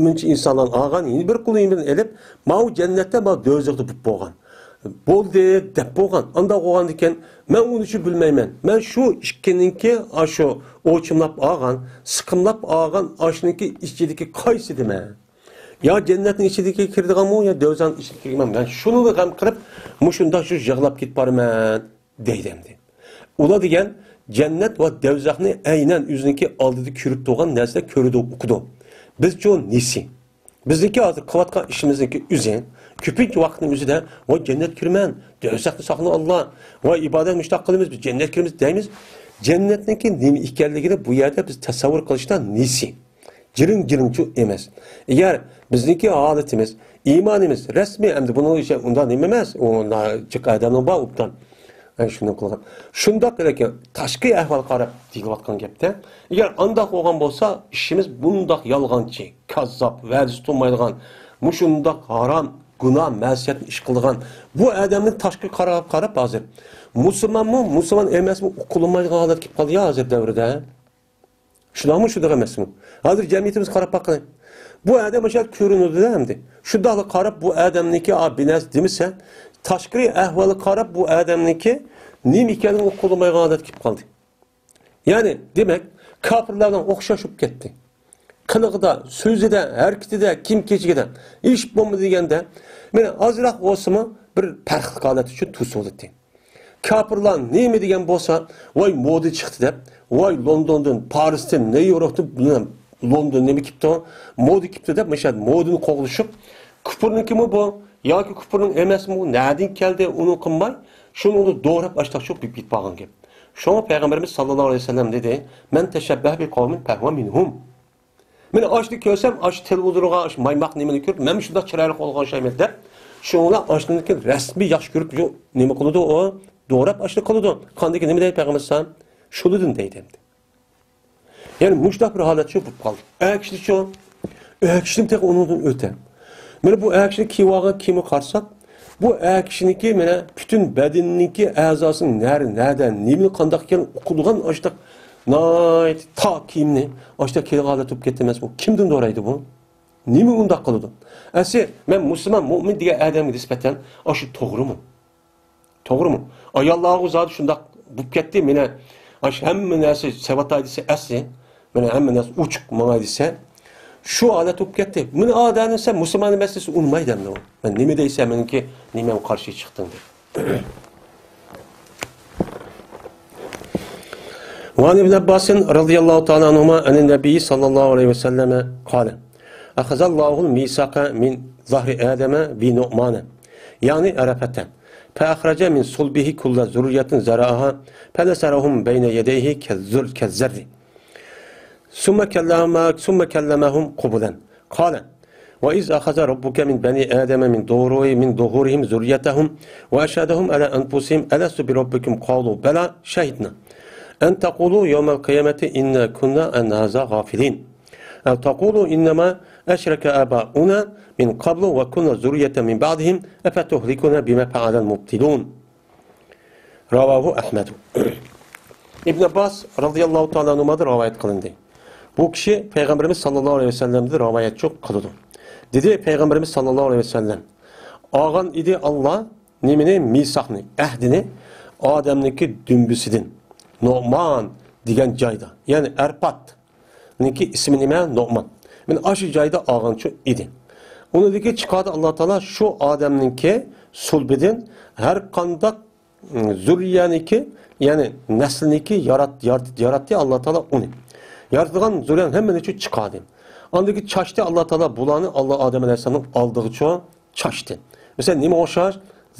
مۇنچە ئىنسانلارنى ئالغان، يەنە بىر قۇلىنى ئېلىپ، ماۋۇ جەننەتتە، ماۋۇ دوزاختا بولۇپ بولغان. بولدى، دەپ بولغان. ئانداق بولغاندىكىن، مەن ئۇنى شۇ بىلمەيمەن. مەن شۇ ئىككىنىڭكى، ئاشۇ ئوچۇملاپ ئالغان، سىقىملاپ ئالغان ئاشنىڭكى ئىچىدىكى قايسىدىمەن؟ يا جەننەتنىڭ ئىچىدىكى كىرىدىغانمۇ، يا دوزاخنىڭ ئىچىدىكى كىرىدىغانمۇ؟ مەن شۇنىڭغا غەم قىلىپ، مۇشۇنداق شۇ يىغلاپ كېتىپ بارىمەن. دەيدۇ ئەمدى. ئۇلار دېگەن جەننەت ۋە دوزاخنى ئەينەن ئۆزىنىڭكى ئالدىدا كۆرۈپ تۇرغان نەرسىدەك كۆرىدۇ، ئۇقىدۇ. بىزچۇ نېسى؟ بىزنىڭكى ھازىر قىلىۋاتقان ئىشىمىزنىڭكى ئۆزى كۆپىنچە ۋاقىتنىڭ ئۆزىدە، ۋاي جەننەت كىرىمەن، دوزاخنى ساقلا ئاللا، ۋاي ئىبادەت مۇشتاق قىلىمىز، بىز جەننەت كىرىمىز دەيمىز. جەننەتنىڭكى نېمە ئىكەنلىكىنى بۇ يەردە بىز تەسەۋۋۇر قىلىشتا نېسى. جىرىڭ-جىرىڭچۇ ئەمەس. ئەگەر بىزنىڭكى ھالىتىمىز، ئىمانىمىز رەسمىي، ئەمدى بۇنىڭ ئىچى ئۇنداق نېمە ئەمەس، ئۇ جىق ئادەمنىڭ بار ئوبدان. ئەنە شۇنداق قىلغان. شۇنداق لېكىن تاشقى ئەھۋال قاراپ دېيىلىۋاتقان گەپتە. ئەگەر ئانداق بولغان بولسا، ئىشىمىز بۇنداق يالغانچى، كاززاپ، ۋەدىسى تۇرمايدىغان، مۇشۇنداق ھارام، گۇناھ، مەسىيەتنى ئىش قىلىدىغان بۇ ئادەمنى تاشقى قاراپ، قاراپ ھازىر مۇسۇلمانمۇ، مۇسۇلمان ئەمەسمۇ ئۇقۇلمايدىغان ھالەتكە كېلىپ قالدى يا ھازىر دەۋردە. شۇنداقمۇ، شۇنداق ئەمەسمۇ؟ ھازىر جەمئىيىتىمىزگە قاراپ باققىلى. بۇ ئادەم مۇشۇ يەردە كۆرۈنىدۇ-دە ئەمدى. شۇنداقلا قاراپ بۇ ئادەمنىڭكى، ئا، بىنەسى دېمىسە، تاشقىرى ئەھۋالىغا قاراپ بۇ ئادەمنىڭكى نېمە ئىكەنلىكىنى ئۇقۇلمايدىغان ھالەتكە كېلىپ قالدى. يەنى، دېمەك، كاپىرلارنىڭ ئوخشاش بولۇپ كەتتى. قىلىقىدا، سۆزىدە، ھەرىكىتىدە، كىيىم-كېچىكىدە ئىش بولمىدى دېگەندە، مانا ئازراق بولسىمۇ بىر پەرقلىق ھالەت ئۈچۈن توسۇلدى. كاپىرلار نېمە دېگەن بولسا، ۋاي مودا چىقتى دەپ، ۋاي لوندوندىن، پارىستىن، نيۇ يوركتىن لوندون نېمە كېپتۇ، مودا كېپتۇ دەپ، مۇشۇ مودىنى قوغلىشىپ، كۇپۇرنىڭكىمۇ بۇ ياكى كۇپۇرنىڭ ئەمەسمۇ، نەدىن كەلدى، ئۇنى قىلماي، شۇنى ئۇنى دوراپ ئاشتاق چوپ بېتىپ بارغان گەپ. شۇڭا پەيغەمبىرىمىز ساللاللاھۇ ئەلەيھى ۋەسەللەم دېدى، مەن تەشەببەھە بىقەۋمىن فەھۇۋە مىنھۇم. مەن ئاشۇنى كۆرسەم، ئاشۇ تېلېۋىزورغا، ئاشۇ مايماق نېمىنى كۆرۈپ، مەنمۇ شۇنداق چىرايلىق بولغان ئوخشايمەن دەپ، شۇڭلا ئاشۇنىڭكى رەسمىي ياخشى كۆرۈپ، يو-، نېمە قىلىدۇ ئۇ؟ دوراپ ئاشۇنى قىلىدۇ. قاندىكى نېمە دەيدۇ پەيغەمبەر ئەلەيھىسسالام؟ شۇلىدىن دەيدۇ ئەمدى. يەنى مۇشۇنداق بىر ھالەت شۇ بولۇپ قالدى. ئەكىشىچۇ؟ ئەكىشىم تېخى ئۇنىڭدىن ئۆتە. مانا بۇ ئەكىشىنى كىيىۋالغان كىيىمىگە قارىساق، بۇ ئەكىشىنىڭكى مانا پۈتۈن بەدىنىنىڭكى ئەزاسىنىڭ نەرە-، نەدە، نېمىنى قانداق ئىكەن ئۇقىدىغان ئاشۇنداق ناھايىتى تا كىيىمنى ئاشۇنداق كىيىدىغان ھالەت بولۇپ كەتتى ئەمەسمۇ؟ كىمدىن دورايدۇ بۇ؟ نېمە ئۇنداق قىلىدۇ؟ ئەسلى مەن مۇسۇلمان، مۇئمىن دېگەن ئادەمگە نىسبەتەن ئاشۇ توغرىمۇ؟ توغرىمۇ؟ ئاياللارغۇ زادى شۇنداق بوپ كەتتى، مانا ئاشۇ ھەممە نەرسە سەۋەتاي دېسە ئەسلى، مانا ھەممە نەرسە ئوچۇق ماڭاي دېسە، شۇ ھالەت بوپ كەتتى. مانا ئادەمنى سەن مۇسۇلمان ئەمەس دېسە ئۇنىمايدۇ ئەمدى ئۇ. مانا نېمە دەيسەن مېنىڭكى نېمەمگە قارشى چىقتىڭ دەپ. وعن ابن عباس رضي الله تعالى عنهما عن النبي صلى الله عليه وسلم قال: أخذ الله الميثاق من ظهر آدم بنعمان، يعني عرفة، فأخرج من صلبه كل ذرية ذرأها، فنثرهم بين يديه كالذر، كالذر. ثم كلم، ثم كلمهم قبلا. قال: وإذ أخذ ربك من بني آدم من ظهور، من ظهورهم ذريتهم وأشهدهم على أنفسهم ألست بربكم؟ قالوا بلى شهدنا أن تقولوا يوم القيامة إنا كنا عن هذا غافلين. أو تقولوا إنما أشرك آباؤنا من قبل وكنا ذرية من بعدهم أفتهلكنا بما فعل المبطلون. رواه أحمد. ئىبن ئابباس رازىياللاھۇ تائالا ئەنھۇمادىن رىۋايەت قىلىندى. بۇ كىشى پەيغەمبىرىمىز ساللاللاھۇ ئەلەيھى ۋەسەللەمدىن رىۋايەت قىلىدۇ. دېدى پەيغەمبىرىمىز ساللاللاھۇ ئەلەيھى ۋەسەللەم، ئالغان ئىدى ئاللا نېمىنى؟ مىساقنى، ئەھدىنى ئادەمنىڭكى دۈمبىسىدىن، نومان دېگەن جايدا، يەنى ئەرپات. نىڭكى ئىسمى نېمە؟ نومان. مانا ئاشۇ جايدا ئالغانچۇ ئىدى. ئۇنىڭدىكى چىقاردى ئاللا تائالا شۇ ئادەمنىڭكى سۇلبىدىن ھەر قانداق، ئىم، زۇررىيەنىكى، يەنى نەسلىنىكى يارات-، يارات-، ياراتتى ئاللا تائالا ئۇنى. يارىتىلغان زۇررىيەنىڭ ھەممىنى شۇ چىقاردى. ئاندىن كېيىن چاچتى ئاللا تائالا بۇلارنى ئاللا ئادەم ئەلەيھىسسالامنىڭ ئالدىغىچۇ چاچتى. مەسىلەن، نېمىگە ئوخشاش؟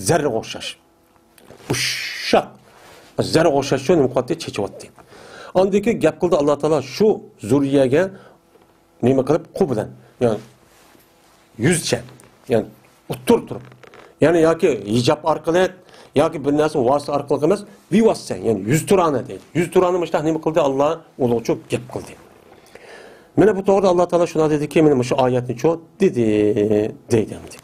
زەررىگە ئوخشاش. ئۇششاق. زەرگە ئوخشاش شۇ نېمە قىلاتتى؟ چېچىۋاتتى. ئاندىن كېيىن گەپ قىلدى ئاللا تائالا شۇ زۇررىيەگە نېمە قىلىپ؟ قۇ بىلەن. يەنى يۈزچە. يەنى ئۇتتۇر تۇرۇپ. يەنى ياكى ھىجاب ئارقىلىق، ياكى بىر نەرسە ۋاسىتە ئارقىلىق ئەمەس، بىۋاسىتە. يەنى يۈزتۇرانە دەيدۇ. يۈزتۇرانە مۇشۇنداق نېمە قىلدى؟ ئاللا ئۇلۇغچە گەپ قىلدى. مانا بۇ توغرىدا ئاللا تائالا شۇنداق دېدىكى، مانا مۇشۇ ئايەتنى چۇ دېدى، دەيدۇ ئەمدى.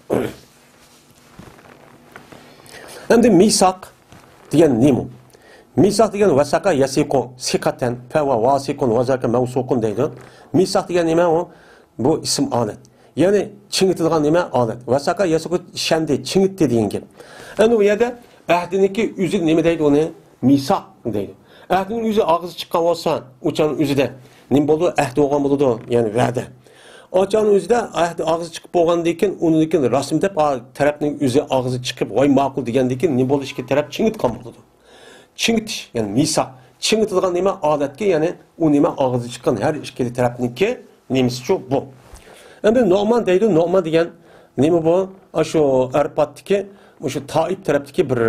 ئەمدى مىساق دېگەن نېمە؟ مىساق دېگەن ۋەسەقە يەسىقۇ سىقەتەن، فەۋە ۋاسىقۇن، ۋەزەكە مەۋسۇقۇن دەيدۇ. مىساق دېگەن نېمە ئۇ؟ بۇ ئىسىم ئالەت. يەنى چىڭىتىدىغان نېمە؟ ئالەت. ۋەسەقە يەسىقۇ ئىشەندى، چىڭىتتى دېگەن گەپ. ئەنە ئۇ يەردە ئەھدىنىڭكى ئۆزى نېمە دەيدۇ ئۇنى؟ مىساق دەيدۇ. ئەھدىنىڭ ئۆزى ئاغزى چىققان بولسا، ئۇ چاغنىڭ ئۆزىدە نېمە بولىدۇ؟ ئەھدى بولغان بولىدۇ، يەنى ۋەدە. ئۇ چاغنىڭ ئۆزىدە ئەھدى ئاغزى چىقىپ بولغاندىن كېيىن، ئۇنىڭدىن كېيىن رەسمىي دەپ، ئا، تەرەپنىڭ ئۆزى ئاغزى چىقىپ، ۋاي ماقۇل دېگەندىن كېيىن نېمە بولىدۇ؟ ئىككى تەرەپ چىڭىتقان بولىدۇ. چىڭىتىش، يەنى مىساق. چىڭىتىدىغان نېمە؟ ئادەتكە، يەنى ئۇ نېمە ئاغزى چىققان ھەر ئىككىلى تەرەپنىڭكى نېمىسىچۇ بۇ. ئەمدى نومان دەيدۇ، نومان دېگەن نېمە بۇ؟ ئاشۇ ئەرپاتتىكى، مۇشۇ تائىپ تەرەپتىكى بىر،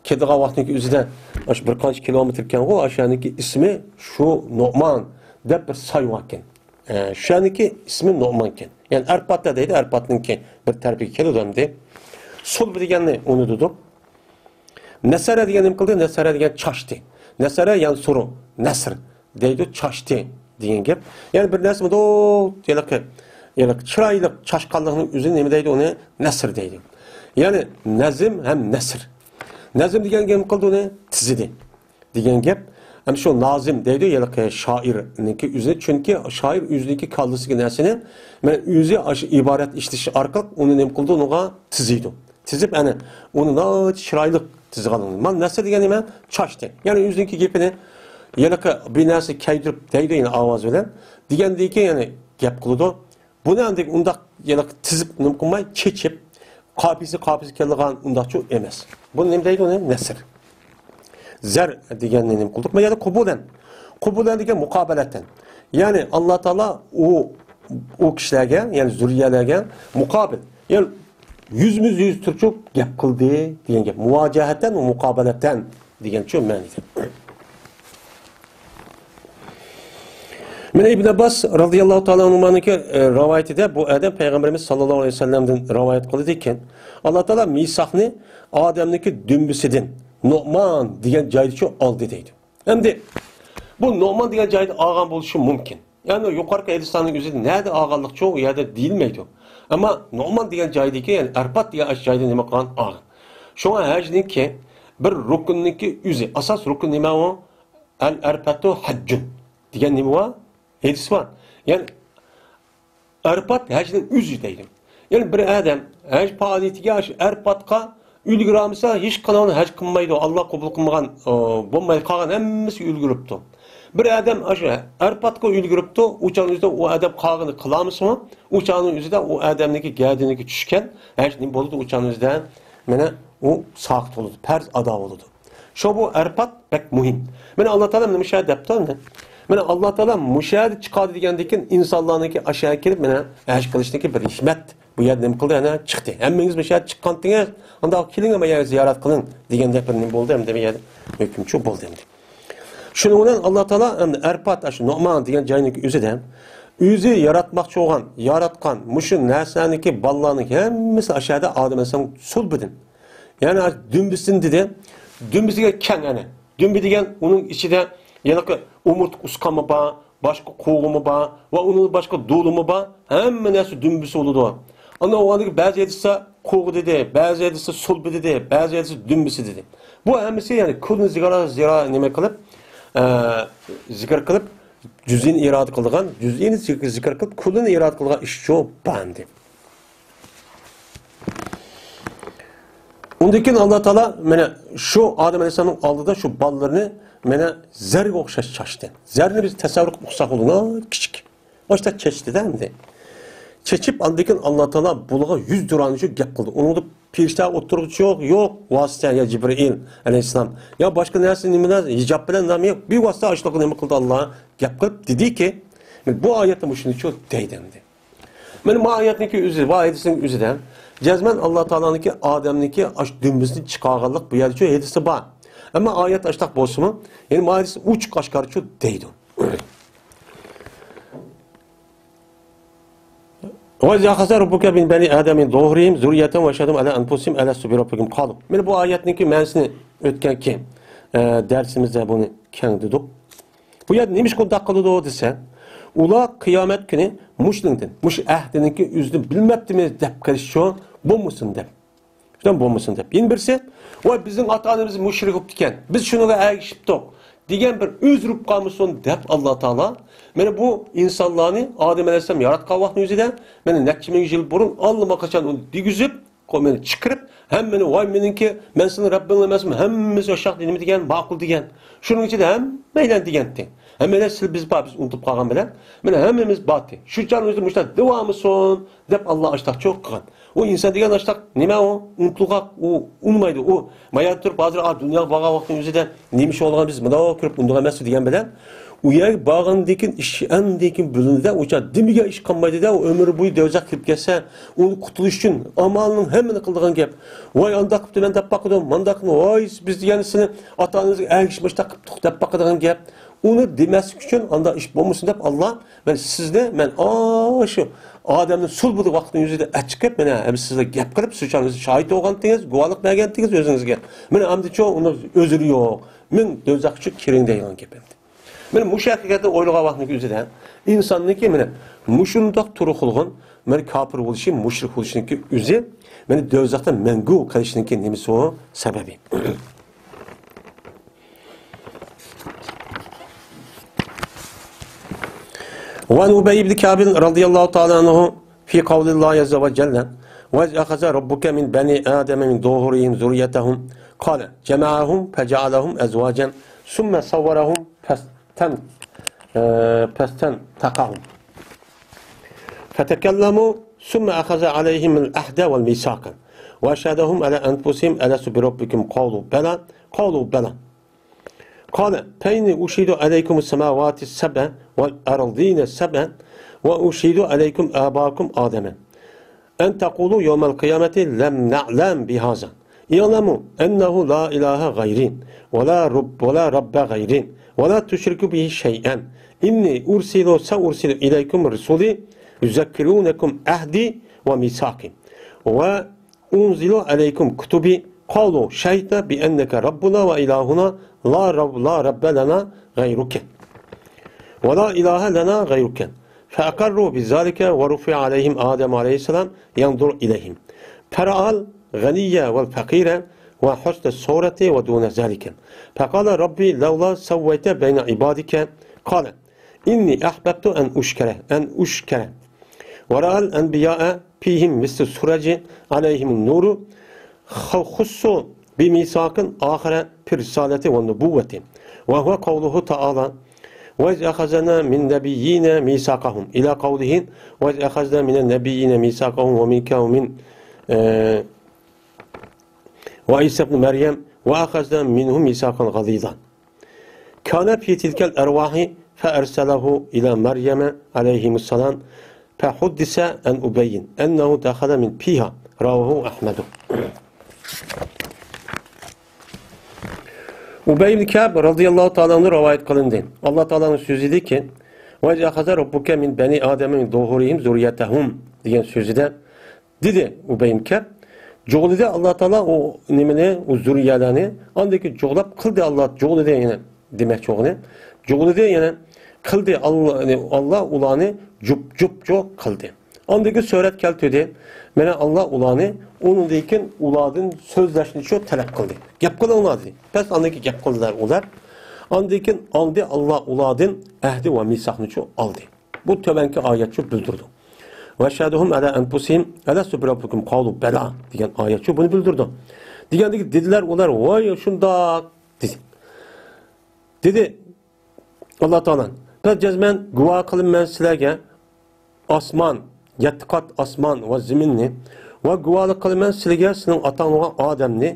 كېتىدىغان ۋاقتىنىڭكى ئۆزىدە، ئاشۇ بىر قانچە كىلومېتىر ئىكەنغۇ، ئاشۇ يەرنىڭكى ئىسمى شۇ نومان دەپ بىر ساي بار ئىكەن. ئە، شۇ يەرنىڭكى ئىسمى نومان ئىكەن. يەنى ئەرپاتتا دەيدۇ، ئەرپاتنىڭكى بىر تەرىپىگە كېلىدۇ ئەمدى. سۇلبى دېگەننى ئۇنى دېدۇق. نەسەرە دېگەن نېمە قىلدى؟ نەسەرە دېگەن چاچتى. نەسەرە يەنسۇرۇ، نەسر دەيدۇ، چاچتى دېگەن گەپ. يەنى بىر نەرسە بۇ، ھېلىقى، ھېلىقى چىرايلىق چاچقانلىقنىڭ ئۆزىنى نېمە دەيدۇ؟ ئۇنى نەسر دەيدۇ. يەنى نەزم ھەم نەسر. نەزم دېگەن گەپ قىلدى ئۇنى، تىزىدى دېگەن گەپ. ھەم شۇ نازىم دەيدۇ، ھېلىقى شائىرنىڭكى ئۆزىنى. چۈنكى شائىر ئۆزىنىڭكى كاللىسىدىكى نەرسىنى مانا ئۆزى ئاشۇ ئىبارەت ئىشلىتىش ئارقىلىق ئۇنى نېمە قىلىدۇ؟ ئۇنىڭغا تىزىيدۇ. تىزىپ، ئەنە، ئۇنى ناھايىتى چىرايلىق تىزغانلىقى. مانا نەسر دېگەن نېمە؟ چاچتى. يەنى ئۆزىنىڭكى گېپىنى ھېلىقى بىر نەرسە كەيدۈرۈپ دەيدۇ، يەنى ئاۋاز بىلەن. دېگەندىن كېيىن، يەنى گەپ قىلىدۇ. بۇنى ئەمدى ئۇنداق ھېلىقى تىزىپ نېمە قىلماي، چېچىپ، قاپىيىسى، قاپىيىسى كېلىدىغان ئۇنداقچۇ ئەمەس. بۇنى نېمە دەيدۇ ئۇنى؟ نەسر. زەر دېگەننى نېمە قىلدۇق؟ مانا يەردە قۇبۇلەن. قۇبۇلەن دېگەن مۇقابىلەتەن. يەنى ئاللا تائالا ئۇ، ئۇ كىشىلەرگە، يەنى زۈررىيەلەرگە مۇقابىل، يەنى يۈزمۇ يۈز تۇرۇپ گەپ قىلدى دېگەن گەپ. مۇۋاجىھەتەن ۋە مۇقابىلەتەن دېگەنچۇ مەنىدە. مانا ئىبن ئابباس رازىياللاھۇ تائالا ئەنھۇمانىڭكى، ئە، رىۋايىتىدە بۇ ئادەم پەيغەمبىرىمىز ساللاللاھۇ ئەلەيھى ۋەسەللەمدىن رىۋايەت قىلىدىكەن، ئاللا تائالا مىساقنى ئادەمنىڭكى دۈمبىسىدىن، نومان دېگەن جايدىچۇ ئالدى دەيدۇ. ئەمدى بۇ نومان دېگەن جايدا ئالغان بولۇشى مۇمكىن. يەنى يۇقىرىقى ھەدىسلەرنىڭ ئۆزى نەدە ئالغانلىقچۇ ئۇ يەردە دېيىلمەيدۇ. ئەمما نومان دېگەن جايدىكى، يەنى ئەرپات دېگەن ئاشۇ جايدا نېمە قىلغان؟ ئالغان. شۇڭا ھەجنىڭكى بىر رۇكنىنىڭكى ئۆزى، ئاساس رۇكن نېمە ئۇ؟ ئەل ئەرپەتۇ ھەججۇن دېگەن نېمە بار؟ ھەدىس بار. يەنى ئەرپات ھەجنىڭ ئۆزى دەيدۇ. يەنى بىر ئادەم ھەج پائالىيىتىگە ئاشۇ ئەرپاتقا ئۈلگۈرەلمىسە، ھېچقانداق ھەج قىلمايدۇ. ئاللا قوبۇل قىلمىغان، ئۇ، بولماي قالغان ھەممىسى ئۈلگۈرۈپتۇ. بىر ئادەم ئاشۇ ئەرپاتقا ئۈلگۈرۈپتۇ، ئۇ چاغنىڭ ئۆزىدە ئۇ ئادەم قالغىنى قىلالمىسىمۇ، ئۇ چاغنىڭ ئۆزىدە ئۇ ئادەمنىڭكى گەدىنىگە چۈشكەن ھەج نېمە بولىدۇ؟ ئۇ چاغنىڭ ئۆزىدە مانا ئۇ ساقىت بولىدۇ، پەرز ئادا بولىدۇ. شۇ بۇ ئەرپات بەك مۇھىم. مانا ئاللا تائالا مانا مۇشۇ يەردە دەپتۇ ئەمدى. مانا ئاللا تائالا مۇشۇ يەردە چىقاردى دېگەندىن كېيىن ئىنسانلارنىڭكى ئاشۇ يەرگە كېلىپ مانا ھەج قىلىشنىڭكى بىر ھېكمەت. بۇ يەردە نېمە قىلدى؟ ئەنە چىقتى. ھەممىڭىز مۇشۇ يەردە چىققانتىڭىز، ئانداق كېلىڭ، مانا يەرگە زىيارەت قىلىڭ دېگەندەك بىر نېمە بولدى ئەمدى بۇ يەردە ھۆكۈمچۇ بولدى ئەمدى. شۇنىڭ بىلەن ئاللا تائالا ئەمدى ئەرپات، ئاشۇ نومان دېگەن جاينىڭكى ئۆزىدە ئۆزى ياراتماقچى بولغان، ياراتقان مۇشۇ نەرسىلەرنىڭكى بالىلارنىڭ ھەممىسى ئاشۇ يەردە ئادەم ئەلەيھىسسالام سۇلبىدىن. يەنى دۈمبىسىنى دېدى. دۈمبىسىگە كەڭ ئەنە. دۈمبە دېگەن ئۇنىڭ ئىچىدە ھېلىقى ئومۇرتقا ئۇسقانمۇ بار، باشقا قوغۇمى بار ۋە ئۇنىڭدىن باشقا دولىمۇ بار. ھەممە نەرسە دۈمبىسى بولىدۇ. ئانا ئۇنىڭدىكى بەزى ھەدىسلەر قوغۇ دېدى، بەزى ھەدىسلەر سۇلبى دېدى، بەزى ھەدىسلەر دۈمبىسى دېدى. بۇ ھەممىسى يەنى كۇلنى زىكرا، زىكرا نېمە قىلىپ، ئە، زىكىر قىلىپ، جۈزئىنى ئىرادە قىلىدىغان، جۈزئىنى زىكىر، زىكىر قىلىپ، كۇلنى ئىرادە قىلىدىغان ئىشچۇ بەندى. ئۇندىن كېيىن ئاللا تائالا مانا شۇ ئادەم ئەلەيھىسسالامنىڭ ئالدىدا شۇ بالىلىرىنى مانا زەرگە ئوخشاش چاچتى. زەرنى بىز تەسەۋۋۇر قىلىپ ئوقۇساق بولىدۇ، كىچىك. ئاشۇنداق چاچتى-دە ئەمدى. چېچىپ، ئاندىن كېيىن ئاللا تائالا بۇلارغا يۈز دۇرانىچۇ گەپ قىلدى. ئۇنىڭدا پېرىشتە ئوتتۇرىغىچۇ يوق، ۋاسىتە يا جىبرىئىل ئەلەيھىسسالام يا باشقا نەرسە نېمىلەر، ھىجاب بىلەن نېمە يوق، بىۋاسىتە ئاشۇنداق نېمە قىلدى ئاللا، گەپ قىلىپ دېدىكى، بۇ ئايەتتە مۇشۇنىچۇ دەيدۇ ئەمدى. مانا بۇ ئايەتنىڭكى ئۆزى، بۇ ھەدىسنىڭ ئۆزىدە جەزمەن ئاللا تائالانىڭكى ئادەمنىڭكى ئاش دۈمبىسىنى چىقارغانلىق بۇ يەردىچۇ ھەدىسى بار. ئەمما ئايەت ئاشتاق بولسىمۇ، يەنى بۇ ھەدىس ئوچۇق ئاشكارىچۇ دەيدۇ. وَإِذْ أَخَذَ رَبُّكَ مِنْ بَنِي آدَمَ مِنْ ظُهُورِهِمْ ذُرِّيَّتَهُمْ وَأَشْهَدَهُمْ عَلَى أَنْفُسِهِمْ أَلَسْتُ بِرَبِّكُمْ قَالُوا. مانا بۇ ئايەتنىڭكى مەنىسىنى ئۆتكەنكى، ئە، دەرسىمىزدە بۇنى كەڭ دېدۇق. بۇ يەردە نېمىشقا ئۇنداق قىلىدۇ دېسە، ئۇلار قىيامەت كۈنى مۇشۇنىڭدىن، مۇشۇ ئەھدىنىڭكى ئۆزىنى بىلمەپتىمىز دەپ قېلىشچۇ بولمىسۇن دەپ. شۇنداق بولمىسۇن دەپ. يەنە بىرسى، ۋاي بىزنىڭ ئاتا-ئانىمىز مۇشرىك بوپتىكەن، بىز شۇنىڭغا ئەگىشىپتۇق دېگەن بىر ئۆزرۈپ قالمىسۇن دەپ ئاللا تائالا مانا بۇ ئىنسانلارنى ئادەم ئەلەيھىسسالام ياراتقان ۋاقتىنىڭ ئۆزىدە مانا نەچچە مىڭ يىل بۇرۇن ئاللىماقاچان ئۇنى دېگۈزۈپ، قومىنى چىقىرىپ، ھەممىنى، ۋاي مېنىڭكى، مەن سېنىڭ رەببىڭ ئەمەسمۇ، ھەممىمىز ئاشاق نېمە دېگەن، ماقۇل دېگەن. شۇنىڭ ئىچىدە ھەممەيلەن دېگەنتى. ھەممەيلەن سىل بىز بار، بىز ئۇنتۇپ قالغان بىلەن، مانا ھەممىمىز بارتى. شۇ چاغنىڭ ئۆزىدە مۇشۇنداق داۋامى سۇن دەپ ئاللا ئاشتاق چوق قىلغان. ئۇ ئىنسان دېگەن ئاشتاق نېمە ئۇ؟ ئۇنتۇلغاق، ئۇ ئۇنىمايدۇ. ئۇ مايان تۇرۇپ ھازىر ئا دۇنياغا بارغان ۋاقتىنىڭ ئۆزىدە نېمە ئىش بولغان بىز مۇنداق كۆرۈپ ئۇنداق ئەمەس دېگەن بىلەن، ئۇ يەرگە بارغاندىن كېيىن ئىش ئەمدىن كېيىن بىلىنىدە، ئۇ چاغ دېمىگە ئىش قالمايدىدە، ئۇ ئۆمۈر بويى دوزاخ كىرىپ كەتسە، ئۇنى قۇتۇلۇش ئۈچۈن ئامالنىڭ ھەممىنى قىلىدىغان گەپ. ۋاي ئانداق قىپتۇ مەن دەپ باقىدۇ، مانداق قىلدى، ۋاي بىز دېگەن سېنى ئاتا-ئانىمىزغا ئەگىشىپ مۇشۇنداق قىپتۇق دەپ باقىدىغان گەپ. ئۇنى دېمەسلىك ئۈچۈن ئانداق ئىش بولمىسۇن دەپ ئاللا مەن سىزنى، مەن ئاشۇ ئادەمنى سۇلبىدى ۋاقتىنىڭ يۈزىدە ئەچىقىپ، مانا ھەم سىزلەر گەپ قىلىپ، سىز چاغىڭىزدا شاھىت بولغانتىڭىز، گۇۋاھلىق بەرگەنتىڭىز ئۆزىڭىزگە. مانا ئەمدىچۇ ئۇنىڭ ئۆزرى يوق. مىڭ دوزاخقىچۇ كىرىڭ دەيدىغان گەپ ئەمدى. مانا مۇشۇ ھەقىقەتنى ئويلىغان ۋاقتىنىڭ ئۆزىدە ئىنساننىڭكى مانا مۇشۇنداق تۇرۇقلىغان مانا كاپىر بولۇشى، مۇشرىك بولۇشىنىڭكى ئۆزى مانا دوزاختا مەڭگۈ قېلىشىنىڭكى نېمىسى ئۇ؟ سەۋەبى. وعن أبي بن كعب رضي الله تعالى عنه في قول الله عز وجل: وإذ أخذ ربك من بني آدم من ظهورهم ذريتهم، قال: جمعهم فجعلهم أزواجا، ثم صورهم فاستن-، آه، فاستنطقهم فتكلموا، ثم أخذ عليهم العهد والميثاق، وأشهدهم على أنفسهم: ألست بربكم؟ قالوا: بلى. قالوا: بلى. قال: فإني أشهد عليكم السماوات السبع والأرضين السبع، وأشهد عليكم أباكم آدم، أن تقولوا يوم القيامة: لم نعلم بهذا. اعلموا أنه لا إله غيري، ولا رب، ولا رب غيري، ولا تشركوا به شيئا. إني أرسل، سأرسل إليكم رسلا يذكرونكم عهدي وميثاقي، وأنزل عليكم كتبي. قالوا: شهدنا بأنك ربنا وإلهنا، لا رب، لا رب لنا غيرك، ولا إله لنا غيرك. فأقروا بذلك، ورفع عليهم آدم عليه السلام ينظر إليهم، فرأى الغني والفقير وحسن الصورة ودون ذلك. فقال: ربي، لولا سويت بين عبادك. قال: إني أحببت أن أشكر، أن أشكر. ورأى الأنبياء فيهم مثل السراج عليهم النور، خ-، خصوا بميثاق آخر في الرسالة والنبوة، وهو قوله تعالى: وإذ أخذنا من النبيين ميثاقهم، إلى قوله: وإذ أخذنا من النبيين ميثاقهم ومنك ومن، آه، وعيسى ابن مريم وأخذنا منهم ميثاقا غليظا. كان في تلك الأرواح فأرسله إلى مريم عليهم السلام فحدث عن أبي أنه دخل من فيها. رواه أحمد. ئۇبەي ئىبن كەئب رەزىياللاھۇ تائالا ئەنھۇ رىۋايەت قىلىندى. ئاللا تائالانىڭ سۆزى ئىدىكى: وإذ أخذ ربك من بني آدم من ظهورهم ذريتهم دېگەن سۆزىدە دېدى ئۇبەي ئىبن كەئب، جۇغلىدى ئاللا تائالا ئۇ نېمىنى، ئۇ زۇررىيەلەرنى، ئاندىن كېيىن جۇغلاپ قىلدى ئاللا، جۇغلىدى يەنە دېمەكچى بولغىنى. جۇغلىدى يەنە قىلدى ئاللا، يەنى ئاللا ئۇلارنى جۈپ، جۈپچۇ قىلدى. ئاندىن كېيىن سۈرەت كەلتۈردى. مانا ئاللا ئۇلارنى، ئۇنىڭدىن كېيىن ئۇلاردىن سۆزلەشنىچۇ تەلەپ قىلدى. گەپ قىلىڭلار دېدى. بەس ئاندىن كېيىن گەپ قىلدىلار ئۇلار. ئاندىن كېيىن ئالدى ئاللا ئۇلاردىن ئەھدى ۋە مىساقنىچۇ ئالدى. بۇ تۆۋەنكى ئايەتچۇ بىلدۈرىدۇ. وأشهدهم على أنفسهم ألست بربكم قالوا بلى دېگەن ئايەتچۇ بۇنى بىلدۈرىدۇ. دېگەندىكى دېدىلەر ئۇلار، ۋاي شۇنداق دېدى. دېدى ئاللا تائالا، بەس جەزمەن گۇۋاھ قىلىمەن سىلەرگە ئاسمان، يەتتە قات ئاسمان ۋە زېمىننى، ۋە گۇۋاھلىق قىلىمەن سىلىگە سېنىڭ ئاتاڭ بولغان ئادەمنى.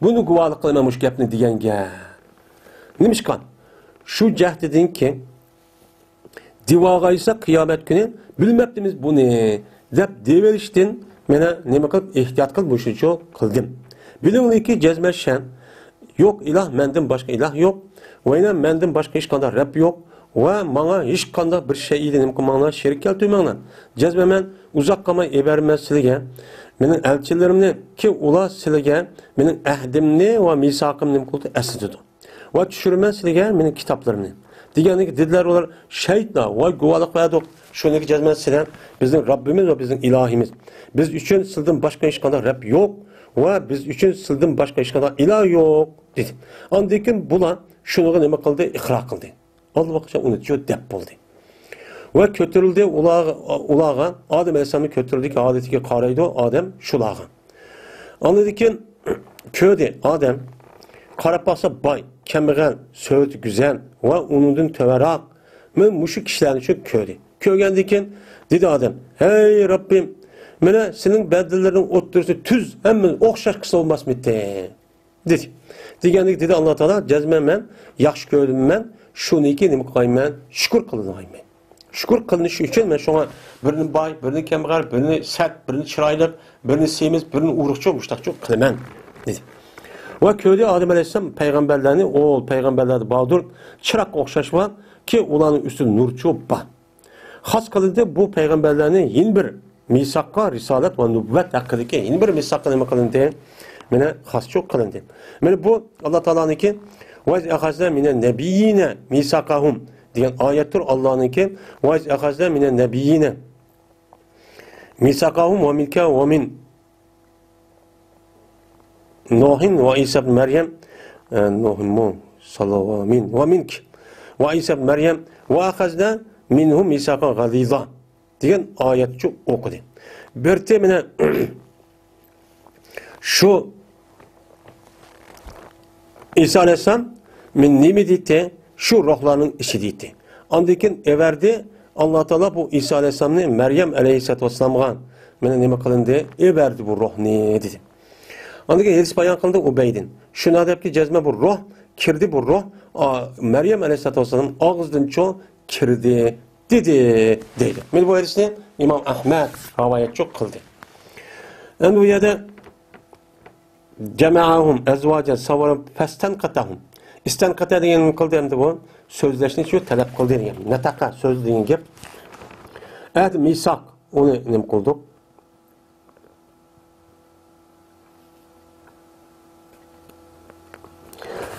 بۇنى گۇۋاھلىق قىلىمەن مۇشۇ گەپنى دېگەنگە. نېمىشقا؟ شۇ جەھەتتىنكى دېۋاغا ئېيتسا قىيامەت كۈنى بىلمەپتىمىز بۇنى دەپ دېيىۋېلىشتىن مانا نېمە قىلىپ، ئېھتىيات قىلىپ مۇشۇنچە قىلدىم. بىلىڭلىكى جەزمەن شەن، يوق ئىلاھ مەندىن باشقا ئىلاھ يوق، ۋە يەنە مەندىن باشقا ھېچقانداق رەب يوق، ۋە ماڭا ھېچقانداق بىر شەيئىدە نېمە قىلماڭلار، شېرىك كەلتۈرمەڭلار. جەزمەن مەن ئۇزاق قالماي ئېبەرىمەن سىلىگە مېنىڭ ئەلچىلىرىمنى، كى ئۇلار سىلىگە مېنىڭ ئەھدىمنى ۋە مىساقىمنى نېمە قىلىدۇ، ئەسلىتىدۇ. ۋە چۈشۈرىمەن سىلىگە مېنىڭ كىتابلىرىمنى. دېگەندىن كېيىن دېدىلەر ئۇلار، شەيتنا، ۋاي گۇۋاھلىق بەردۇق، شۇنىڭكى جەزمەن سىلەر بىزنىڭ رەببىمىز ۋە بىزنىڭ ئىلاھىمىز. بىز ئۈچۈن سىلدىن باشقا ھېچقانداق رەب يوق ۋە بىز ئۈچۈن سىلدىن باشقا ھېچقانداق ئىلاھ يوق، دېدى. ئاندىن كېيىن بۇلار شۇنىڭغا نېمە قىلدى؟ ئىقرار قىلدى. ئاللىباقىچە ئۇنى شۇ دەپ بولدى. ۋە كۆتۈرۈلدى ئۇلارغا، ئۇلارغا، ئادەم ئەلەيھىسسالام كۆتۈرۈلدى، ھالىتىگە قارايدۇ ئادەم شۇلارغا. ئاندىن كېيىن كۆردى ئادەم، قاراپ باقسا باي، كەمبەغەل، سۆلىتى گۈزەل ۋە ئۇنىڭدىن تۆۋەنراق، مەن مۇشۇ كىشىلەرنى شۇ كۆردى. كۆرگەندىن كېيىن دېدى ئادەم، ھەي رەببىم، مانا سېنىڭ بەندىلىرىڭ ئوتتۇرىسىدا تۈز ھەممىمىز ئوخشاش قىلسا بولماسمىدى؟ دېدى. دېگەندىكىن دېدى ئاللا تائالا، جەزمەن مەن ياخشى كۆردۈم، مەن شۇنىڭكى نېمە قىلغايمەن؟ شۈكۈر قىلىنغايمەن. شۈكۈر قىلىنىشى ئۈچۈن مەن شۇڭا بىرىنى باي، بىرىنى كەمبەغەل، بىرىنى سەت، بىرىنى چىرايلىق، بىرىنى سېمىز، بىرىنى ئورۇقچە مۇشتاقچە قىلىمەن، دېدى. ۋە كۆردى ئادەم ئەلەيھىسسالام پەيغەمبەرلەرنى، ئۇ پەيغەمبەرلەردە باردۇر، چىراغقا ئوخشاش باركى، ئۇلارنىڭ ئۈستىدە نۇرچۇ بار. خاس قىلىندى بۇ پەيغەمبەرلەرنى يەنە بىر مىساققا، رىسالەت ۋە نۇبۇۋۋەت ھەققىدىكى يەنە بىر مىساققا نېمە قىلىندى؟ مانا خاسچۇ قىلىندى. مانا بۇ ئاللا تائالانىڭكى، «ۋەئىز ئەخەزنە مىنەن نەبىييىنە مىساقەھۇم» دېگەن ئايەتتۇر. ئاللانىڭكى، «ۋەئىز ئەخەزنە مىنەن نەبىييىنە مىساقەھۇم ۋە مىنكە ۋە مىن نوھىن ۋە ئىسا ئىبن مەريەم»، ئە، نوھىنمۇ؟ سالاۋا مىن ۋە مىنك ۋە ئىسا ئىبن مەريەم «ۋە ئەخەزنە مىنھۇم مىساقەن غەلىزا» دېگەن ئايەتچۇ ئوقۇدى. بىرتى مانا شۇ ئىسا ئەلەيھىسسالام، مەن نېمە دېيتتى؟ شۇ روھلارنىڭ ئىچىدە دېيتتى. ئاندىن كېيىن ئەۋەردى، ئاللا تائالا بۇ ئىسا ئەلەيھىسسالامنى مەريەم ئەلەيھىسسالاتۇ ۋەسسالامغا مانا نېمە قىلىندى؟ ئەۋەردى بۇ روھنى، دېدى. ئاندىن كېيىن ھەدىس بايان قىلىندى ئۇبەيدىن. شۇنداق دەپكى، جەزمەن بۇ روھ كىردى، بۇ روھ، ئا، مەريەم ئەلەيھىسسالاتۇ ۋەسسالام ئاغزىدىنچۇ كىردى، دېدى، دەيدۇ. مانا بۇ ھەدىسنى ئىمام ئەھمەد رىۋايەتچۇ قىلدى. ئەمدى بۇ يەردە «جەمەئەھۇم ئەزۋاجەن سەۋەرەن فەستەنقەتەھۇم». ئىستەنقەتە دېگەن نېمە قىلدى ئەمدى بۇ؟ سۆزلەشنى شۇ تەلەپ قىلدى دېگەن. نەتەقە سۆز دېگەن گەپ. ئەھد مىساق ئۇنى نېمە قىلدۇق؟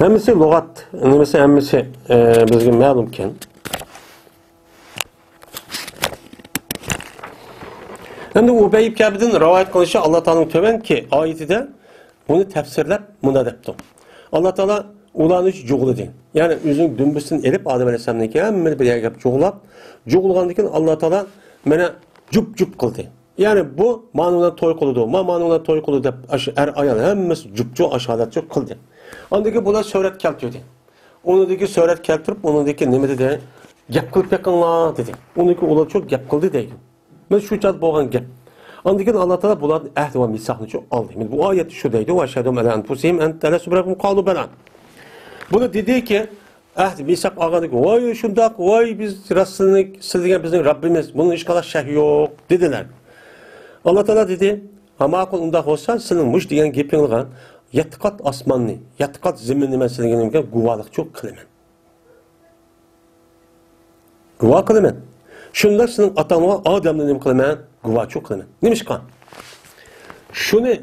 ھەممىسى لۇغەت، نېمىسى ھەممىسى، ئە، بىزگە مەلۇمكەن. ئەمدى ئۇبەي ئىبن كەبدىن رىۋايەت قىلىنىشى، ئاللا تائالانىڭ تۆۋەنكى ئايىتىدە بۇنى تەپسىرلەپ مۇنداق دەپتۇ. ئاللا تائالا ئۇلارنى جۇغلىدى. يەنى ئۆزىنىڭ دۈمبىسىدىن ئېلىپ ئادەم ئەلەيھىسسالامنىڭكى ھەممىنى بىر يەرگە جۇغلاپ، جۇغلىغاندىن كېيىن ئاللا تائالا مانا جۈپ-جۈپ قىلدى. يەنى بۇ مانا بۇلار توي قىلىدۇ، ما-، مانا بۇلار توي قىلىدۇ دەپ ئاشۇ ئەر-ئايال ھەممىسى جۈپچۇ ئاشۇ ھالەتچۇ قىلدى. ئاندىن كېيىن بۇلار سۈرەت كەلتۈردى. ئۇنىڭدىكى سۈرەت كەلتۈرۈپ، ئۇنىڭدىكى نېمە دېدى؟ «گەپ قىلىپ بېقىڭلار» دېدى. ئۇنىڭدىكى ئۇلارچۇ گەپ قىلدى دەيدۇ. مانا شۇ چاغدا بولغان گەپ. ئاندىن كېيىن ئاللا تائالا بۇلاردىن ئەھد ۋە مىساقنىچۇ ئالدى. مانا بۇ ئايەتتە شۇ دەيدۇ، «ۋە شەھدۇم ئەلە ئەنفۇسىھىم ئەن تەلە سۇبرەكۇم قالۇ بەلە». بۇلار دېدىكى، ئەھد مىساق ئالغاندىن كېيىن، «ۋاي شۇنداق، ۋاي بىز راستىنى سىز دېگەن بىزنىڭ رەببىمىز، بۇنىڭ ھېچقانداق شەك يوق» دېدىلەر. ئاللا تائالا دېدى، «ھە ماقۇل، ئۇنداق بولسا سىزنىڭ مۇشۇ دېگەن گېپىڭلارغا يەتتە قات ئاسماننى، يەتتە قات زېمىننى مەن سىزگە نېمە گۇۋاھلىقچۇ قىلىمەن.» گۇۋاھ قىلىمەن. شۇنداق سېنىڭ ئاتاڭغا ئادەمنى نېمە قىلىمەن؟ گۇۋاھچۇ قىلىمەن. نېمىشقا؟ شۇنى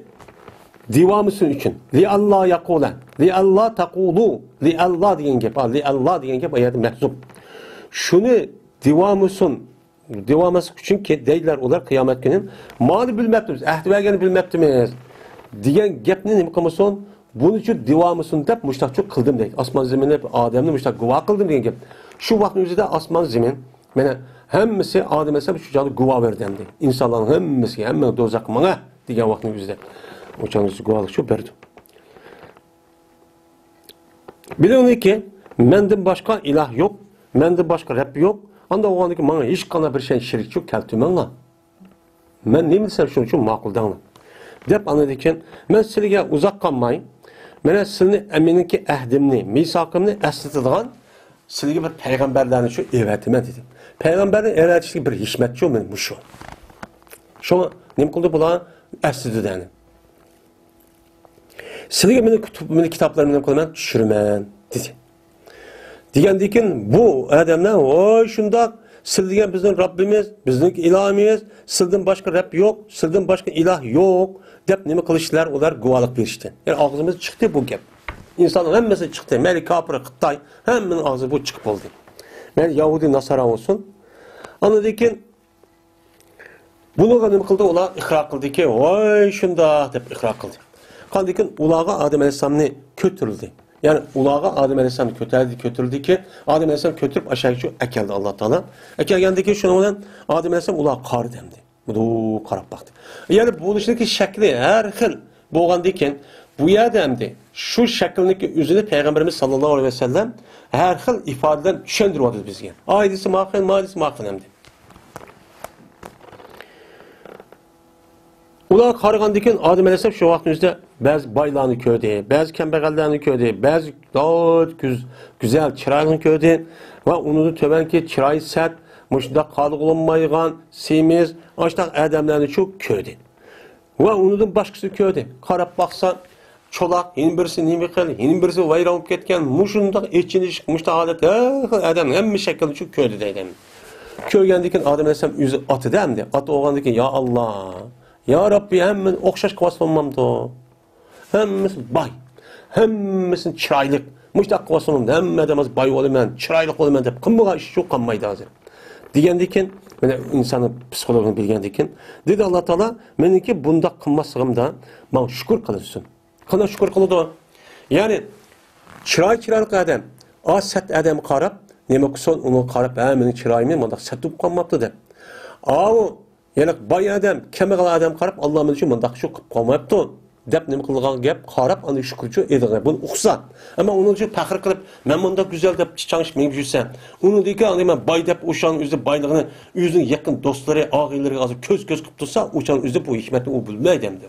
دېۋامىسۇن ئۈچۈن. لىئەللا يەقۇلە. لىئەللا تەقۇلۇ. لىئەللا دېگەن گەپ. ھا، لىئەللا دېگەن گەپ ئايەتتە مەھزۇپ. شۇنى دېۋامىسۇن. دېۋامىسلىق ئۈچۈنكى دەيدىلەر ئۇلار قىيامەت كۈنى. مانى بىلمەپتىمىز. ئەھدى بەرگەننى بىلمەپتىمىز. دېگەن گەپنى نېمە قىلمىسۇن؟ بۇنىچۇ دېۋامىسۇن دەپ مۇشتاقچۇ قىلدىم دەيدۇ. ئاسمان زېمىننى، ئادەمنى مۇشتاق گۇۋاھ قىلدىم دېگەن گەپ. شۇ ۋاقىتنىڭ ئۆزىدە ئاسمان زېمىن، مانا ھەممىسى ئادەم ئەلەيھىسسالام شۇ چاغدا گۇۋاھ بەردى ئەمدى. ئىنسانلارنىڭ ھەممىسى، ھەممە دوزاخقا ماڭە دېگەن ۋاقىتنىڭ ئۆزىدە. ئۇ چاغدا گۇۋاھلىق شۇ بەردى. بىلىڭلاركى، مەندىن باشقا ئىلاھ يوق، مەندىن باشقا رەب يوق. ئانداق بولغاندىكىن ماڭا ھېچقانداق بىر شەينى شېرىكچۇ كەلتۈرمەڭلار. مەن نېمە دېسەم، شۇنىڭ ئۈچۈن ماقۇل دەڭلار. دەپ، ئاندىن كېيىن، مەن سىلىگە ئۇزاق قالماي، مانا سىلىنى، مېنىڭكى ئەھدىمنى، مىساقىمنى ئەسلىتىدىغان سىلىگە بىر پەيغەمبەرلەرنى شۇ ئەۋەتىمەن، دېدى. پەيغەمبەرنى ئەۋەتىشلىك بىر ھېكمەتچۇ مانا مۇشۇ. شۇڭا نېمە قىلدى بۇلار؟ ئەسلىتىدۇ يەنى. سىلىگە مېنى كۇتۇب-، مېنى كىتابلىرىمنى نېمە قىلىمەن؟ چۈشۈرىمەن، دېدى. دېگەندىن كېيىن بۇ ئادەملەر، ۋاي شۇنداق، سىز دېگەن بىزنىڭ رەببىمىز، بىزنىڭ ئىلاھىمىز، سىزدىن باشقا رەب يوق، سىزدىن باشقا ئىلاھ يوق، دەپ نېمە قىلىشتىلەر؟ ئۇلار گۇۋاھلىق بېرىشتى. يەنى ئاغزىمىزدا چىقتى بۇ گەپ. ئىنساننىڭ ھەممىسى چىقتى. مەيلى كاپىر، خىتاي، ھەممىنىڭ ئاغزىدا بۇ چىقىپ بولدى. مەن يەھۇدىي ناسارا بولسۇن. ئاندىن كېيىن بۇنىڭغا نېمە قىلدى؟ ئۇلار ئىقرار قىلدىكى، ۋاي شۇنداق دەپ ئىقرار قىلدى. قاندىكىن ئۇلارغا ئادەم ئەلەيھىسسالامنى كۆتۈرۈلدى. يەنى ئۇلارغا ئادەم ئەلەيھىسسالامنى كۆتەردى، كۆتۈرۈلدىكى، ئادەم ئەلەيھىسسالام كۆتۈرۈپ ئاشاققىچە ئەكەلدى ئاللا تائالا. ئەكەلگەندىكى شۇنىڭ بىلەن ئادەم ئەلەيھىسسالام ئۇلارغا قارىدى ئەمدى. مۇدۇ قاراپ باقتى. يەنى بولۇشنىڭكى شەكلى ھەر خىل بولغاندىكىن، بۇ يەردە ئەمدى شۇ شەكىلنىڭكى ئۆزىنى پەيغەمبىرىمىز ساللاللاھۇ ئەلەيھى ۋەسەللەم ھەر خىل ئىپادە بىلەن چۈشەندۈرۈۋاتىدۇ بىزگە. ئايدىسى ماخىن، مايدىسى ماخىن ئەمدى. ئۇلار قارىغاندىكىن ئادەم ئەلەيھىسسالام شۇ ۋاقىتنىڭ ئۆزىدە بەزى بايلارنى كۆردى، بەزى كەمبەغەللەرنى كۆردى، بەزى ناھايىتى گۈز-، گۈزەل چىرايلىقنى كۆردى ۋە ئۇنىڭدىن تۆۋەنكى چىرايى سەت، مۇشۇنداق قارىغۇلانمايدىغان، سېمىز، ئاشۇنداق ئادەملەرنىچۇ كۆردى. ۋە ئۇنىڭدىن باشقىسىنى كۆردى. قاراپ باقسا، چولاق، يەنە بىرسى نېمە خىل، يەنە بىرسى ۋەيران بولۇپ كەتكەن، مۇشۇنداق ئېچىنىش، مۇشۇنداق ھالەت، ھەر خىل ئادەم، ھەممە شەكىلنىچۇ كۆردى دەيدۇ. كۆرگەندىن كېيىن ئادەم ئەلەيھىسسالام ئۆزى ئاتىدى ئەمدى. ئاتا بولغاندىن كېيىن، يا ئاللا، يا رەببى، ھەممىنى ئوخشاش قىلىۋالسامدۇ؟ ھەممىسى باي، ھەممىسىنى چىرايلىق، مۇشۇنداق قىلىۋالسامدۇ؟ ھەممە ئادەم ھازىر باي بولىمەن، چىرايلىق بولىمەن دەپ قىلمىغان ئىش شۇ قالمايدۇ ھازىر. دېگەندىن كېيىن، مانا ئىنساننىڭ پسىخولوگىنى بىلگەندىن كېيىن، دېدى ئاللا تائالا، مېنىڭكى بۇنداق قىلماسلىقىمدا ماڭا شۈكۈر قىلسۇن. قانداق شۈكۈر قىلىدۇ؟ يەنى چىراي چىرايلىق ئادەم، ئا سەت ئادەمگە قاراپ، نېمە قىلسۇن، ئۇنىڭغا قاراپ، ھە، مېنىڭ چىرايىم مۇنداق سەت بولۇپ قالماپتۇ دەپ. ئاۋۇ يەنى باي ئادەم، كەمبەغەل ئادەم قاراپ، ئاللا مېنى شۇ مۇنداق شۇ قىلىپ قالماپتۇ دەپ نېمە قىلىدىغان گەپ، قاراپ، ئاندىن شۈكۈرچۇ ئېيتىدىغان گەپ. بۇنى ئۇقسا. ئەمما ئۇنىڭ ئۈچۈن پەخىر قىلىپ، مەن مۇنداق گۈزەل دەپ چاڭشىپ مېڭىپ يۈرسە، ئۇنىڭدىن كېيىن ئاندىن مەن باي دەپ ئۇ شۇنىڭ ئۆزى بايلىقىنى ئۆزىنىڭ يېقىن دوستلىرى، ئاغىنىلىرىگە ھازىر كۆز كۆز قىلىپ تۇرسا، ئۇ چاغنىڭ ئۆزىدە بۇ ھېكمەتنى ئۇ بىلمەيدۇ ئەمدى.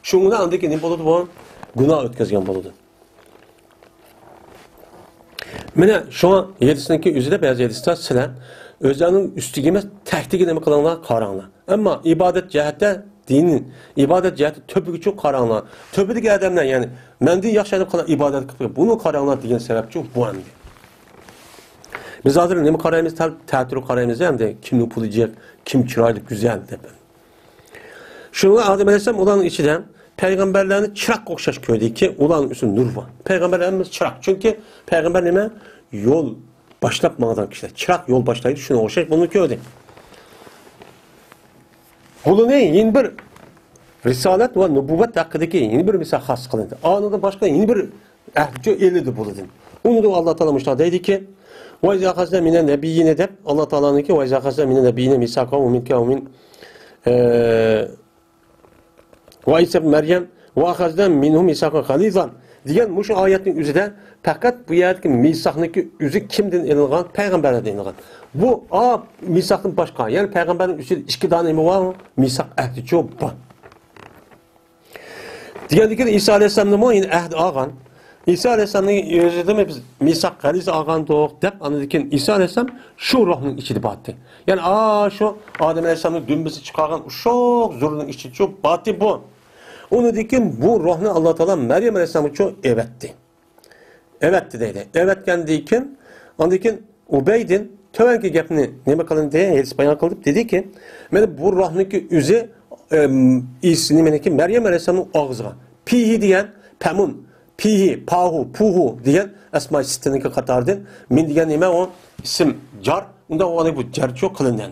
شۇنىڭ بىلەن ئاندىن كېيىن نېمە بولىدۇ بۇ؟ گۇناھ ئۆتكۈزگەن بولىدۇ. مانا شۇڭا ھەدىسنىڭكى ئۆزىدە بەزى ھەدىستە سىلەر ئۆزلەرنىڭ ئۈستىگە ئەمەس، تەكتىگە نېمە قىلىڭلار، قاراڭلار. ئەمما ئىبادەت جەھەتتە دىنىي، ئىبادەت جەھەتتە تۆپىگىچۇ قاراڭلار. تۆپىدىكى ئادەملەر، يەنى مەندىن ياخشى ئادەم قانداق ئىبادەت قىلىپ، بۇنى قاراڭلار دېگەن سەۋەبچۇ بۇ ئەمدى. بىز ھازىر نېمە قارايمىز؟ تەل-، تەتۈر قارايمىز ئەمدى. كىمنىڭ پۇلى جىق، كىم چىرايلىق، گۈزەل دەپ. شۇنىڭغا ئادەم ئەلەيھىسسالام ئۇلارنىڭ ئىچىدە پەيغەمبەرلەرنى چىراغقا ئوخشاش كۆردىكى، ئۇلارنىڭ ئۈستىدە نۇر بار. پەيغەمبەر ھەممىسى چىراغ. چۈنكى پەيغەمبەر نېمە؟ يول باشلاپ ماڭىدىغان كىشىلەر. چىراغ يول باشلايدۇ، شۇنىڭغا ئوخشاش بۇنى كۆردى. بۇلىنى يەنە بىر رىسالەت ۋە نۇبۇۋۋەت ھەققىدىكى يەنە بىر مىسال خاس قىلىندى. ئانىڭدىن باشقا يەنە بىر ئەھدىچۇ ئېلىندى بۇلىدىن. ئۇنىڭدا ئاللا تائالا مۇشۇنداق دەيدىكى، ۋە ئىزا ئەخەزنا مىنەن نەبىييىنە دەپ، ئاللا تائالانىڭكى ۋە ئىزا ئەخەزنا مىنەن نەبىييىنە مىساقەھۇم مىنكە ۋە مىن، ئە، ۋە ئىسا ئىبن مەريەم ۋە ئەخەزنا مىنھۇم مىساقەن غەلىزا دېگەن مۇشۇ ئايەتنىڭ ئۆزىدە پەقەت بۇ يەردىكى مىساقنىڭكى ئۆزى كىمدىن ئېلىنغان؟ پەيغەمبەرلەردىن ئېلىنغان. بۇ ئا مىساقتىن باشقا، يەنى پەيغەمبەرنىڭ ئۈستىدە ئىككى دانە نېمە بار؟ مىساق ئەھدىچۇ بار. دېگەندىن كېيىن ئىسا ئەلەيھىسسالامنىمۇ يەنە ئەھدى ئالغان. ئىسا ئەلەيھىسسالامنىڭ ئۆزىدىمۇ بىز مىساق غەلىزا ئالغانىدۇق دەپ، ئاندىن كېيىن ئىسا ئەلەيھىسسالام شۇ روھنىڭ ئىچىدە بارتى. يەنى ئا شۇ ئادەم ئەلەيھىسسالامنىڭ دۈمبىسى چىقارغان ئۇششۇق زۇرنىڭ ئىچىدىچۇ بارتى بۇ. ئۇنىڭدىن كېيىن بۇ روھنى ئاللا تائالا مەريەم ئەلەيھىسسالامغىچۇ ئەۋەتتى. ئەۋەتتى دەيدۇ. ئەۋەتكەندىن كېيىن، ئاندىن كېيىن ئۇبەيدىن تۆۋەنكى گەپنى نېمە قىلىندى، ھەدىس بايان قىلىپ دېدىكى، مانا بۇ روھنىڭكى ئۆزى، ئەم، ئىسى نېمىنىڭكى؟ مەريەم ئەلەيھىسسالامنىڭ ئاغزىغا. پىھى دېگەن پەمۇن، پىھى، پاھۇ، پۇھۇ دېگەن ئەسمائى سىتتىنىڭكى قاتارىدىن مىن دېگەن نېمە ئۇ؟ ئىسىم جار. ئۇنداق بولغاندا بۇ جارچۇ قىلىندى.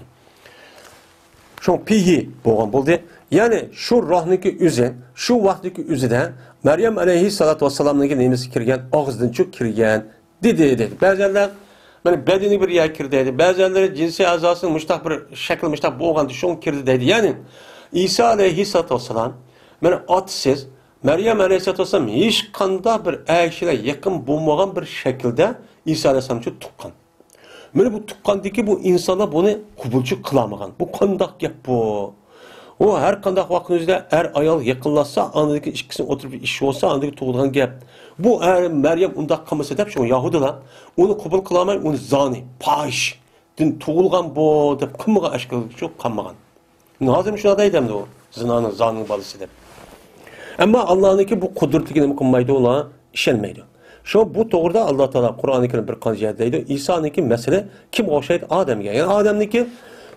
شۇڭا پىھى بولغان بولدى. يەنى شۇ روھنىڭكى ئۆزى، شۇ ۋاقىتتىكى ئۆزىدە مەريەم ئەلەيھىسسالاتۇ ۋەسسالامنىڭكى نېمىسى كىرگەن؟ ئاغزىدىنچۇ كىرگەن دېدى، دېدى. بەزىلەر مانا بەدىنى بىر يەرگە كىردى دەيدۇ. بەزىلەر جىنسىي ئەزاسىنىڭ مۇشۇنداق بىر شەكلى مۇشۇنداق بولغاندا شۇڭا كىردى دەيدۇ. يەنى ئىسا ئەلەيھىسسالاتۇ ۋەسسالام، مانا ئاتىسىز، مەريەم ئەلەيھىسسالاتۇ ۋەسسالام ھېچقانداق بىر ئەر كىشىلەر يېقىن بولمىغان بىر شەكىلدە ئىسا ئەلەيھىسسالامچۇ تۇغقان. مانا بۇ تۇغقاندىكى بۇ ئىنسانلار بۇنى قوبۇلچۇ قىلالمىغان. بۇ قانداق گەپ بۇ؟ ئۇ ھەر قانداق ۋاقىتنىڭ ئۆزىدە ئەر ئايال يېقىنلاشسا، ئاندىن كېيىن ئىككىسىنىڭ ئوتتۇرىدا ئىش بولسا، ئاندىن كېيىن تۇغۇلغان گەپ. بۇ ئەر مەريەم ئۇنداق قىلمىسا دەپ، شۇڭا يەھۇدىيلار ئۇنى قوبۇل قىلالماي، ئۇنى زانى، پاھىشتىن تۇغۇلغان بۇ دەپ قىلمىغان ئەشكىلىكچۇ قالمىغان. ھازىرمۇ شۇنداق دەيدۇ ئەمدى ئۇ، زىنانىڭ، زانىنىڭ بالىسى دەپ. ئەمما ئاللانىڭكى بۇ قۇدرىتىگە نېمە قىلمايدۇ ئۇلار؟ ئىشەنمەيدۇ. شۇڭا بۇ توغرىدا ئاللا تائالا قۇرئانى كەرىم بىر قانچە يەردە دەيدۇ، ئىسانىڭكى مەسىلە كىمگە ئوخشايدۇ؟ ئادەمگە. يەنى ئادەمنىڭكى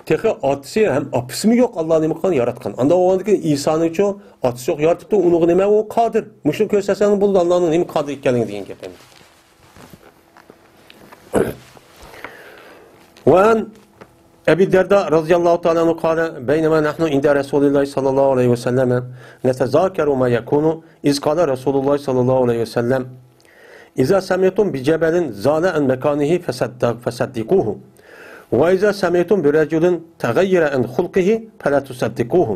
تېخى ئاتىسى ھەم ئاپىسىمۇ يوق، ئاللا نېمە قىلغان؟ ياراتقان. ئانداق بولغاندىكىن ئىسانىڭچۇ ئاتىسى يوق، يارىتىپتۇ، ئۇنىڭغا نېمە ئۇ؟ قادىر. مۇشۇنى كۆرسەتسەڭ بولىدۇ، ئاللانىڭ نېمە قادىر ئىكەنلىكىنى دېگەن گەپ ئەمدى. وعن أبي الدرداء رضي الله تعالى عنه قال: بينما نحن عند رسول الله صلى الله عليه وسلم نتذاكر ما يكون، إذ قال رسول الله صلى الله عليه وسلم: إذا سمعتم بجبل زال عن مكانه فصدق-، فصدقوه، وإذا سمعتم برجل تغير عن خلقه فلا تصدقوه،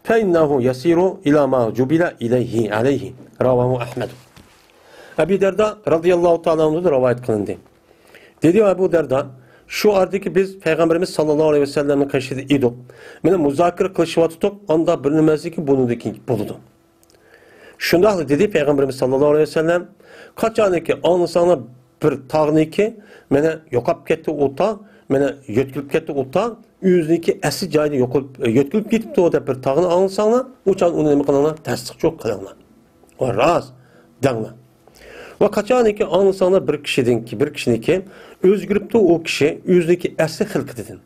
فإنه يسير إلى ما جبل إليه، عليه. رواه أحمد. ئەبۇ دەردا رەزىيەللاھۇ تائالا ئەنھۇدىن رىۋايەت قىلىندى. دېدى ئەبۇ دەردا، شۇ ئاردىكى بىز پەيغەمبىرىمىز ساللاللاھۇ ئەلەيھى ۋەسەللەمنىڭ قېشىدا ئىدۇق. مانا مۇزاكىرە قىلىشىۋاتىدۇق، ئاندا بىر نېمە ئىكەنكى بۇنىڭدىن كېيىن بولىدۇ. شۇنداقلا دېدى پەيغەمبىرىمىز ساللاللاھۇ ئەلەيھى ۋەسەللەم، قاچانكى ئاڭلىساڭلار بىر تاغنىكى، مانا يوقاپ كەتتى ئۇ تاغ، مانا يۆتكىلىپ كەتتى ئۇ تاغ، ئۆزىنىڭكى ئەسلى جايىدا يوقىلىپ، يۆتكىلىپ كېتىپتۇ دەپ بىر تاغنى ئاڭلىساڭلار، ئۇ چاغدا ئۇنى نېمە قىلىڭلار؟ تەستىقچۇ قىلىڭلار. ۋە راست دەڭلار. ۋە قاچانكى ئاڭلىساڭلار بىر كىشىدىنكى، بىر كىشىنىڭكى ئۆزگىرىپتۇ ئۇ كىشى، ئۆزىنىڭكى ئەسلى خىلقىتىدىن،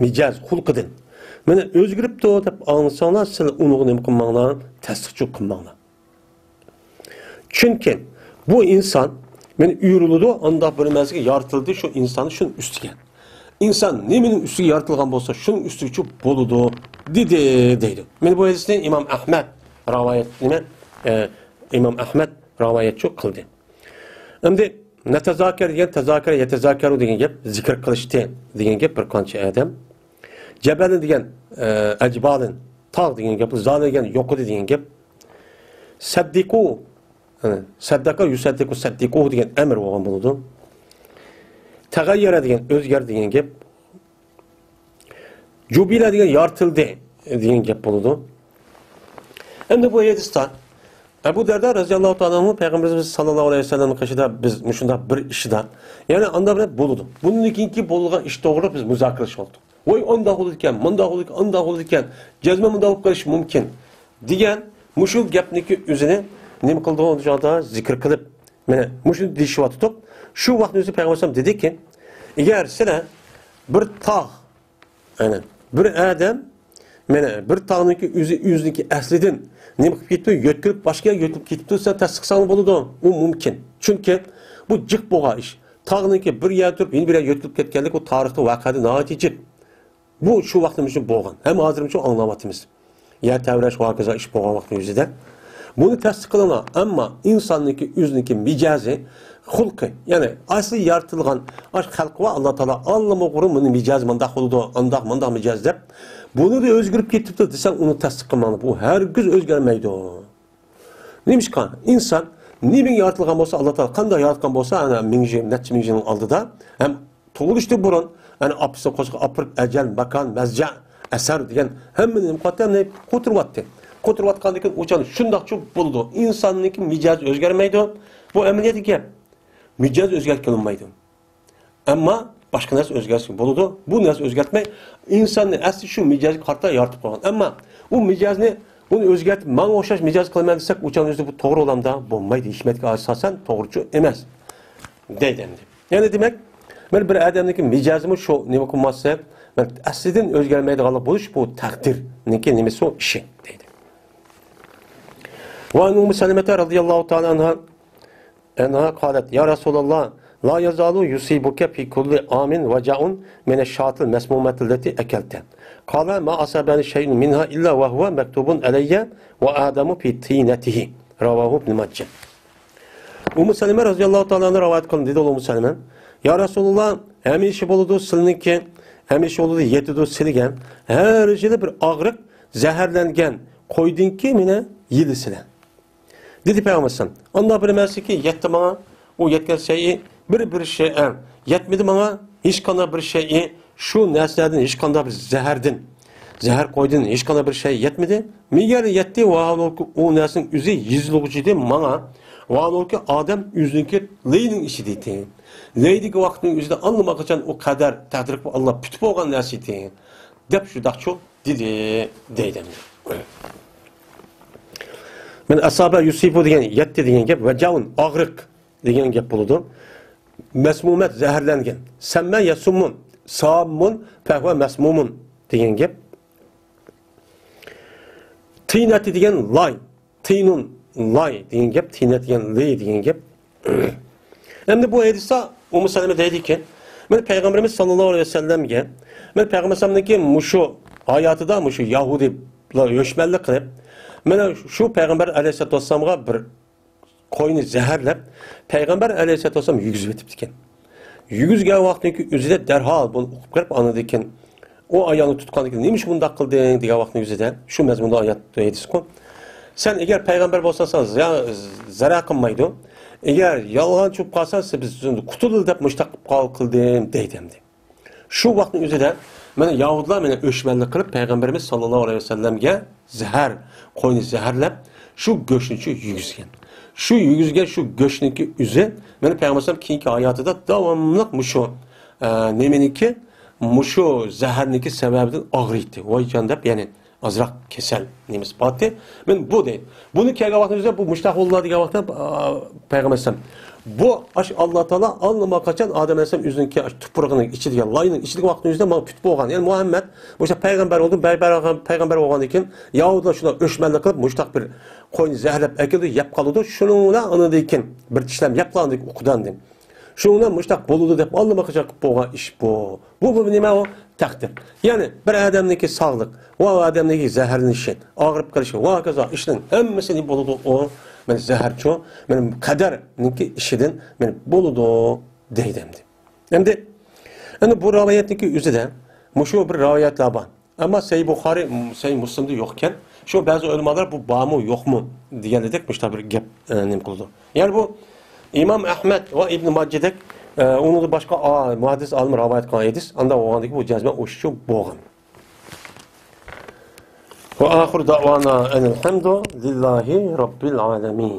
مىجەز، خۇلقىدىن. مانا ئۆزگىرىپتۇ دەپ ئاڭلىساڭلار، سىلەر ئۇنىڭغا نېمە قىلماڭلار؟ تەستىقچۇ قىلماڭلار. چۈنكى بۇ ئىنسان مانا ئۆرۈلىدۇ، ئانداق بىر نەرسىگە يارىتىلدى شۇ ئىنسان شۇنىڭ ئۈستىگە. ئىنسان نېمىنىڭ ئۈستىگە يارىتىلغان بولسا، شۇنىڭ ئۈستىگىچۇ بولىدۇ، دېدى، دەيدۇ. مانا بۇ ھەدىسنى ئىمام ئەھمەد رىۋايەت، نېمە، ئە، ئىمام ئەھمەد رىۋايەتچۇ قىلدى. ئەمدى نەتەزاكەر دېگەن، تەزاكەر، يەتەزاكەرۇ دېگەن گەپ، زىكىر قىلىشتى دېگەن گەپ بىر قانچە ئادەم. جەبەلىن دېگەن، ئە، ئەجبالىن، تاغ دېگەن گەپ، زالە دېگەن يوقىدى دېگەن گەپ. سەددىقۇ، يەنى سەددەقە، يۇسەددىقۇ، سەددىقۇ دېگەن ئەمر بولغان بولىدۇ. تەغەييەرە دېگەن ئۆزگەردى دېگەن گەپ. جۇبىلە دېگەن يارىتىلدى دېگەن گەپ بولىدۇ. ئەمدى بۇ ھەدىستە ئەبۇ دەردا رەزىيەللاھۇ تائالا ئەنھۇ پەيغەمبىرىمىز ساللاللاھۇ ئەلەيھى ۋەسەللەمنىڭ قېشىدا بىز مۇشۇنداق بىر ئىشدا، يەنى ئاندا بىلەن بولىدۇ. بۇندىن كېيىنكى بولىدىغان ئىش توغرىلىق بىز مۇزاكىرىلىشىۋاتىدۇق. ۋاي، ئانداق بولىدىكەن، مۇنداق بولىدىكەن، ئانداق بولىدىكەن، جەزمەن مۇنداق بولۇپ قېلىشى مۇمكىن دېگەن مۇشۇ گەپنىكى ئۆزىنى نېمە قىلىدۇ، ئۇ چاغدا زىكىر قىلىپ، مانا مۇشۇنى دېيىشىۋاتىدۇق. شۇ ۋاقىتنىڭ ئۆزىدە پەيغەمبەر ئەلەيھىسسالام دېدىكى، ئەگەر سىلەر بىر تاغ، يەنى بىر ئادەم، مانا بىر تاغنىڭكى ئۆزى ئۆزىنىڭكى ئەسلىدىن نېمە قىلىپ كېتىپتۇ، يۆتكىلىپ باشقا يەرگە يۆتكىلىپ كېتىپتۇ، سەن تەستىقلىساڭ بولىدۇ. ئۇ مۇمكىن. چۈنكى بۇ جىق بولغان ئىش. تاغنىڭكى بىر يەردە تۇرۇپ يەنە بىر يەرگە يۆتكىلىپ كەتكەنلىكى ئۇ تارىختا ۋەقەدە ناھايىتى جىق. بۇ شۇ ۋاقىتتا مۇشۇ بولغان. ھەم ھازىرمۇ شۇ ئاڭلاۋاتىمىز. يەر تەۋرەش ۋە ھاكازا ئىش بولغان ۋاقىتنىڭ ئۆزىدە. بۇنى تەستىقلىڭلار. ئەمما ئىنساننىڭكى ئۆزىنىڭكى مىجەزى، خۇلقى، يەنى ئەسلى يارىتىلغان ئاش خەلقى بار ئاللا تائالا ئاللىمۇغۇرۇن بۇنى مىجەزى مۇنداق بولىدۇ، ئانداق مۇنداق مىجەز دەپ، بۇنى ئۆزگىرىپ كېتىپتۇ دېسەڭ، ئۇنى تەستىق قىلماڭلار. بۇ ھەرگىز ئۆزگەرمەيدۇ. نېمىشقا؟ ئىنسان نېمىگە يارىتىلغان بولسا، ئاللا تائالا قانداق ياراتقان بولسا، ئەنە مىڭ يىل، نەچچە مىڭ يىلنىڭ ئالدىدا ھەم تۇغۇلۇشتىن بۇرۇن، ئەنە ئاپىسىنى قوشاققا ئاپىرىپ، ئەجەل، ماكان، مەزجە، ئەسەر دېگەن ھەممىنى نېمە قىلىۋاتتى؟ قوتۇرۇۋاتتى. قوتۇرۇۋاتقاندىن كېيىن ئۇ چاغدا شۇنداقچۇ بولىدۇ. ئىنساننىڭكى مىجەزى ئۆزگەرمەيدۇ. بۇ ئەمەلىيەتتىكى گەپ. مىجەز ئۆزگەرتكىلى بولمايدۇ. ئەمما باشقا نەرسە ئۆزگەرسە بولىدۇ. بۇ نەرسە ئۆزگەرتمەي، ئىنساننى ئەسلى شۇ مىجەزگە قارىتا يارىتىپ قويغان. ئەمما ئۇ مىجەزنى، ئۇنى ئۆزگەرتىپ، ماڭا ئوخشاش مىجەز قىلىمەن دېسەك، ئۇ چاغدا ئۆزى بۇ توغرا بولامدا؟ بولمايدۇ. ھېكمەتكە ئاساسەن توغرىچۇ ئەمەس. دەيدۇ ئەمدى. يەنى دېمەك، بىر، بىر ئادەمنىڭكى مىجەزىمۇ شۇ نېمە قىلماسلىق، ئەسلىدىن ئۆزگەرمەيدىغانلىق بولۇش، بۇ تەقدىرنىڭكى نېمىسى، ئۇ ئىشى دەيدۇ. وعن أم سلمة رضي الله تعالى عنها أنها قالت: يا رسول الله، لا يزال يصيبك في كل عام وجع من الشاة المسمومة التي أكلت. قال: ما أصابني شيء منها إلا وهو مكتوب علي وآدم في طينته. رواه ابن ماجه. ئۇممۇ سەلىمە رەزىياللاھۇ تائالا ئەنھا رىۋايەت قىلدى، دېدى ئۇممۇ سەلىمە: يا رەسۇلۇللا، ھەمىشە بولىدۇ سىلىنىڭكى، ھەمىشە بولىدۇ، يېتىدۇ سىلىگە ھەر يىلى بىر ئاغرىق، زەھەرلەنگەن قويدىنكى مېنى يېلى سىلە. دېدى پەيغەمبەر ئەلەيھىسسالام. ئانداق بىر نەرسىكى يەتتى ماڭا، ئۇ يەتكەن شەيئى بىر، بىر شەيئەن يەتمىدى ماڭا، ھېچقانداق بىر شەيئى شۇ نەرسىلەردىن، ھېچقانداق بىر زەھەردىن، زەھەر قويدىن ھېچقانداق بىر شەيئى يەتمىدى. مېگەر يەتتى، ۋاھالۇكى ئۇ نەرسىنىڭ ئۆزى يېزىلغۇچىدى ماڭا، ۋاھالۇكى ئادەم ئۆزىنىڭكى لېيىنىڭ ئىچىدە ئىدى. لەيدىكى ۋاقىتنىڭ ئۆزىدە ئاللىماقاچان ئۇ قەدەر تەقدىر قىلىپ ئاللا پۈتۈپ بولغان نەرسە ئىدى، دەپ شۇنداقچۇ دېدى، دەيدۇ. مەن ئەسابە يۇسىبۇ دېگەن يەتتى دېگەن گەپ، ۋەجەئۇن، ئاغرىق دېگەن گەپ بولىدۇ. مەسمۇمەت، زەھەرلەنگەن. سەممە يەسۇممۇن، ساممۇن، فەھۋە مەسمۇمۇن دېگەن گەپ. تىنەتى دېگەن لاي، تىنۇن، لاي دېگەن گەپ، تىنەت دېگەن لى دېگەن گەپ. ئەمدى بۇ ھەدىستە ئۇممۇ سەلەمە دەيدىكەن، مانا پەيغەمبىرىمىز ساللاللاھۇ ئەلەيھى ۋەسەللەمگە، مانا پەيغەمبەر ئەلەيھىسسالامنىڭكى مۇشۇ ھاياتىدا مۇشۇ يەھۇدىيلار ئۆچمەنلىك قىلىپ، مانا شۇ پەيغەمبەر ئەلەيھىسسالاتۇ ۋەسسالامغا بىر قوينى زەھەرلەپ، پەيغەمبەر ئەلەيھىسسالاتۇ ۋەسسالام يۈگۈزۈۋېتىپتىكەن. يۈگۈزگەن ۋاقتىدىكى ئۆزىدە دەرھال بۇنى ئۇقۇپ كىرىپ، ئاندىن كېيىن ئۇ ئايالنى تۇتقاندىن كېيىن، «نېمە ئۈچۈن بۇنداق قىلدىڭ؟» دېگەن ۋاقىتنىڭ ئۆزىدە، شۇ مەزمۇندا ئايەت، ھەدىسكۇ، «سەن ئەگەر پەيغەمبەر بولساڭ، ساڭا زىيا-، زەرەر قىلمايدۇ. ئەگەر يالغانچى بولۇپ قالساڭ، سەن بىز سېنى قۇتۇلدى دەپ مۇشۇنداق قىلىپ قال-، قىلدىم» دەيدۇ ئەمدى. شۇ ۋاقىتنىڭ ئۆزىدە مانا يەھۇدىيلار مانا ئۆچمەنلىك قىلىپ، پەيغەمبىرىمىز ساللاللاھۇ ئەلەيھى ۋەسەللەمگە زەھەر، قوينى زەھەرلەپ، شۇ گۆشنى شۇ يېگۈزگەن. شۇ يېگۈزگەن شۇ گۆشنىڭكى ئۆزى مانا پەيغەمبەر ئەلەيھىسسالام كېيىنكى ھاياتىدا داۋاملىق مۇشۇ، ئە، نېمىنىڭكى، مۇشۇ زەھەرنىڭكى سەۋەبىدىن ئاغرىيتتى. ۋايجان دەپ، يەنى ئازراق كېسەل نېمىسى بارتى. مانا بۇ دەيدۇ. بۇنى كەلگەن ۋاقتىمىزدا بۇ مۇشتاق بولىدۇ دېگەن ۋاقىتتا، ئا، پەيغەمبەر ئەلەيھىسسالام، بۇ ئاش ئاللا تائالا ئاللىماقاچان ئادەم ئەلەيھىسسالام ئۆزىنىڭكى ئاش تۇپرىقىنىڭ ئىچىدىكى، لاينىڭ ئىچىدىكى ۋاقتىنىڭ ئۆزىدە مانا پۈت بولغان. يەنى مۇھەممەد مۇشۇ پەيغەمبەر بولدى، پەيغەمبەر، پەيغەمبەر بولغاندىن كېيىن يەھۇدىيلار شۇنداق ئۆچمەنلىك قىلىپ، مۇشتاق بىر قوينى زەھەرلەپ ئەكېلىدۇ، يەپ قالىدۇ. شۇنىڭ بىلەن ئاندىن كېيىن بىر چىشلەم يەپ قالغاندىن كېيىن ئۇقىداندىن شۇنىڭ بىلەن مۇشۇنداق بولىدۇ دەپ ئاللىماقاچان قىلىپ بولغان ئىش بۇ. بۇ، بۇ نېمە ئۇ؟ تەقدىر. يەنى بىر ئادەمنىڭكى ساغلىق ۋە ئۇ ئادەمنىڭكى زەھەرلىنىشى، ئاغرىپ قېلىشى ۋە ھاكازا ئىشنىڭ ھەممىسى نېمە بولىدۇ ئۇ؟ مانا زەھەرچۇ، مانا قەدەرنىڭكى ئىشىدىن مانا بولىدۇ دەيدۇ ئەمدى. ئەمدى، ئەنە بۇ رىۋايەتنىڭكى ئۆزىدە مۇشۇ بىر رىۋايەتلەر بار. ئەمما سەھىھ بۇخارى، سەھىھ مۇسلىمدا يوق ئىكەن. شۇ بەزى ئۆلىمالار بۇ بارمۇ، يوقمۇ دېگەندەك مۇشۇنداق بىر گەپ، ئە، نېمە قىلىدۇ. يەنى بۇ ئىمام ئەھمەد ۋە ئىبن ماجىدەك، ئە، ئۇنىڭدىن باشقا، ئا، مۇھەددىس ئالىم رىۋايەت قىلغان ھەدىس، ئاندا بولغاندىكى بۇ جەزمەن ئوشۇقچە بولغان. ۋە ئاخىر دەۋانا ئەنىل ھەمدۇ لىللاھى رەببىل ئالەمىن.